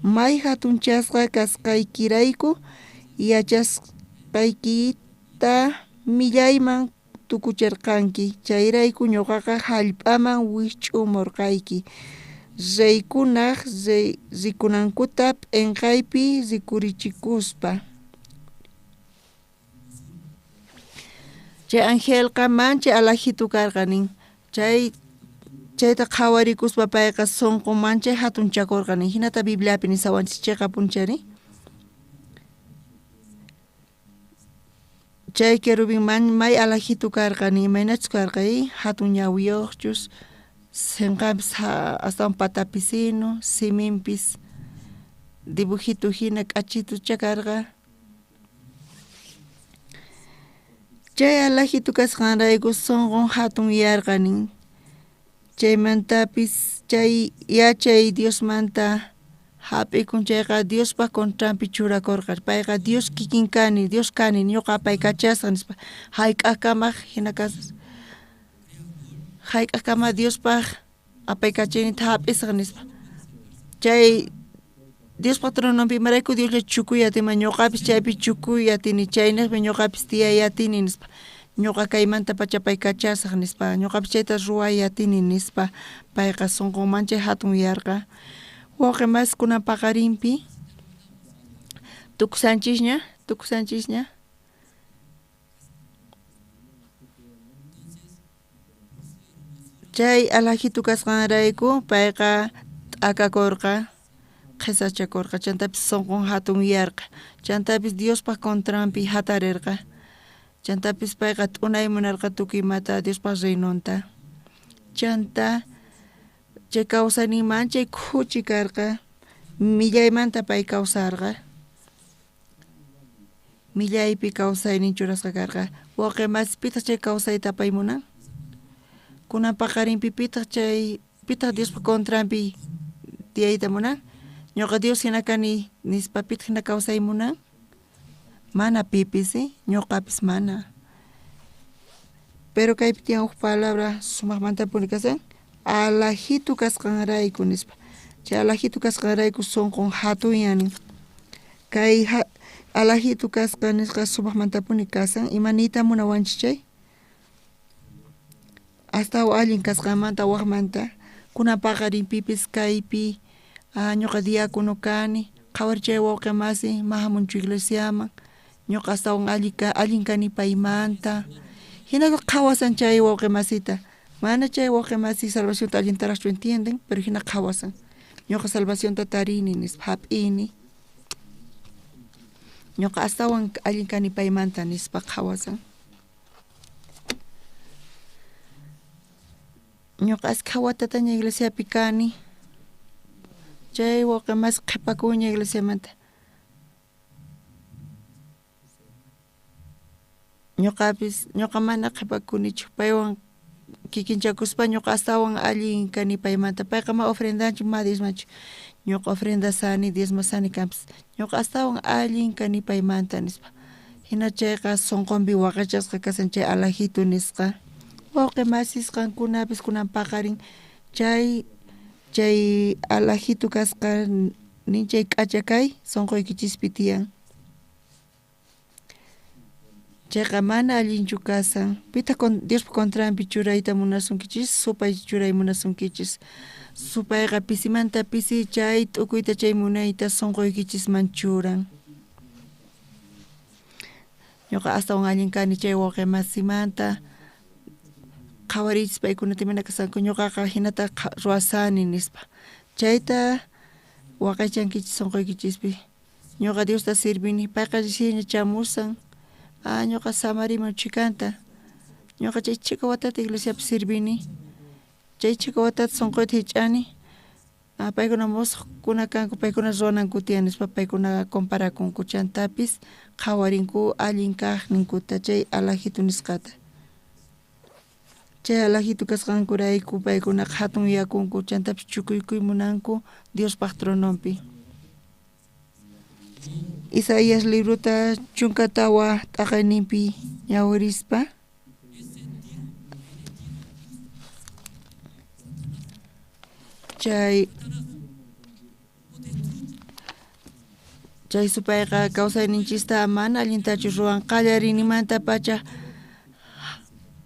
may hatunchasqa kasqaykirayku yachasqaykita millayman tukucherqanki. Chayrayku ñuqaqa hallp'aman wikch'umurqayki, reykunaq rikunankuta p'inqaypi rikurichikuspa. Chay angelqa manchay alajitu karqa nin. Chayta qhawarikuspa payqa sunqun manchay hatunchakurqa nin. Hinata Bibliapi nisawanchis chiqapunchari. Chay querubín may alajitu karqa nin, imaynachus karqa hatun ñawiyuqchus, sinqanpis astawan patapisinu, siminpis dibujitu hina k'achitucha karqa. Chay alajitu kasqanrayku sunqun hatunyarqa nin. Chaymantapis chay yachay Diosmanta hap'ikun chayqa Diospa contranpi churakurqa. Payqa Dios kikin kani, Dios kani, ñuqa apaykachasqa nispa. Hayk'aqkamaq hina kasas. Hayk'aqkama Diospaq apaykachayninta hap'isaq nispa. Chay Diospa trononpi imarayku Dioslla chukuy atinman, ñuqapis chaypi chukuy atini, chayniqpi ñuqapis tiyay atini nispa. Ñuqa kaymanta pacha apaykachasaq nispa, ñuqapis chayta ruway atini nispa. Payqa sunqun manchay hatunyarqa. Wawqi maskunan paqarinpi tukusanchisña. Tukusanchisña. Chay alajitu kasqanrayku payqa t'akakorqa, qhesachakorqa, chantapis sonqon jatunyarqa, chantapis Diospaj contranpi jatarerqa, chantapis payqa t'unay munarqa tukuy imata Diospaj reinonta. Chanta chay kawsaynin manchay khuchi karqa, millaymanta pay kawsarqa, millaypi kawsaynin churasqa karqa. Wawqi masi, pitaq chay kawsayta apay munan? Kunan paqarinpi pitaq chay pitaq Diospa contranpi tiyayta munan? Ñuqa Dios hina kani nispa pitaq hina kawsay munan? Mana pipis, ñuqapis mana. Pero kaypi tiyan huk palabra sumaqmantapuni kasan, alajitu kasqanrayku nispa. Chay alajitu kasqanrayku sunqun hatunyan nin. Kay alajitu kasqan nisqa sumaqmantapuni kasan, ima niyta munawanchis chay? Astawan allin kasqanmanta wajmanta kunan paqarinpipis kaypi ñuqa diácono kani, qhawari chay wawqi masi ma hamunchu iglesiaman, ñuqa astawan allin kani paymanta. Hinata qhawasan chay wawqi masita, mana chay wawqi masi salvacionta allintaraqchu entienden, pero hina qhawasan. Ñuqa salvacionta tarini nispa hap'ini. Ñuqa astawan allin kani paymanta nispa qhawasan. Ñuqa askha watataña iglesiapi kani, chay wawqi masi qhipakuña iglesiamanta. Ñuqapis ñuqa mana qhipakunichu paywan kikinchakuspa ñuqa astawan allin kani paymanta. Payqa ma ofrendanchu ma diezmanchu, ñuqa ofrendasani diezmasani kanpis, ñuqa astawan allin kani paymanta nispa. Hina chayqa sunqunpi waqachasqa kasan chay alajitu nisqa. Wawqi masis qankunapis kunan paqarin chay chay alajitu kasqa nin chay k'acha kay sunquykichispi tiyan. Chayqa mana allinchu kasan. Pitaq Diospa contranpi churayta munasunkichis, supay churay munasunkichis. Supayqa pisimanta pisi chay t'ukuyta chay munayta sunquykichisman churan. Ñuqa astawan allin kani chay wawqi masimanta. Qhawariychis paykunata imayna kasqanku, ñuqaqa hinata ruwasani nispa. Chayta waqaychankichis sunquykichispi. Ñuqa Diosta sirvini, payqa riciña chamusan. Ñuqa samariman chhikanta. Ñuqa chay chhika watata iglesiapi sirvini. Chay chhika watata sunquyta hich'ani. Paykuna musuqkuna kanku, paykuna ruwananku tiyan nispa paykuna comparakunku, chantapis qhawarinku allin kaqninkuta chay alajitu nisqata. Chay alajitu kasqankurayku paykunaqa hatunyakunku, chantapis chukuykuy munanku Diospaj trononpi. Isaías librota 14 t'aqayninpi ñawirispa chay supayqa kawsayninchista mana allintachu ruwan. Qallarinmantapacha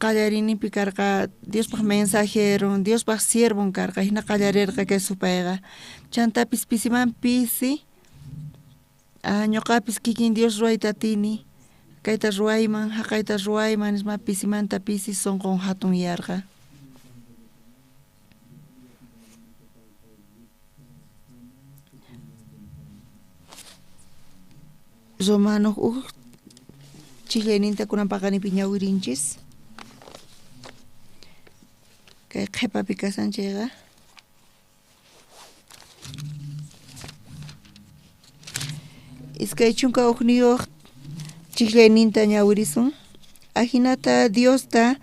qallariyninpi karqa Diospaj mensajeron, Diospaj siervon karqa, hina qallarirqa kay supayqa. Chantapis pisiman pisi ñuqapis kikin Dios ruwayta atini, kayta ruwayman, haqayta ruwayman nispa pisimanta pisi sunqun hatunyarqa. Romano uj chillayninta kunan paqarinpi ñawirinchis. Kay qhipapi kasan chayqa. Iskay chunka ujniyuq chijllayninta ñawirisun. Ajinata Diosta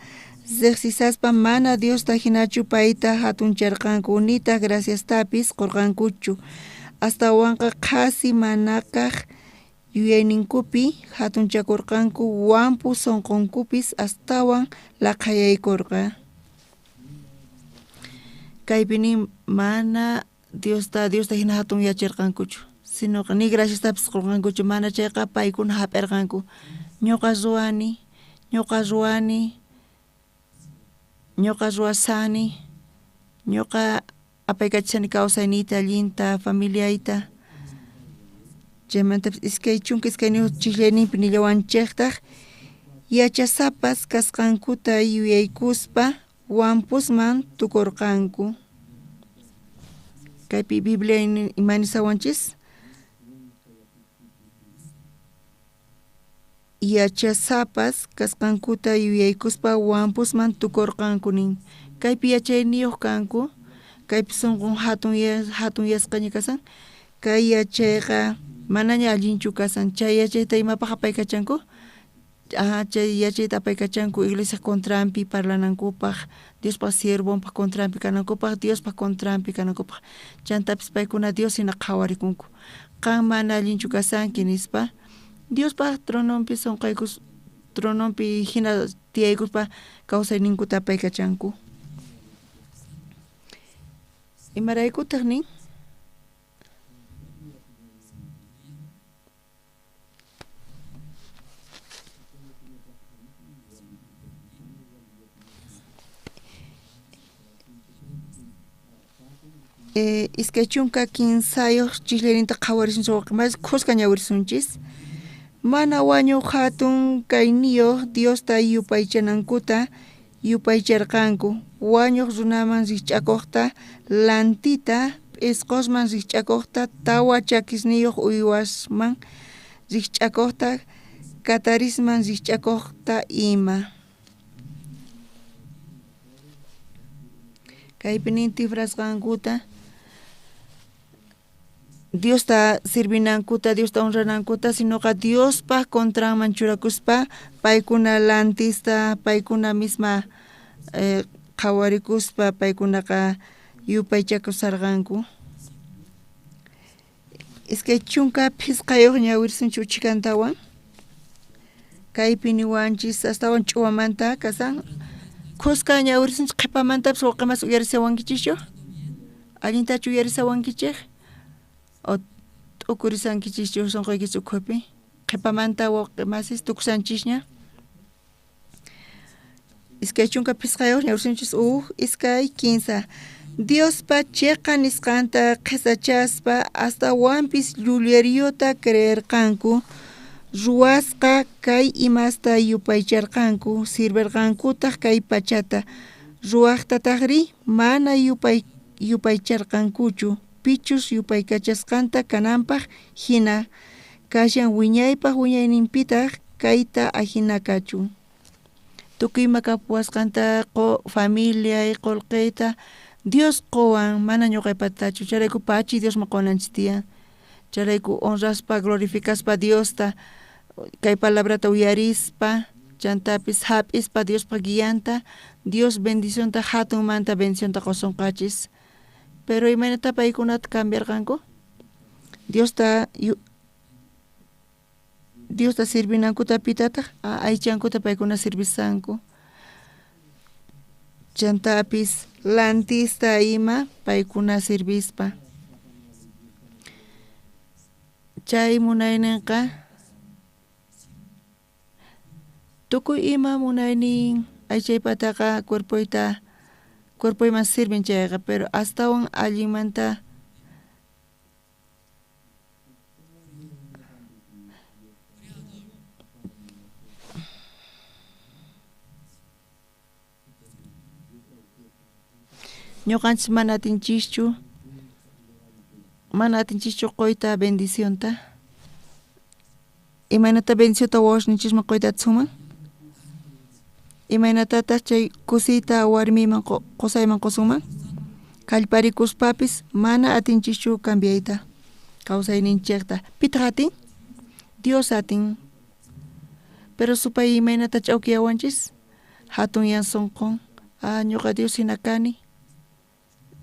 riqsisaspa mana Diosta hinachu payta hatuncharqanku, nitaq graciastapis qurqankuchu. Astawanqa qhasi manakaq yuyayninkupi hatunchakurqanku, wampu sunqunkupis astawan laqhayaykurqa. Kaypi nin mana Diosta hina hatunyachirqankuchu, sino ni graciastapis qurqankuchu, mana chayqa paykuna hap'irqanku. Ñuqa ruwani, ñuqa ruwani, ñuqa ruwasani, ñuqa apaykachani kawsayniyta allinta, familiayta. Chaymantapis 22 chiqllayninpi nillawanchejtaj yachasapas kasqankuta yuyaykuspa wampusman tukurqanku. Kaypi Biblia imanisawanchis yachasapas kasqankuta yuyaykuspa wampusman tukurqanku nin. Kaypi yachayniyuq kanku, kaypi sunqun hatunyasqaña kasan, kay yachayqa manaña allinchu kasan, chay yachayta imapaq apaykachanku? Chay yachayta apaykachanku iglesiaj contranpi parlanankupaq, Diospaq siervonpaq contranpi kanankupaq, Diospaq contranpi kanankupaq. Chantapis paykuna Dios hina qhawarikunku. Qan mana allinchu kasanki nispa, Diospaq trononpi sunqaykus trononpi hina tiyaykuspa kawsayninkuta apaykachanku. Imaraykutaq nin? 23 chiqllayninta qhawarisunchis wawqi khuska ñawirisunchis. Mana wañuq hatun kayniyuq Diosta yupaychanankuta yupaycharqanku, wañuq runaman rikch'akuqta, lantita, p'isqosman rikch'akuqta, tawa chakisniyuq uywasman rikch'akuqta, katarisman rikch'akuqta ima. Kaypi nin tifrasqankuta Diosta sirvinankuta, Diosta honranankuta, sinoqa Diospaq contranman churakuspa paykuna lantista, paykuna misma qhawarikuspa paykunaqa yupaychakusarqanku. 25 ñawirisunchik uchikantawan. Kaypi niwanchis astawan ch'uwamanta kasan. Khuska ñawirisunchik qhipamantapis wawqimas uyarisawankichischu? Allintachu uyarisawankichik? O t'ukurisankichischu sunquykichis ukhupi? Qhipamanta wawqimasis tukusanchisña. 25 ñawirisunchis 1, 2, 3. Diospa chiqa nisqanta qhisachaspa astawanpis llulleriyota creerqanku, ruwasqa kay imasta yupaycharqanku, sirverqankutaq kay pachata, ruwaqtatajri mana yupaycharqankuchu, pichus yupaykachasqanta kananpaq hina kashan wiñaypaq wiñayninpitaq kayta ajina kachun. Tukuy ima kapuwasqanta familiay qullqiyta Dios quwan mana ñuqaypatachu, chayrayku pachi Diosman quwananchis tiyan. Chayrayku honraspa glorificaspa Diosta kay palabrata uyarispa chantapis hap'ispa Diospaq guianta, Dios bendicionta hatunmanta bendicionta qusunqachis. Pero imaynata paykunata cambiarqanku? Diosta sirvinankuta pitataq aychankuta paykuna sirvisanku. Chantapis lantista ima paykuna sirvispa. Chay munayninqa tukuy ima munaynin aychaypataqa cuerpoyta cuerpoyman sirvin chayqa, pero astawan allinmanta ñuqanchis mana atinchischu quyta bendicionta. Imaynata bendicionta wawasninchisman quyta atisunman? Imaynatataq chay kusiyta warmiyman qusayman qusunman? Kallparikuspapis mana atinchischu cambiayta kawsayninchikta. Pitaq atin? Dios atin. Pero supay imaynata ch'awkiyawanchis? Hatunyan sunqun, ñuqa Dios hina kani.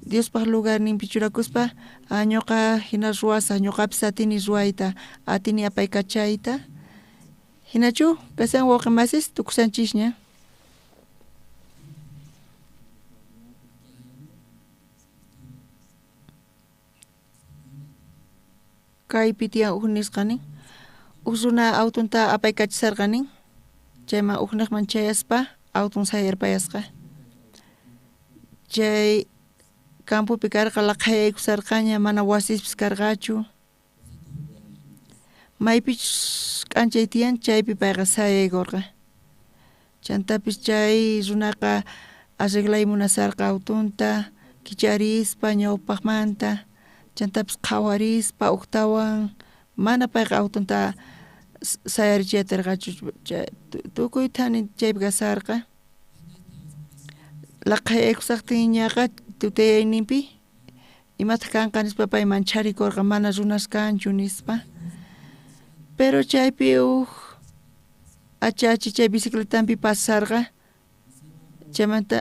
Diospaq lugarninpi churakuspa ñuqa hina ruwasaq, ñuqapis atini ruwayta, atini apaykachayta. Hinachu kasan wawqi masis tukusanchisña. Kaypi tiyan uj nisqa nin, uj runa autonta apaykachisarqa nin, chayman ujniqman chayaspa auton sayarpayasqa. Chay campopi karqa laqhayaykusarqaña, mana wasispis karqachu. Maypichus k'anchay tiyan chaypi payqa sayaykorqa. Chantapis chay runaqa arreglay munasarqa autonta kicharispa ñawpajmanta, chantapis qhawarispa ujtawan mana payqa autonta sayarichiy aterqachu tukuy thani chaypi kasarqa. Laqhayaykusajtinñaqa tutayayninpi imataj kanqa nispa pay mancharikorqa mana runas kanchu nispa. Pero chaypi uj achachi chay bicicletanpi pasarqa chaymanta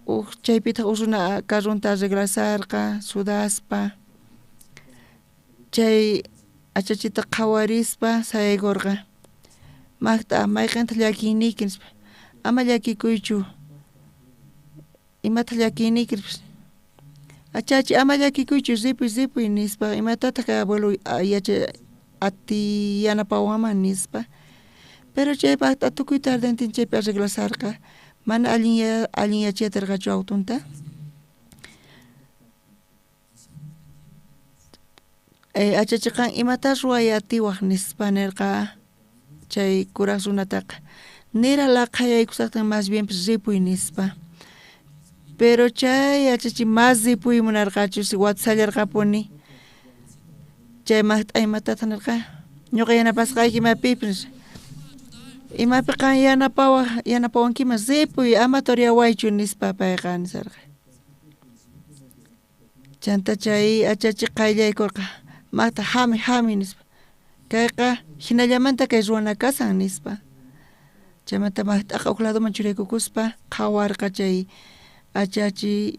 uj chaypitaj uj runa carronta arreglasarqa sudaspa chay achachita qhawarispa sayaykorqa maqt'a mayqentaj llakiyniyki nispa ama llakikuychu imataj llakiyniyki nispa achachi ama llakikuychu ripuy ripuy nispa imatataj kay abuelo yacha atiy yanapawanman nispa pero chay maqt'a tukuy tardentin chaypi arreglasarqa mana allinyachay aterqachu autonta. Achachi qan imata ruway atiwaj nispa nerqa chay kuraj runataqa nira laqhayaykusajtin mas bienpis ripuy nispa pero chay achachi mas ripuy munarqachu watsallarqapuni chay maqt'a imatataj nerqa ñuqa yanapasqayki imapipis imapi qan yanapawaj yanapawankiman ripuy ama toreawaychu nispa payqa nisarqa. Chanta chay achachi qayllaykorqa maqt'a jami jami nispa kayqa jinallamanta kay ruwana kasan nispa chaymanta maqt'aqa uj ladoman churaykukuspa qhawarqa chay achachi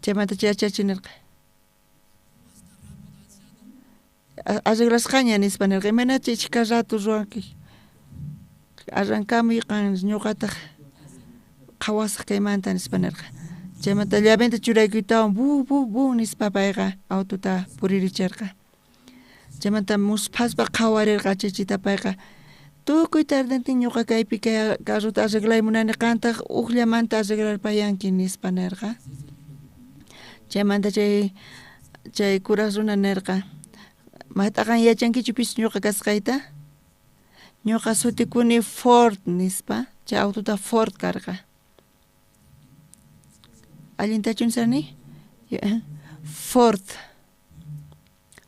chaymanta chay achachi nerqa arreglasqaña nispa nerqa imaynacha chhika rato ruwanki arrankamuy qan ñuqataj qhawasaj kaymanta nispa nerqa chaymanta llaventa churaykuytawan bu bu bu nispa payqa autota puriricherqa chaymanta musphaspa qhawarerqa achachita payqa tukuy tardentin ñuqa kaypi kay carrota arreglay munani qantaj ujllamanta arreglarpayanki nispa nerqa chaymanta chay chay kuraj runa nerqa maqt'a qan yachankichu pis ñuqa kasqayta ñuqa sutikuni Ford nispa chay autota Ford karqa allintachu nisani Ford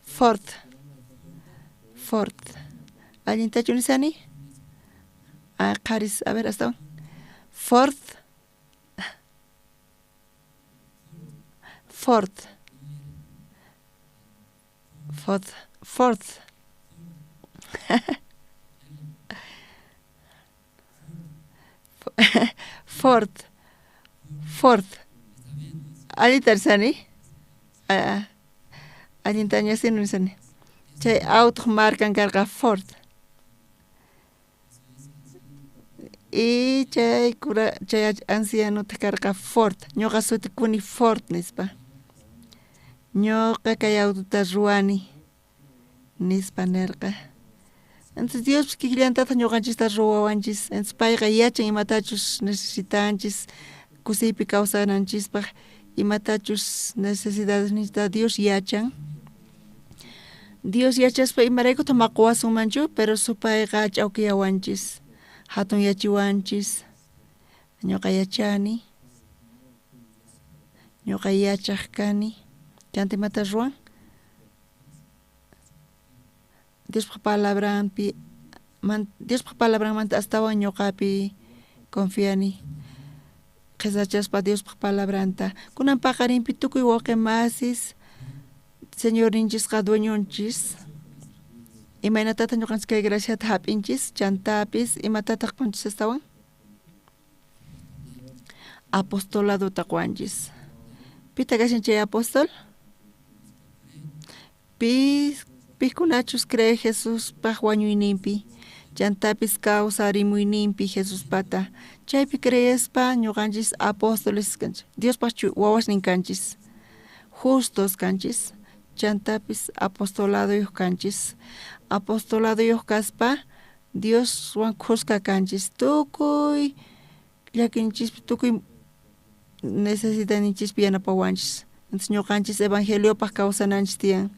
Ford Ford allintachu nisani qharis a ver astawan Ford Ford Ford Ford Ford Ford allinta nisani allintaña nisani chay autoj marcan karqa Ford y chay cura chay ancianotaj karqa Ford ñuqa sutikuni Ford nispa ñuqa kay autota ruwani nispa nerqa entonces Diospis kikillantataj ñuqanchista ruwawanchis entonces payqa yachan imatachus necesitanchis kusiypi kawsananchispaj imatachus necesidadesninchista Dios yachan Dios yachaspa imaraykutaj maquwasunmanchu pero supayqa ch'awkiyawanchis hatunyachiwanchis ñuqa yachani ñuqa yachaj kani chanta imata ruwan Diospaj palabranpi Diospaj palabranmanta astawan ñuqapi confiani qhisachaspa Diospaj palabranta kunan paqarinpi tukuy wawqi masis Señorninchisqa dueñonchis imaynatataq ñuqanchis kay graciata hap'inchis chantapis imatataq qunchis astawan apostoladota quwanchis pitaq kashan chay apóstol pijkunachus cree Jesuspaj wañuyninpi chantapis kawsarimuyninpi Jesuspata chaypi creespa ñuqanchis apóstoles kanchis Diospaj wawasnin kanchis justos kanchis chantapis apostoladoyuq kanchis apostoladoyuq kaspa Dioswan khuska kanchis tukuy llakinchispi tukuy necesitaninchispi yanapawanchis entonces ñuqanchis evangeliopaj kawsananchis tiyan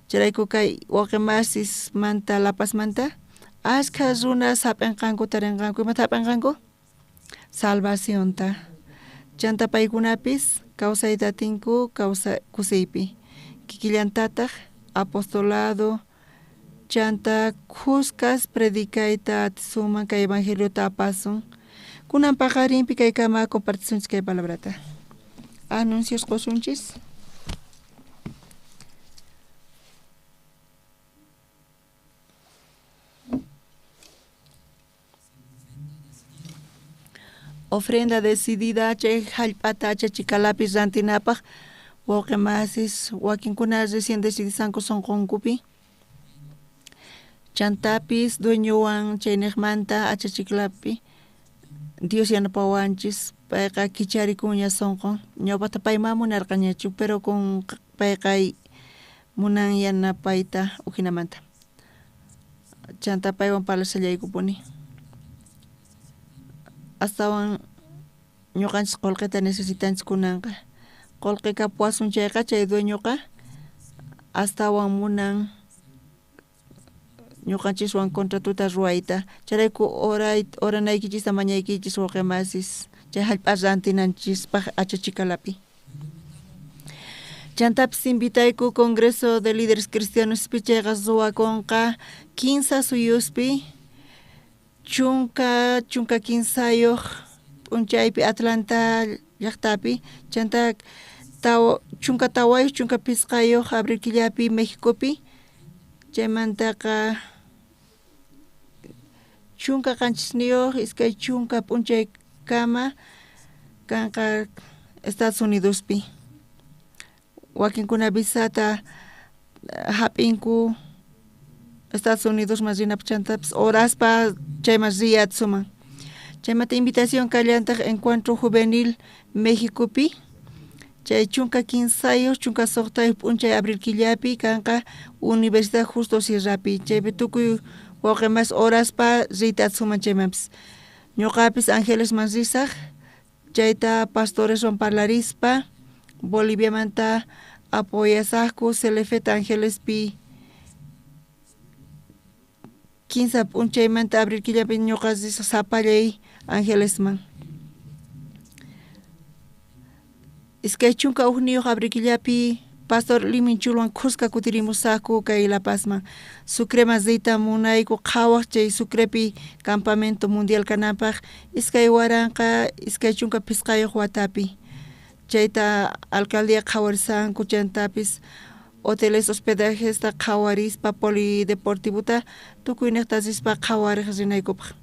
Chayrayku kay wawqimasismanta La Pazmanta ashkha runas hap'inqanku tarinqanku. Imata hap'inqanku? Salvacionta. Chanta paykunapis kawsayta atinku kusiypi. Kikillantataq apostolado chanta khuskas predicayta atisunman kay evangeliota apasun. Kunan paqarinpi kaykama compartisunchis kay palabrata. Anuncios qosunchis. Ofrenda decidida chay hallp'ata achachikalapi rantinapaq wawqimasis wakinkuna recién decidisanku sunqunkupi. Chantapis dueñowan chayniqmanta achachiklapi Dios yanapawanchis payqa kicharikuña sunqun ñawpaqta pay ma munarqañachu pero con payqa munan yanapayta ujinamanta. Chanta paywan parlashallaykupuni. Astawan ñuqanchis qullqita necesitanchis kunanqa. Qullqi kapuwasun chayqa chay dueñoqa astawan munan ñuqanchiswan contratota ruwayta. Chayrayku oranaykichista mañaykichis wawqimasis chay hallp'a rantinanchispaq achachikalapi. Chantapis invitayku Congreso de Líderes Cristianospi chayqa ruwakunqa 15 suyuspi chunka 15 p'unchaypi Atlanta llaqtapi chanta 14 15 abril killapi Mexicopi chaymantaqa 17 20 p'unchaykama kanqa Estados Unidospi. Wakinkuna visata hap'inku Estados Unidosman rinapaq chantapis oraspa chayman riya atisunman. Chaymanta invitación kallantaq Encuentro Juvenil Mexicopi chay 15 16 p'unchay abril killapi kanqa Universidad Justo Sierrapi chaypi tukuy wawqimas oraspa riyta atisunman chaymanpis. Ñuqapis Angelesman risaq chayta pastoreswan parlarispa Boliviamanta apoyasaqku Celefeta Angelespi 15 p'unchaymanta abril killapi ñuqa risaq sapallay Angelesman. 21 abril killapi pastor Liminchulwan khuska kutirimusaqku kay La Pazman. Sucreman riyta munayku qhawaq chay Sucrepi campamento mundial kananpaq 2025 watapi. Chayta alcaldía qhawarisanku chantapis hoteles hospedajesta qhawarispa polideportivota tukuyniqta rispa qhawariq rinaykupaq.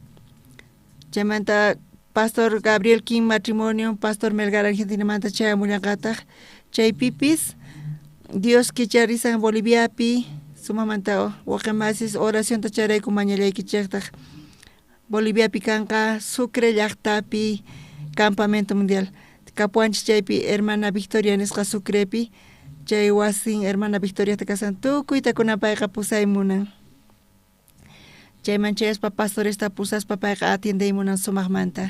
Chaymanta Pastor Gabriel King matrimonio Pastor Melgar Argentinamanta chayamullanqataq chaypipis Dios kicharisan Boliviapi sumamanta wawqimasis oracionta chayrayku mañallaykichiktaq. Boliviapi kanqa Sucre llaqtapi campamento mundial. Kapuwanchis chaypi hermana Victoria nisqa Sucrepi chay wasin hermana Victoriata kasan tukuyta kunan payqa pusay munan. Chayman chayaspa pastoresta pusaspa payqa atiendey munan sumaqmanta.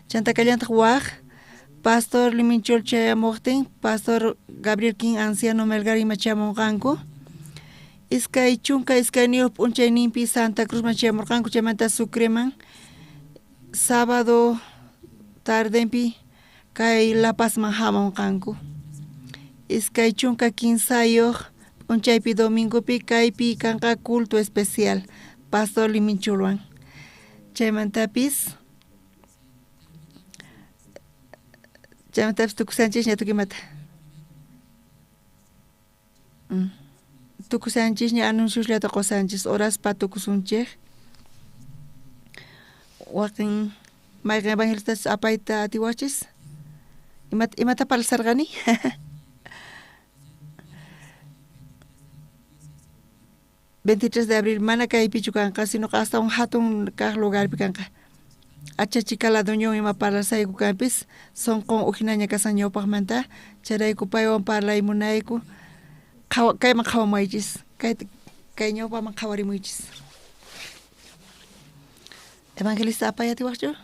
Chanta kallantaq waq Pastor Liminchul chayamuqtin Pastor Gabriel King anciano Melgar ima chayamunqanku. 22 p'unchayninpi Santa Cruzman chayamurqanku chaymanta Sucreman sábado tardenpi kay La Pazman hamunqanku. 23 p'unchaypi domingopi kaypi kanqa culto especial Pastor Liminchulwan. Chaymantapis tukusanchisña tukimata. Tukusanchisña anunciosllata qosanchis oraspa tukusunchik. Wakin mayqin evangelistas apayta atiwachis. Imata parlasarqani? 23 de abril mana kaypichu kanqa sino astawan hatun kaq lugarpi kanqa. Achachikala dueñon ima parlasayku kanpis sunqun ujinaña kasan ñawpaqmanta chayrayku paywan parlaymunayku kayman qhawamaychis kay ñawpaman qhawarimuychis. Evangelista apay atiwaqchu?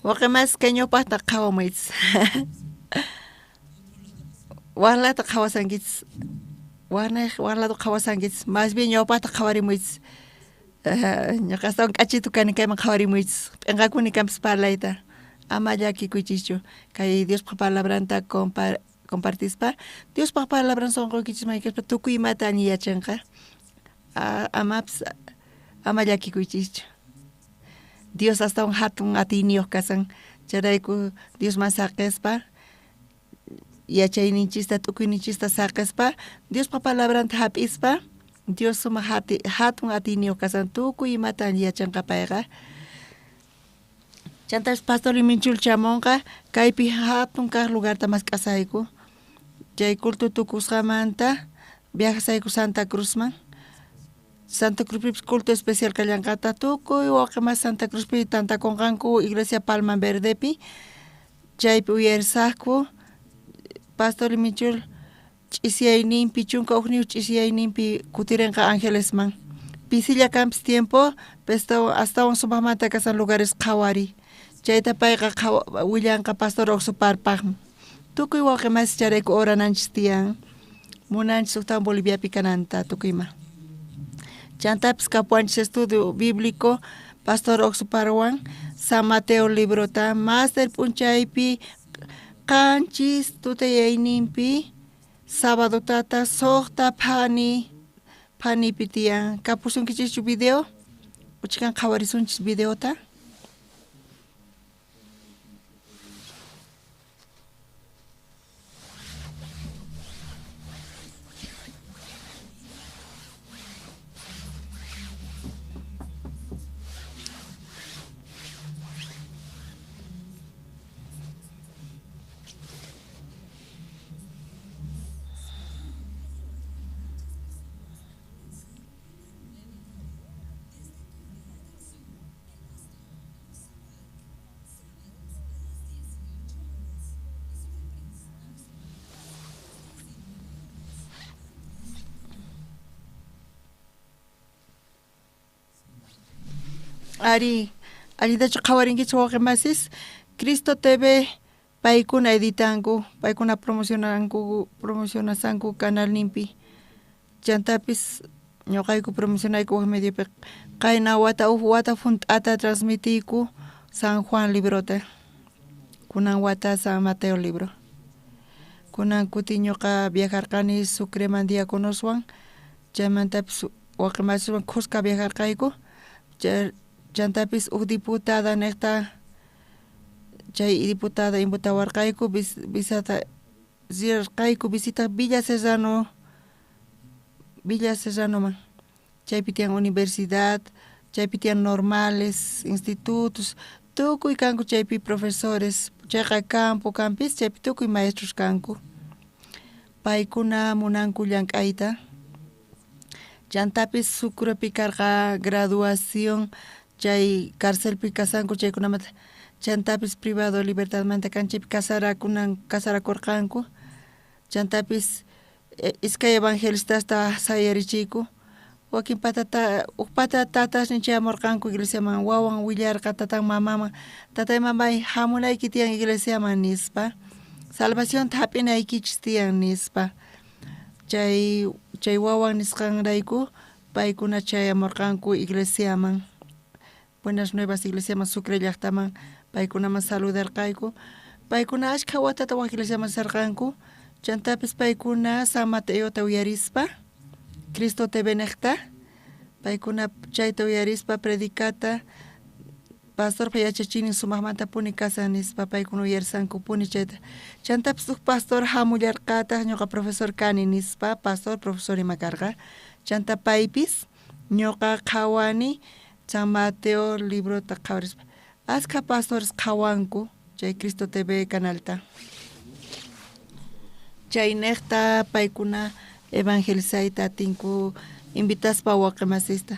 Waqi kay ñawpaqta qhawamuychis. Waq lado qhawasankichis. Waqnej waq lado qhawasankichis. Más bien ñawpaqta qhawarimuychis. Ñuqa astawan k'achitu kani kayman qhawarimuychis. P'inqakuni kanpis parlayta. Ama llakikuychischu. Kay Diospaq palabranta compartispa Diospaq palabran sunquykichisman yaykaspa tukuy imata alliyachinqa. Amapis ama llakikuychischu. Dios astawan hatun atiyniyuq kasan. Chayrayku Diosman saqispa yachayninchista tukuyninchista saqispa Diospa palabranta hap'ispa Dios sumaq hatun atiyniyuq kasan tukuy imata alliyachinqa payqa. Chantapis pastor Liminchul chamunqa kaypi hatun kaq lugarta mask'asayku. Chay culto tukusqamanta viajasayku Santa Cruzman. Santa Cruzpipis culto especial kallanqataq tukuy wawqi Santa Cruzpi tantakunqanku iglesia Palma Verdepi. Chaypi uyarisaqku pastor Liminchul ch'isiyayninpi chunka ukniyuq ch'isiyayninpi kutirinqa Angelesman. Pisilla kanpis tiempo astawan sumaqmanta kasan lugares qhawariy. Chayta payqa willanqa pastor Oxoparpaqman. Tukuy wawqi masi chayrayku orananchis tiyan. Munanchis uktawan Boliviapi kananta tukuyma. Chantapis kapuwanchis estudio bíblico pastor Oxoparwan San Mateo librota master p'unchaypi qanchis tutayayninpi sábado tata suqta phanipi tiyan. Kapusunkichischu video? Uchikan qhawarisunchis videota. Ari, allintachu qhawarinkichik wawqi masis, Cristo TV paykuna editanku, paykuna promocionanku, promocionasanku canalninpi. Chantapis ñuqayku promocionayku wak mediopi qayna wata uj wata junt'ata transmitiyku San Juan librota. Kunan wata San Mateo libro. Kunan kuti ñuqa viajarqani Sucreman diaconoswan, chaymantapis wawqi masiswan khuska viajarqayku. Chantapis uj diputada niqta chay diputada invitawarqayku visata rirqayku visita Villa Serrano Serranoman. Chaypi tiyan universidad, chaypi tiyan normales, institutos, tukuy kanku chaypi profesores, chayqa campo kanpis chaypi tukuy maestros kanku. Paykuna munanku llank'ayta. Chantapis Sucrepi karqa graduación chay carcelpi kasanku chaykunamanta chantapis privado libertadmanta kan chaypi casarakurqanku. Chantapis iskay evangelistasta sayarichiyku. Wakin patata uj pata tatasnin chayamurqanku iglesiaman wawan willarqa tatan mamaman tatay mamay hamunayki tiyan iglesiaman nispa salvacionta hap'inaykichis tiyan nispa. Chay wawan nisqanrayku paykuna chayamurqanku iglesiaman. Buenas Nuevas iglesiaman Sucre llaqtaman paykunaman saludarqayku. Paykuna ashkha watata wak iglesiaman sarqanku. Chantapis paykuna San Mateota uyarispa Cristo TV niqta paykuna chayta uyarispa predicata pastorpa yachachiynin sumaqmantapuni kasan nispa paykuna uyarisankupuni chayta. Chantapis uj pastor hamullarqataq ñuqa profesor kani nispa pastor profesor ima karqa. Chanta paypis ñuqa qhawani San Mateo librota qhawarispa. Askha pastores qhawanku chay Cristo TV canalta. Chayniqta paykuna evangelizayta atinku invitaspa wawqi masista.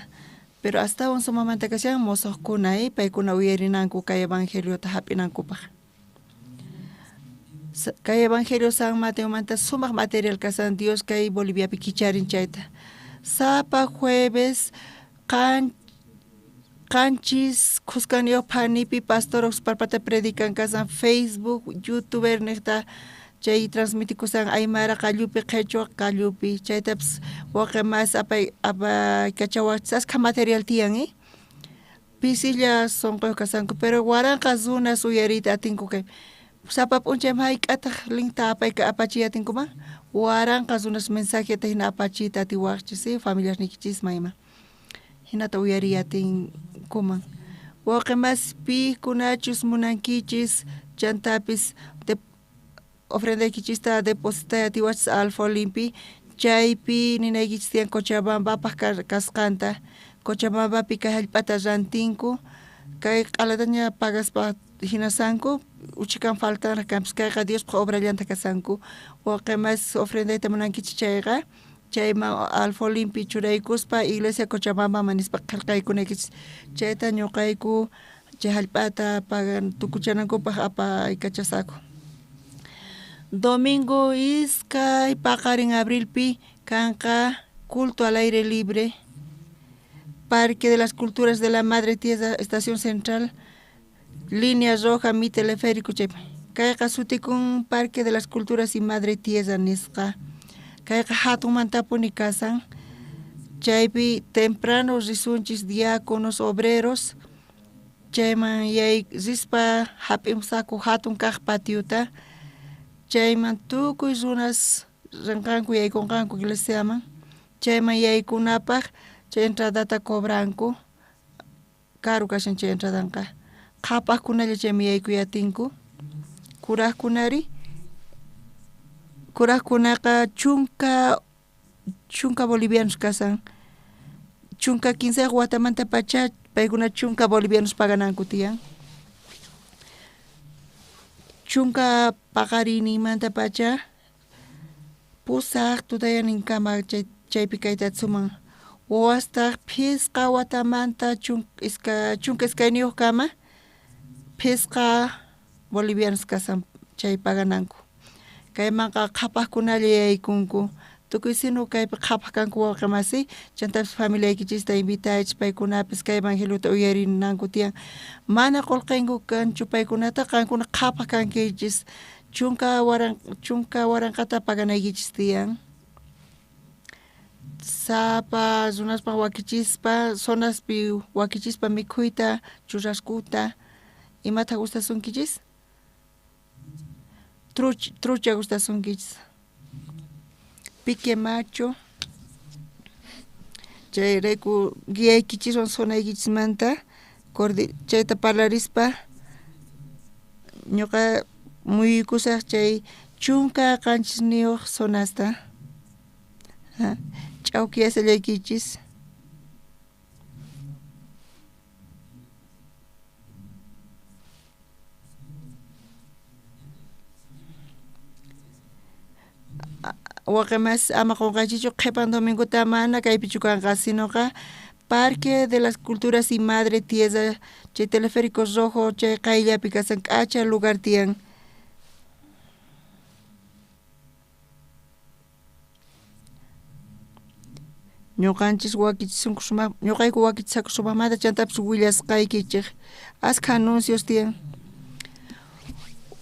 Pero astawan sumaqmanta kashan musuqkuna paykuna uyarinanku kay evangeliota hap'inankupaq. Kay Evangelio San Mateomanta sumaq material kasan Dios kay Boliviapi kicharin chayta. Sapa jueves qanchis khuskaniyuq phanipi pastor parpata predican kasan Facebook, YouTuber niqta chay transmitikusan aymara qallupi, qhichwa qallupi, chaytapis waqi mas apaykachawaqchis askha material tiyan pisilla sunquyuq kasanku pero waranqa runas uyariyta atinku kay sapa p'unchay hayk'ataq linkta apachiy atinkuman waranqa runas mensajeta hina apachiyta atiwaqchis familiarniykichisman ima hinata uyariy atinkuman. Wawqi masi pikunachus munankichis chantapis ofrendaykichista depositay atiwachis alfolimpi chaypi ninaykichis tiyan Cochabambapaj kasqanta Cochabambapi kay hallp'ata rantinku kay q'alataña pagaspa hinasanku uchikan faltanraq kanpis kayqa Diospaj obrallanta kasanku wawqi masi ofrendayta munankichis chayqa chayman alfolimpi churaykuspa iglesia Cochabambaman nispa qillqaykunaykichis chayta ñuqayku chay hallp'ata pagan tukuchanankupaj apaykachasaqku. Domingo iskay paqarin abrilpi kanqa culto al aire libre Parque de las Culturas de la Madre Tierra, Estación Central, Línea Roja, mi teleférico chaypi. Kayqa sutikun Parque de las Culturas y Madre Tierra nisqa. Kayqa hatunmantapuni kasan. Chaypi temprano risunchis diáconos, obreros, chayman yay rispa hap'imusaku hatun kaq patiota, chayman tukuy runas rinqanku yaykunqanku iglesiaman, chayman yaykunapaj chay entradata cobranku, karu kashan chay entradanqa, qhapaqkunalla chayman yaykuy atinku, kuraqkunari, kuraqkunaqa chunka bolivianos kasan, 15 watamanta pacha paykuna 10 bolivianos pagananku tiyan. 10 paqarinimanta pacha 8 tutayaninkama chaypi kayta suman wawastaq 5 watamanta 12 kama 5 bolivianos kasan chay pagananku. Kaymanqa qhapaqkunalla yaykunku tukuy sinu kaypi qhapaq kanku wawqi masi chantapis familiaykichista invitaychis paykunapis kay evangeliota uyarinanku tiyan mana qullqinku kanchu paykunata qankuna qhapaq kankichis 10 waranqata paganaykichis tiyan. Sapa runaspaq wakichispa zonaspi wakichispa mikhuyta churraskuta imataq gustasunkichis trucha gustasunkichis pique macho chayrayku guiaykichiswan zonaykichismanta chayta parlarispa ñuqa muyuykusaq chay 17 zonasta ch'awkiyasallaykichis. Waqi masi ama qunqaychikchu qhipan domingota mana kaypichu kanqa sinoqa Parque de las Culturas y Madre Tierra chay teleférico rojo chay qayllapi kasan k'acha lugar tiyan. Ñuqanchis wakichisunku sumaq ñuqayku wakichisaku sumaqmanta chantapis willasqaykichik askha anuncios tiyan.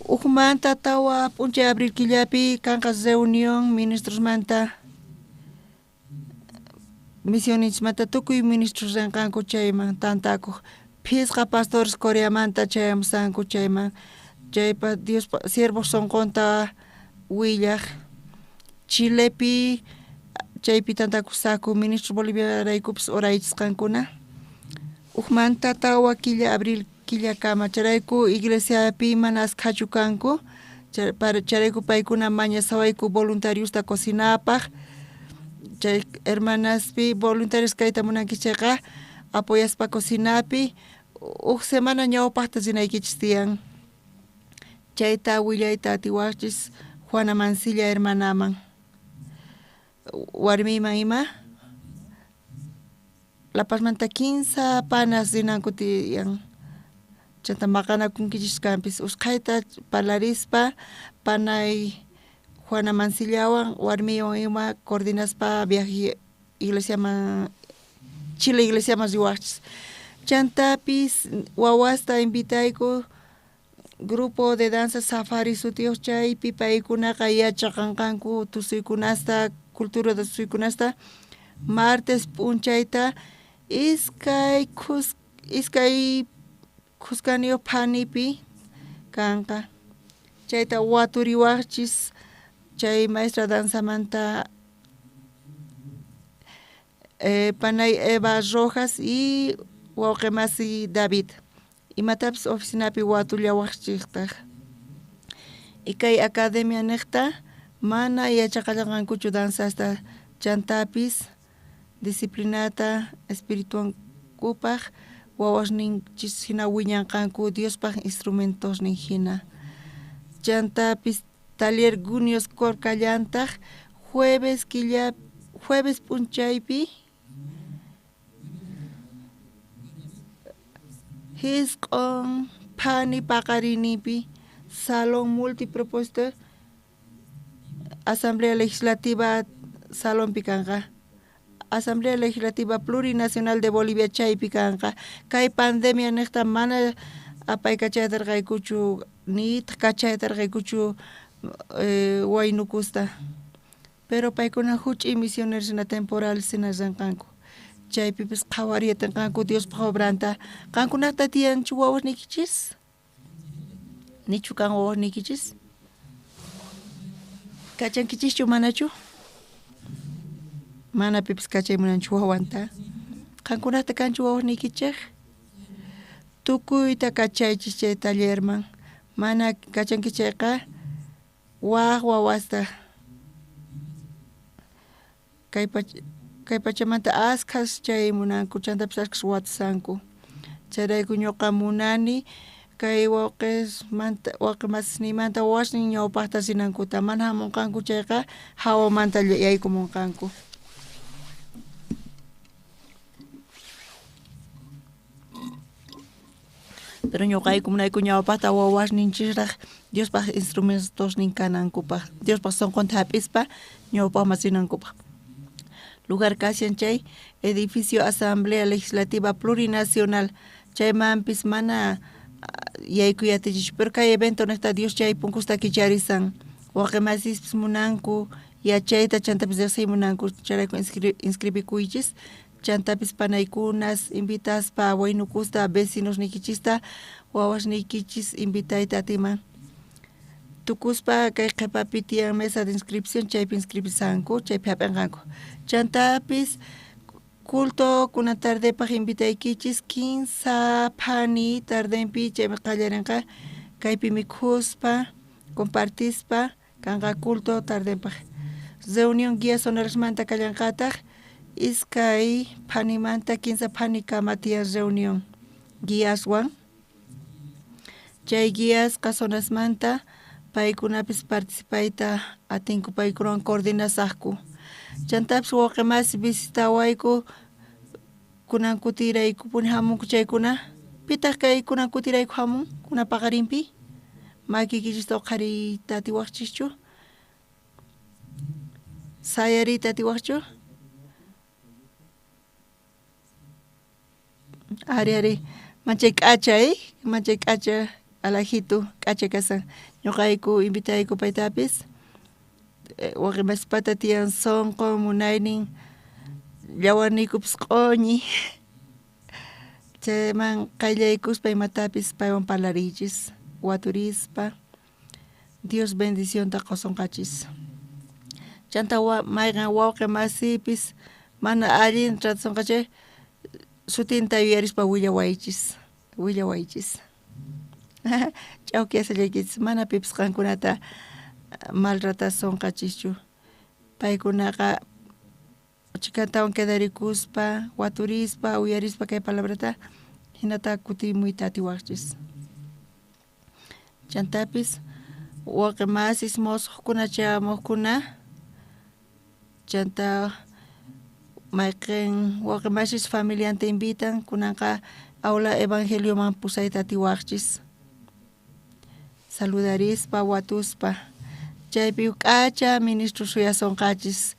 Ujmanta 4 p'unchay abril killapi kanqa reunión ministrosmanta misionichismanta tukuy ministros rinqanku chayman tantakuq 5 pastores Coreamanta chayamusanku chayman chaypa Diospa siervos sunqunta willaq Chilepi chaypi tantakusaku ministro Boliviaraykupis oraychisqankuna ujmanta 4 killa abril killakama chayrayku iglesiapi mana askhachu kanku chayrayku paykuna mañasawayku voluntariosta cocinapaj chay hermanaspi voluntarios kayta munanki chayqa apoyaspa cocinapi uj semana ñawpaqta rinaykichis tiyan chayta willayta atiwaqchis Juana Mancilla hermanaman warmiyman ima La Pazmanta 15 panas rinanku tiyan. Chanta maqanakunkichis kanpis usqhayta parlarispa panay Juana Mancillawan warmiwan ima coordinaspa viaje iglesiaman Chile iglesiaman riwaqchis. Chantapis wawasta invitayku grupo de danza safari sutiyuq chaypi paykunaqa yachaqanqanku tusuykunasta cultura de tusuykunasta martes p'unchayta iskay khuskaniyuq phanipi kanqa chayta waturiwaqchis chay maestra danzamanta panay Eva Rojas y wawqi masi David imatapis oficinapi watullawaqchiktaq y kay academia niqta mana yachaqallanqankuchu danzasta chantapis disciplinata espirituankupaq wawasninchis hina wiñanqanku Diospaq instrumentosnin hina chantapis taller Gunios kallantaq jueves killa jueves p'unchaypi hisq'on phani paqarinipi salón multipropósito Asamblea Legislativa salonpi kanqa Asamblea Legislativa Plurinacional de Bolivia chaypi kanqa kay pandemia niqta mana apaykachaytarqaykuchu nitaq kachaytarqaykuchu waynukusta pero paykuna huch'uy misioneros hina temporales hina rinqanku chaypipis qhawariyatinqanku Diospaq obranta qankunaqta tiyanchu wawasniykichis nichu kan wawasniykichis kachankichischu manachu mana pipis kachay munanchu wawanta qankunaqta kanchu wawasniykichej tukuyta kachaychis chay tallerman mana kachanki chayqa waj wawasta kay pachamanta askhas chay munanku chantapis askhas watusanku chayrayku ñuqa munani kay wawqismanta wawqi masisniymanta wawasnin ñawpaqta rinankuta mana hamunqanku chayqa hawamanta yaykumunqanku. Pero ñuqayku munayku ñawpaqta wawasninchisraq Diospaq instrumentosnin kanankupaq Diospaq sunqunta hap'ispa ñawpaqman rinankupaq. Lugar kashan chay edificio Asamblea Legislativa Plurinacional chaymanpis mana yaykuy atichischu pero kay evento niqta Dios chay punkusta kicharisan wawqi masispis munanku yachayta chantapis riqsiy munanku chayrayku inscribikuychis chantapis panaykunas invitaspa waynukusta vecinosniykichista wawasniykichis invitayta atiman tukuspa kay qhipapi tiyan mesa de inscripción chaypi inscribisanku chaypi hap'inqanku chantapis culto kuna tardepaq invitaykichis 15 phani tardenpi chaymi qallarinqa kaypi mikhuspa compartispa kanqa culto tardenpaq reunión guía zonalesmanta kallanqataq iskay phanimanta 15 phanikama tiyan reunión guiaswan chay guiasqa zonasmanta paykunapis participayta atinku paykunawan coordinasaqku chantapis wawqi masi visitawayku kunan kutiraykupuni hamunku chaykuna pitaq kay kunan kutirayku hamun kunan paqarinpi makiykichista uqhariyta atiwaqchischu sayariyta atiwaqchu ari ari manchay k'acha manchay k'acha alajitu k'acha kasan ñuqayku invitayku paytapis wawqi masipata tiyan sunqun munaynin llawarniykupis q'uñi chayman qayllaykuspa imatapis paywan parlariychis waturispa Dios bendicionta qusunqachis chanta mayqan wawqi masipis mana allin tratasunqa chay sutinta yuyarispa willawaychis willawaychis ch'awkiyasallaykichis mana pipis qankunata maltratasunqachischu paykunaqa chikantawan quedarikuspa waturispa uyarispa kay palabrata hinata kutimuyta atiwaqchis chantapis wawqi masis musuqkuna chayamuqkuna chanta mayqin wawqi masis familianta invitan kunanqa Aula evangelioman pusayta atiwajchis. Saludarispa, watuspa. Chaypi k'acha ministro suyasonqachis.